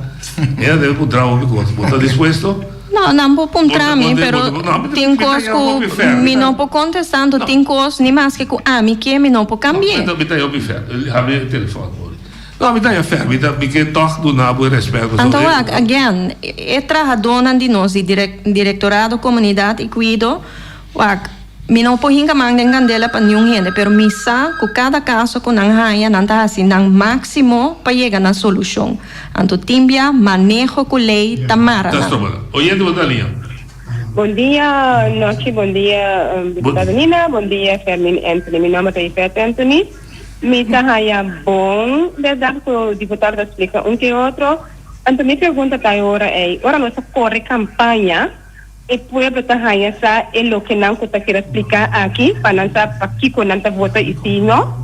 S7: mi a debe puntra hopi kos bo ta dispuesto?
S19: No nan por puntra mi
S7: Bo ta
S19: pero
S7: bo ta no
S19: tin
S7: mi ta
S19: kos
S7: yama
S19: ku
S7: hopi fèr
S19: mi no por kontestá anto tin kos ni maske ku ami ke mi no por kambi'é.
S7: Mi ta hopi fèr habri e telefòn. No, mi ta ya fer, mi ta, mi ke tòg duna bo e rèspèt pasobra
S19: Anto
S7: e.
S19: wak, again, e trahadónan di nos di direk, Direktorado Komunidat i Kuido, wak, mi no por hinka man den kandela pa niun hende, pero mi sa ku kada kaso ku nan haña, nan ta hasi nan máksimo pa yega na solushon. Anto tin bia maneho ku lei ta mara
S7: Ta
S19: nan.
S7: stroba nan. Oyente bo ta liña.
S20: Bon dia, nochi, bon dia, Diputado Nina, bon dia, Fermin Anthony. Mi nomber ta Yvette Anthony. Mi ta haya bon berdad cu diputado ta splica un ke otro. Anto mi pregunta ta e ora ey, ora nos ta core campaña, e pueblo ta haya sa e loke nan cu ta keda splica aki pa nan sa pakico nan ta vota y si no?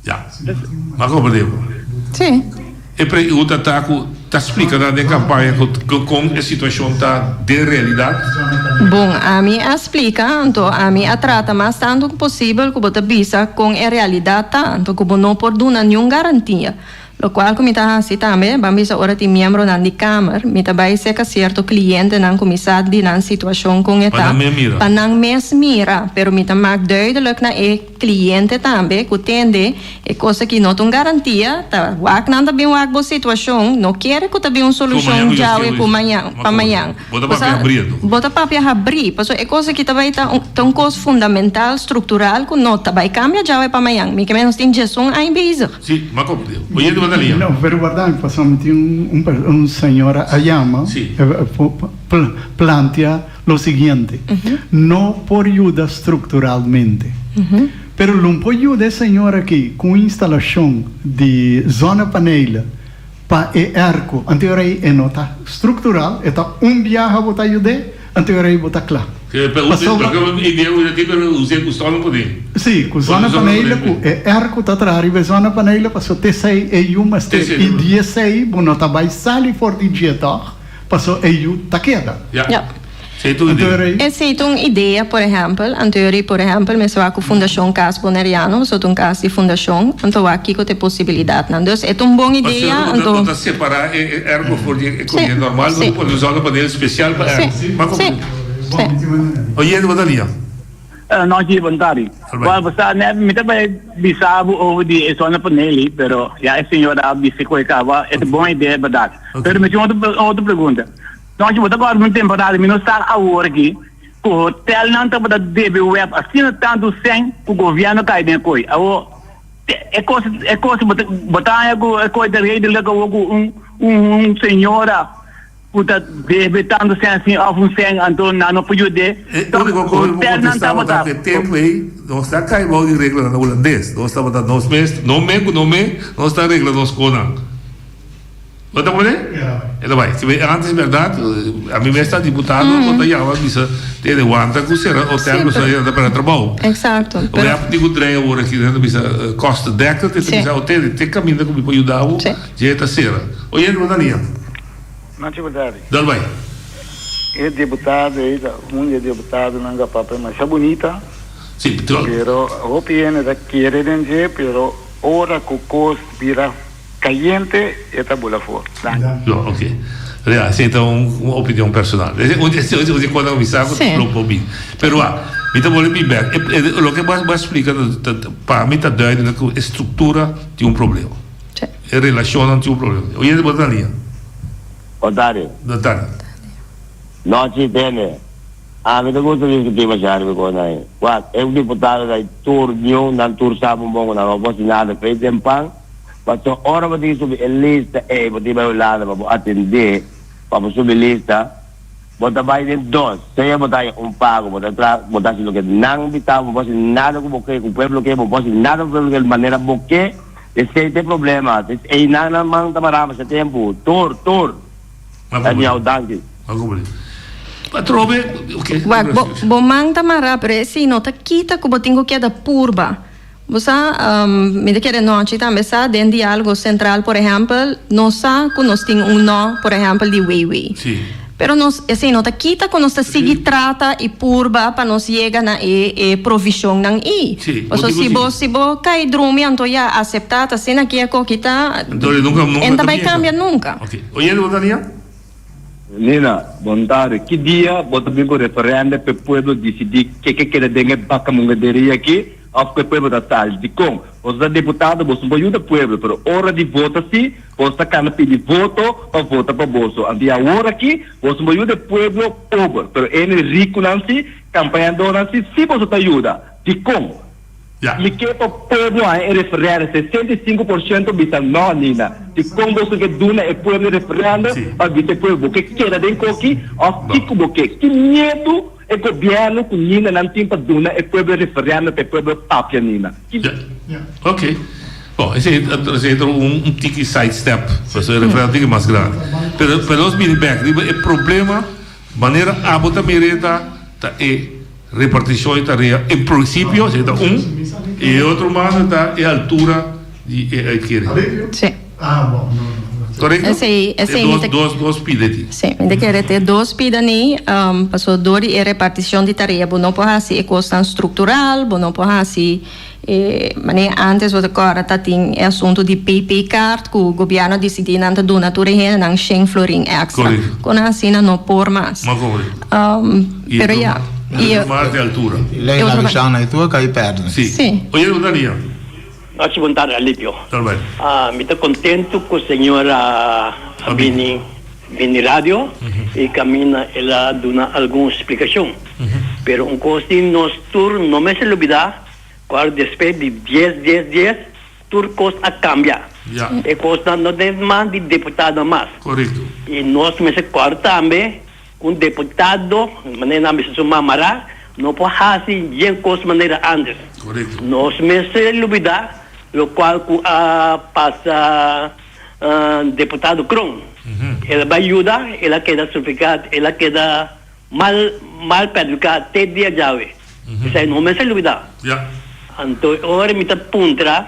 S7: Ya. M'a comprende bo.
S19: Sí.
S7: E pregunta ta cu ta splica nan den campaña cu con e situacion ta den realidad?
S19: Bon, ami a splica, anto ami a trata mas tanto cu posibel cu bo ta bisa con e realidad ta, anto cu bo no por duna niun garantia. Locual cu mi ta haci tambe, ban bisa ora tin miembronan di Kamer, mi ta bay seca cierto clientenan cu mi sa di nan situacion con e
S7: Pa
S19: ta,
S7: nan mes mira.
S19: pa nan mes mira, pero mi ta maak duidelijk na e Cliente tambe cu tende e cos aki no ta un garantia, ta wak nan ta bin wak bo situacion, no kere cu ta bin un solucion djawe cu mañan, pa mañan.
S7: Bo ta papia habri anto.
S19: Bo ta papia habri, pasobra e cos aki ta bay ta un ta un cos fundamental, structural cu no ta bay cambia djawe pa mañan. Mi ke men nos tin diesun aña bezig.
S7: Si, m'a comprende. Oyente bo ta liña.
S5: No, pero warda mi pasobra mi tin un un señora a yama, plantea. Lo siguiente, no por yuda structuralmente, pero lo por yuda e señor aki cu un instalacion di zonnepanelen pa e airco. Anto e ora ei e no ta structural, e ta un biaha bo ta yud'é, anto e ora ei bo ta cla.
S7: Pasobra.
S5: Sí, cu zonnepanelen cu e airco ta traha riba e zonnepanelen pasobra t'esei e yu mester y di esei bo no ta bai sali for di dje toch. Paso e yu ta keda.
S7: Ja. Anto
S19: Esei ta un idea, por ehèmpel. Anto yori, por ehèmpel, mester wak ku Fundashon Kas Boneriano, pasobra ta un kas di fundashon, anto wak kiko ta e posibilidatnan. Dus e ta un bon idea,
S7: Pasobra
S19: anto.
S7: bo ta separá e ergo for di e koriente normal, bo ta pone un zonnepaneel spesial pa ergo.
S19: Sí,
S7: Mas
S19: sí,
S7: kompliká.
S19: sí.
S7: Oyente, bo ta lia.
S21: Nochi, bon tardi. Bueno, bo sa, net mi ta bai bisa bo over di e zonnepaneel, pero ya e señora a bisa cu e caba, e ta bon idea, berdad. Pero mi tin otro, otro pregunta. Nochi, bo ta acorda un temporada, mi no sa awor aki, cu hotelnan tabata debe web asina tanto cen cu gobierno cay den e coy. Awor, e cos, e cos, bo ta, bo ta haña cu e coy ta redelijk awor cu un, un, un señora Ku ta debe tantu sèn sin òf un sèn, anto nan no por yud'é.
S7: E úniko kos ku por kontestá bo ta ku e tempu ei nos ta kai bou di reglanan hulandes. Nos tabata nos mes, no me ku no me, nos ta regla nos konan. Bo ta komprendé? E ta bai. Si bai antes bèrdat, ami mes ta diputado, bo ta yama bisa tene wanta ku sera hotel pasobra nan ta pèrdè trabou.
S19: Exacto.
S7: Bo ya tin ku drei awor aki, nan ta bisa kostendekkend, e ta bisa hotel, te kaminda ku mi por yuda bo, dje ta sera. Oye, bo ta nia.
S22: Nochi berdadi.
S7: Dal bai.
S22: E deputado ei ta un di e deputadonan ku a papia masha bunita.
S7: Si,
S22: pero hopi hende ta kere den dje, pero ora ku kos bira kayente e ta bula for. Danki.
S7: Lo, ok. Ya, esei ta un opinion personal. Un di e kosnan ku mi sa ku lo por bin. Pero wak, mi ta bolbe bin bek. Loke bo a splika pa mi ta duidelijk ku e struktura tin un problema. E relacionnan tin un problema. Oyente bo ta na liña.
S23: Bon tardi.
S7: Bon tardi.
S23: Nochi tene. Ami ta gusta discuti masha riba e cosnan ayi. Wak, e diputadonan ayi tur niun, nan tur sa bon bon cu nan no por haci nada p'e den pan. Pasobra ora bo tin subi e lista ey, bo tin bay Hulanda pa bo atende, pa bo subi lista, bo ta bay den dos. Sea bo ta haya un pago, bo ta tra, bo ta haci loke nan bisa bo, bo por haci nada cu bo ke, cu pueblo ke, bo por haci nada cu pueblo ke manera bo ke. Esei ta e problema. Einan nan man ta mará masha tempu. Tur, tur. Anyhow, danki.
S19: Wak, bo, bo man ta mará, pero esei no ta kita ku bo tin ku keda purba. Bo sa, mi ta kere nochi tambe sa, den Diálogo Sentral, por ehèmpel, nos sa ku nos tin un nò, por ehèmpel, di Weiwei. Pero nos, esei no ta kita ku nos ta sigui trata i purba pa nos yega na e e provishonnan ei.
S7: Sí, bo
S19: Pasobra
S7: tin ku
S19: si bo
S7: sigui.
S19: si bo kai drumi anto ya aseptá ta asina ki e koki ta,
S7: Anto e nunka nunka
S19: en ta
S7: ta
S19: bai
S7: piensa.
S19: kambia nunka.
S7: Ok. Oyente bo ta nia?
S24: Nina, bon tarde. Ki dia bo ta bin ku referèndum pa e pueblo disidí ke ke keda den e bakamungaderia aki òf ku e pueblo ta sali? Dikon? Boso ta deputado, boso no por yuda pueblo, pero ora di vota sí, boso ta kana pidi voto pa vota pa boso. Anto i awor aki, boso no por yuda e pueblo pober, pero ene rikunan sí, kampañadornan sí, sí boso ta yuda. Dikon? Mi ke pa pueblo haña e referèndum, 65 por siento bisa nò, Nina. Dikon boso ke duna e pueblo e referèndum pa bisa e pueblo bo ke keda den koki òf kiko bo ke? Ki miedu E gobierno cu Nina nan tin pa duna e pueblo referendum pa e pueblo papia Nina. Ki.
S7: Ja. Ok. Bon, esey esey ta un un tiki side step, pasobra e referendum tiki mas grandi. Pero pero nos bini bek riba e problema manera abo ta mira e ta ta e reparticion di tarea en principio, esey ta un, y e otro manda ta e altura di e uitkering.
S19: Sí.
S7: Correcto?
S19: Esey, esey
S7: E
S19: mi
S7: dos,
S19: ta
S7: dos, dos pida ti.
S19: Sí, mi ta kere te dos pida ni, um, paso door di e reparticion di tarea bo no por haci e cosnan structural, bo no por haci e manera antes bo ta corda ta tin e asunto di PP kaart cu gobierno a dicidi nan ta duna tur e hendenan shen florin extra.
S7: Correcto.
S19: Con asina no por mas.
S7: Ma correcto.
S19: Um,
S7: Y
S19: pero
S7: otro
S19: ya.
S7: ma-
S19: Y
S7: otro mas de altura.
S14: Ley
S19: E otro
S14: na
S19: ma-
S14: Vishana y tu a cay perde.
S7: Sí.
S19: Sí.
S7: Oye, bo ta nia.
S25: Nochi bon tardi Alipio.
S7: Tal bai.
S25: Mi ta kontentu ku señora a bini bini radio i kaminda el a duna algun splikashon. Pero un kos di nos tur no mester lubida ku al despues di dies dies dies tur kos a kambia. E kosnan no den man di deputado mas.
S7: Korekto.
S25: I nos mester kòrda tambe Un deputado, manera nan bisa su mamará, no por hasi yen kos manera antes.
S7: Korekto.
S25: Nos mester lubidá lokual ku a pasa deputado Kroon. El a bai yuda, el a keda supliká, el a keda mal mal perduká te dia djawe. Esei no mester lubidá.
S7: Ya.
S25: Anto e ora mi ta puntra.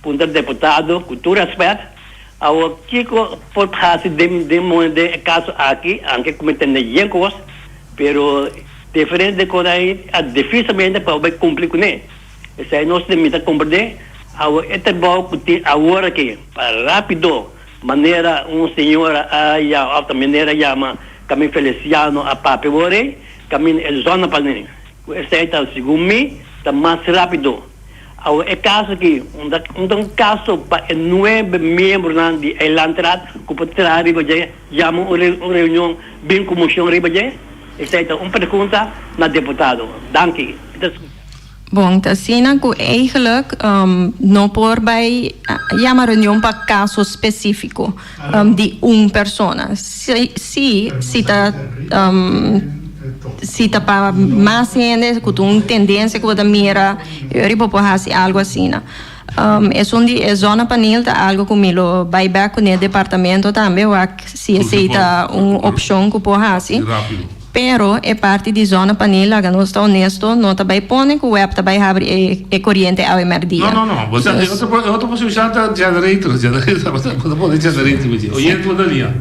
S25: Puntra deputado ku tur rèspèt, awor kiko por hasi den den den e kaso aki, anke ku mi tende yen kos, pero diferente kos ai a difisilmente pa bai kumpli kuné. Esei nos den mi ta komprendé, awor e trabou ku tin awor aki pa rápido manera un señora a yama òf ta manera yama Kamin Feliciano a papia awor ei, kaminda e zona pa. Ku esei ta, segun mi, ta mas rápido. Awor e kaso aki un ta un ta un kaso pa e nuebe miembronan di e Landraad ku por traha riba dje, yama un un reunion bin ku moshon riba dje? Esei ta un pregunta na deputado. Danki. Mi ta skucha.
S19: Bon, ta asina ku eigenlijk no por bai yama reunion pa kaso spesífiko di un persona. Si, si ta si ta pa mas hende ku ta un tendensia ku bo ta mira e ora bo por hasi algu asina. Esun di e zonnepaneel ta algu ku mi lo bai bek kuné departamento tambe wak si esei ta un opshon ku por hasi. Pero e parti di zonnepaneel laga nos ta honesto no ta bai pone ku web ta bai habri e e koriente awe mèrdia.
S7: No, no, no. Bo sa, e otro, e otro posibilidad ta generator. Generator, bo ta, bo ta pone generator cu dje. Oyente bo ta lia.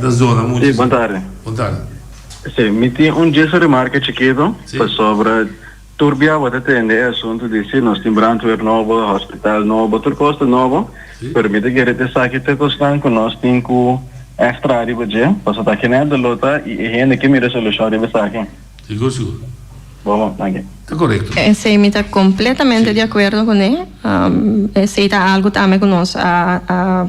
S7: Ta zona mucho.
S1: Sí, bon tarde.
S7: Bon tarde.
S1: Sí, mi tin un djes remarke chikito pasobra tur bia bo ta tende e asunto di si nos tin brandweer nobo, hospital nobo, tur cos ta nobo, pero mi ta kere ta esaki ta cosnan cu nos tin cu echt traha riba dje, pasobra ta aki net de lo ta y e hende ke mira solucion riba esaki.
S7: Sigur, sigur.
S1: Bon, bon, danki.
S7: Ta corecto.
S19: Esey mi ta completamente di acuerdo cune. Esey ta algo tambe cu nos a a.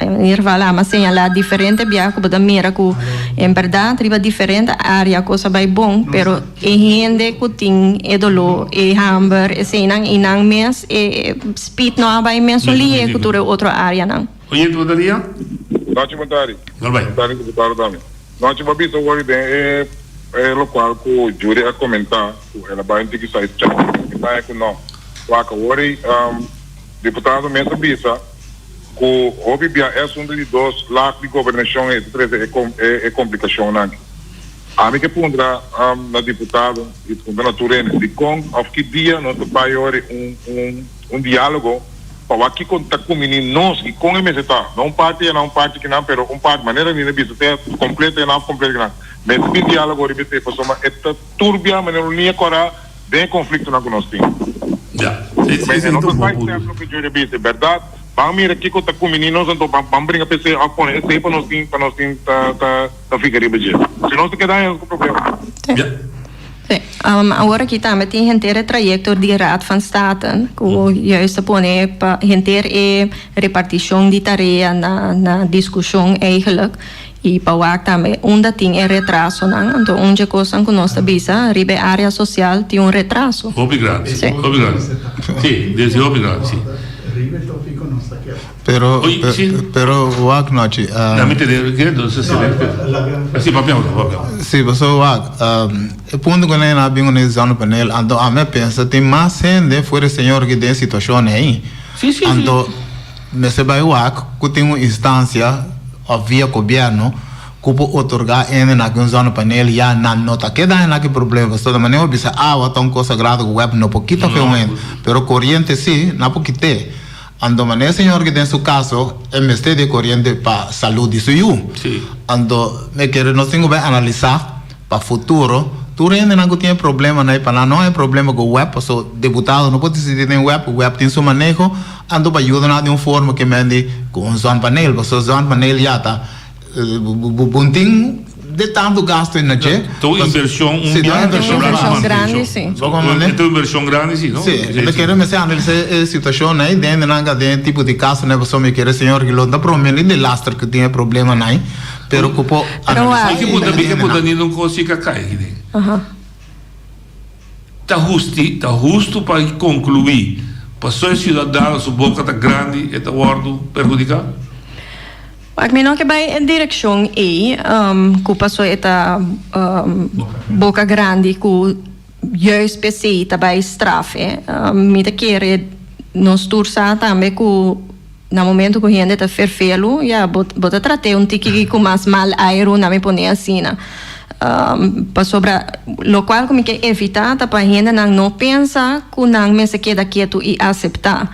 S19: In ieder geval a señala diferente biaha cu bo ta mira cu en berdad riba diferente area cos a bay bon, pero e hende cu tin e dolor, e hamber, eseynan y nan mes e speed no a bay mesun lihe cu tur e otro areanan.
S7: Oyente bo ta lia?
S2: Nochi bon tardi.
S7: Nor bay.
S2: Bon tardi diputado tambe. Nochi bo a bisa wori den e e locual cu Judy a comenta cu el a bay un tiki side chat mi ta cu no. Wak awori diputado mes a bisa. Ku hopi bia e asuntu di dos lag di gobernashon ei ta trese e komplikashonnan aki. Ami ke puntra na diputado i puntra na tur hende dikon òf ki dia nos ta bai ori un diálogo pa wak kiko ta kumini nos i kon e mester ta. No un parti einan un parti kinan pero un parti manera Nina bisa sea kompleto einan òf kompleto kinan. Mester bin diálogo riba esei pasobra e ta tur bia manera un liña kòrá den e konfliktonan ku nos tin.
S7: Ya, esei
S2: ta
S7: un bon
S2: Bai
S7: punto.
S2: step loke Julia bisa, e bèrdat. Ban mira kiko ta kumbiní nos anto ban ban bringa p'esei òf pone esei pa nos tin pa nos tin ta ta ta fika riba dje. Si nos ta keda haña nos ku problema.
S7: Ya.
S19: Sí. Awor aki tambe tin henter e trayekto di Raad van State ku juist ta pone pa henter e repartishon di tarea na na diskushon eigenlijk. I pa wak tambe unda tin e retrasonan. Anto un dje kosnan ku nos ta bisa riba e área sosial tin un retraso.
S7: Hopi grandi,
S19: Sí.
S7: hopi grandi. Sí, desde hopi grandi, sí.
S14: Pero,
S7: Oye, sí.
S14: pero wak nochi.
S7: Dame tene, ke entonces se ve. Sí, papia, papia.
S14: Sí, paso wak, e punto ku nan a bin ku e zonnepaneel, anto ami a pensa tin mas hende fuera e señor ki den e situashon ei.
S7: Sí, sí, sí.
S14: Anto mester bai wak ku tin un instansia of via gobierno ku por otorgá hende na ki un zonnepaneel ya nan no ta keda na ki problema pasobra ta manera bo bisa awa ta un kos sagrado ku web no por kita fe un hende pero koriente si nan por kit'é anto manera e señor ki den su kaso e mester di e koriente pa salud di su yu anto mi kere nos tin ku bai analisá Pa futuro, tur hendenan ku tin e problemanan ei pa nan no hay problema ku web, paso diputado no por disidi den web, web tin su maneho, anto pa yuda nan di un forma ke men di ku un zonpaneel, paso zonpaneel ya ta bo no tin de tantu gasto na dje.
S7: Ta un inversion, un
S14: Si, ta un inversion
S19: grandi si.
S14: Bo comprende?
S7: Ta un inversion grandi si, no?
S14: Si, mi ta kere mester analisa e situacion ei den hendenan ka den e tipo di kasonan ei, paso mi kere señor Gilon ta prome ni de laster ku tin e problemanan ei. Pero ku por
S7: analisá. Mi ke punta, mi ke punta Nino un kos si ka kai aki den. Ta husti, ta hustu pa konkluí paso e siudadano su boka ta grandi e ta wòrdu perhudiká?
S19: Wak, mi no ke bai e direkshon ei ku paso e ta boka grandi ku juist p'esei ta bai straf e. Mi ta kere nos tur sa tambe ku. Na momento ku hende ta ferfelu, ya, bo bo ta trat'é un tiki ku mas mal airu, na mi pone asina. Pasobra lokual ku mi ke evitá ta pa hendenan no pensa ku nan mester keda ketu i aseptá.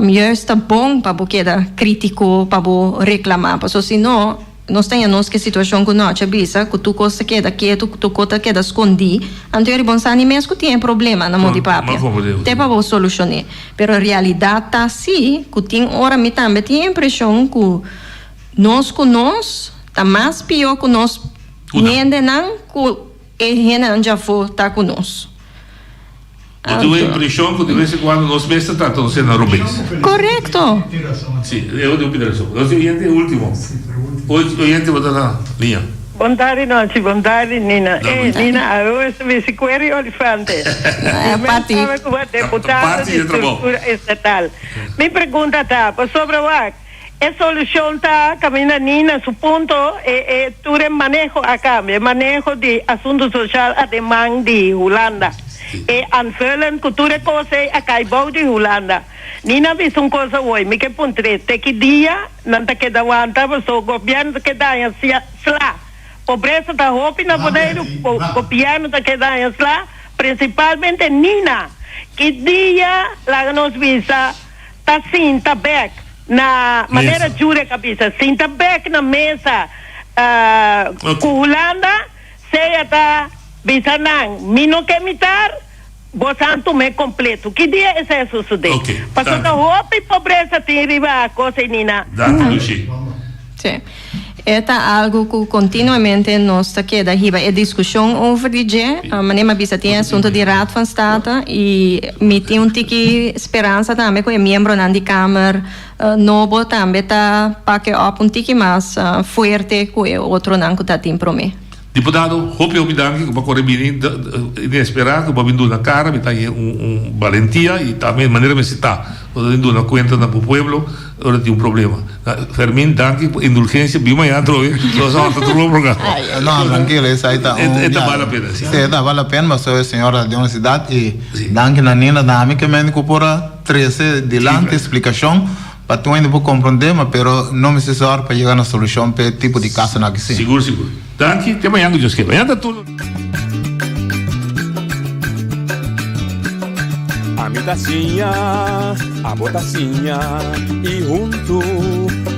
S19: Juist ta bon pa bo keda krítiko, pa bo reklamá, pasobra si no, Nos ta haña nos ku e situashon ku Nochi a bisa, ku tur kos ta keda ketu, ku tur kos ta keda skondí. Anto e ribon sa ni mes ku tin e problema na mon di papia. Te pa bo solushon'é. Pero realidat ta si ku tin ora mi tambe tin e impreshon ku nos ku nos ta mas pió ku nos hendenan ku. e hendenan djafó ta ku nos.
S7: Bo tin un impreshon ku di bes en kuando nos mes ta trata nos hende robes.
S19: Korekto!
S7: Si, e otro pidi rason. Nos tin oyente ultimo. Oyente bo ta na liña.
S3: Bon tardi Nochi, bon tardi Nina. Eh Nina, awe bo ta bisti kuer di olifante.
S19: Parti.
S3: Mi sabe ku bo deputado di struktura estatal. Mi pregunta ta, pasobra wak, e solushon ta kaminda Nina su punto, e e tur e maneho a kambia, e maneho di asuntu soshal a den man di Hulanda. E aanvullend ku tur e kos ei a kai bou di Hulanda. Nina a bisa un kos awor, mi ke puntr'é, te ki dia nan ta keda wanta paso gobièrnu ta keda haña sla? Pobresa ta hopi na Boneiru, gobièrnu ta keda haña sla, prinsipalmente Nina. Ki dia laga nos bisa ta sinta bèk na, manera Jurek a bisa, sinta bèk na mesa ku Hulanda, sea ta bisa nan, mi no ke mitar, Bo santu me completo. Ki dia esei a sucede? Pasobra ta hopi pobresa tin riba cos ei Nina.
S7: Danki Lushi.
S19: Sí. E ta algo cu continuamente nos ta keda hiba e discusion over di dje. Manera mi a bisa tin e asunto di Raad van State y mi tin un tiki speransa tambe cu e miembronan di Kamer nobo tambe ta pak e op un tiki mas fuerte cu e otronan cu ta tin prome.
S7: Diputado, hopi hopi danki ku bo a kore bini inesperá ku bo a bin duna kara, mi ta haña un balentia i tambe manera mester ta, bo ta bin duna kuenta na bo pueblo ora tin un problema. Fermin, danki pa indulgensia, bin mañana atrobe, nos a hòrta tur bo programa.
S14: No, trankilo, esei ta un.
S7: E ta bal la pena, si.
S14: Si, e ta bal la pena, pasobra e señora ta den un sidat i danki na Nina Dami ke mende ku por a trese dilanti splikashon. Pa tur hende por comprende, ma pero no mester sor pa yega na solucion p'e tipo di casonan aki si.
S7: Sigur sigur. Danki, te mañan cu Dios kier. Mañan ta tur.
S12: Ami ta siña, abo ta siña y huntu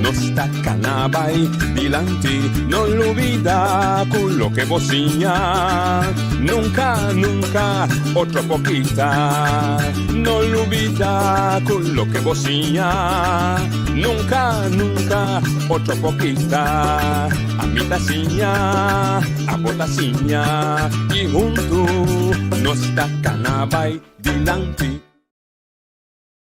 S12: nos ta cana bay dilanti. No lubida cu loke bo siña nunca, nunca otro por kita. No lubida cu loke bo siña nunca, nunca otro por kita. Ami ta siña, abo ta siña y huntu nos ta cana bay dilanti.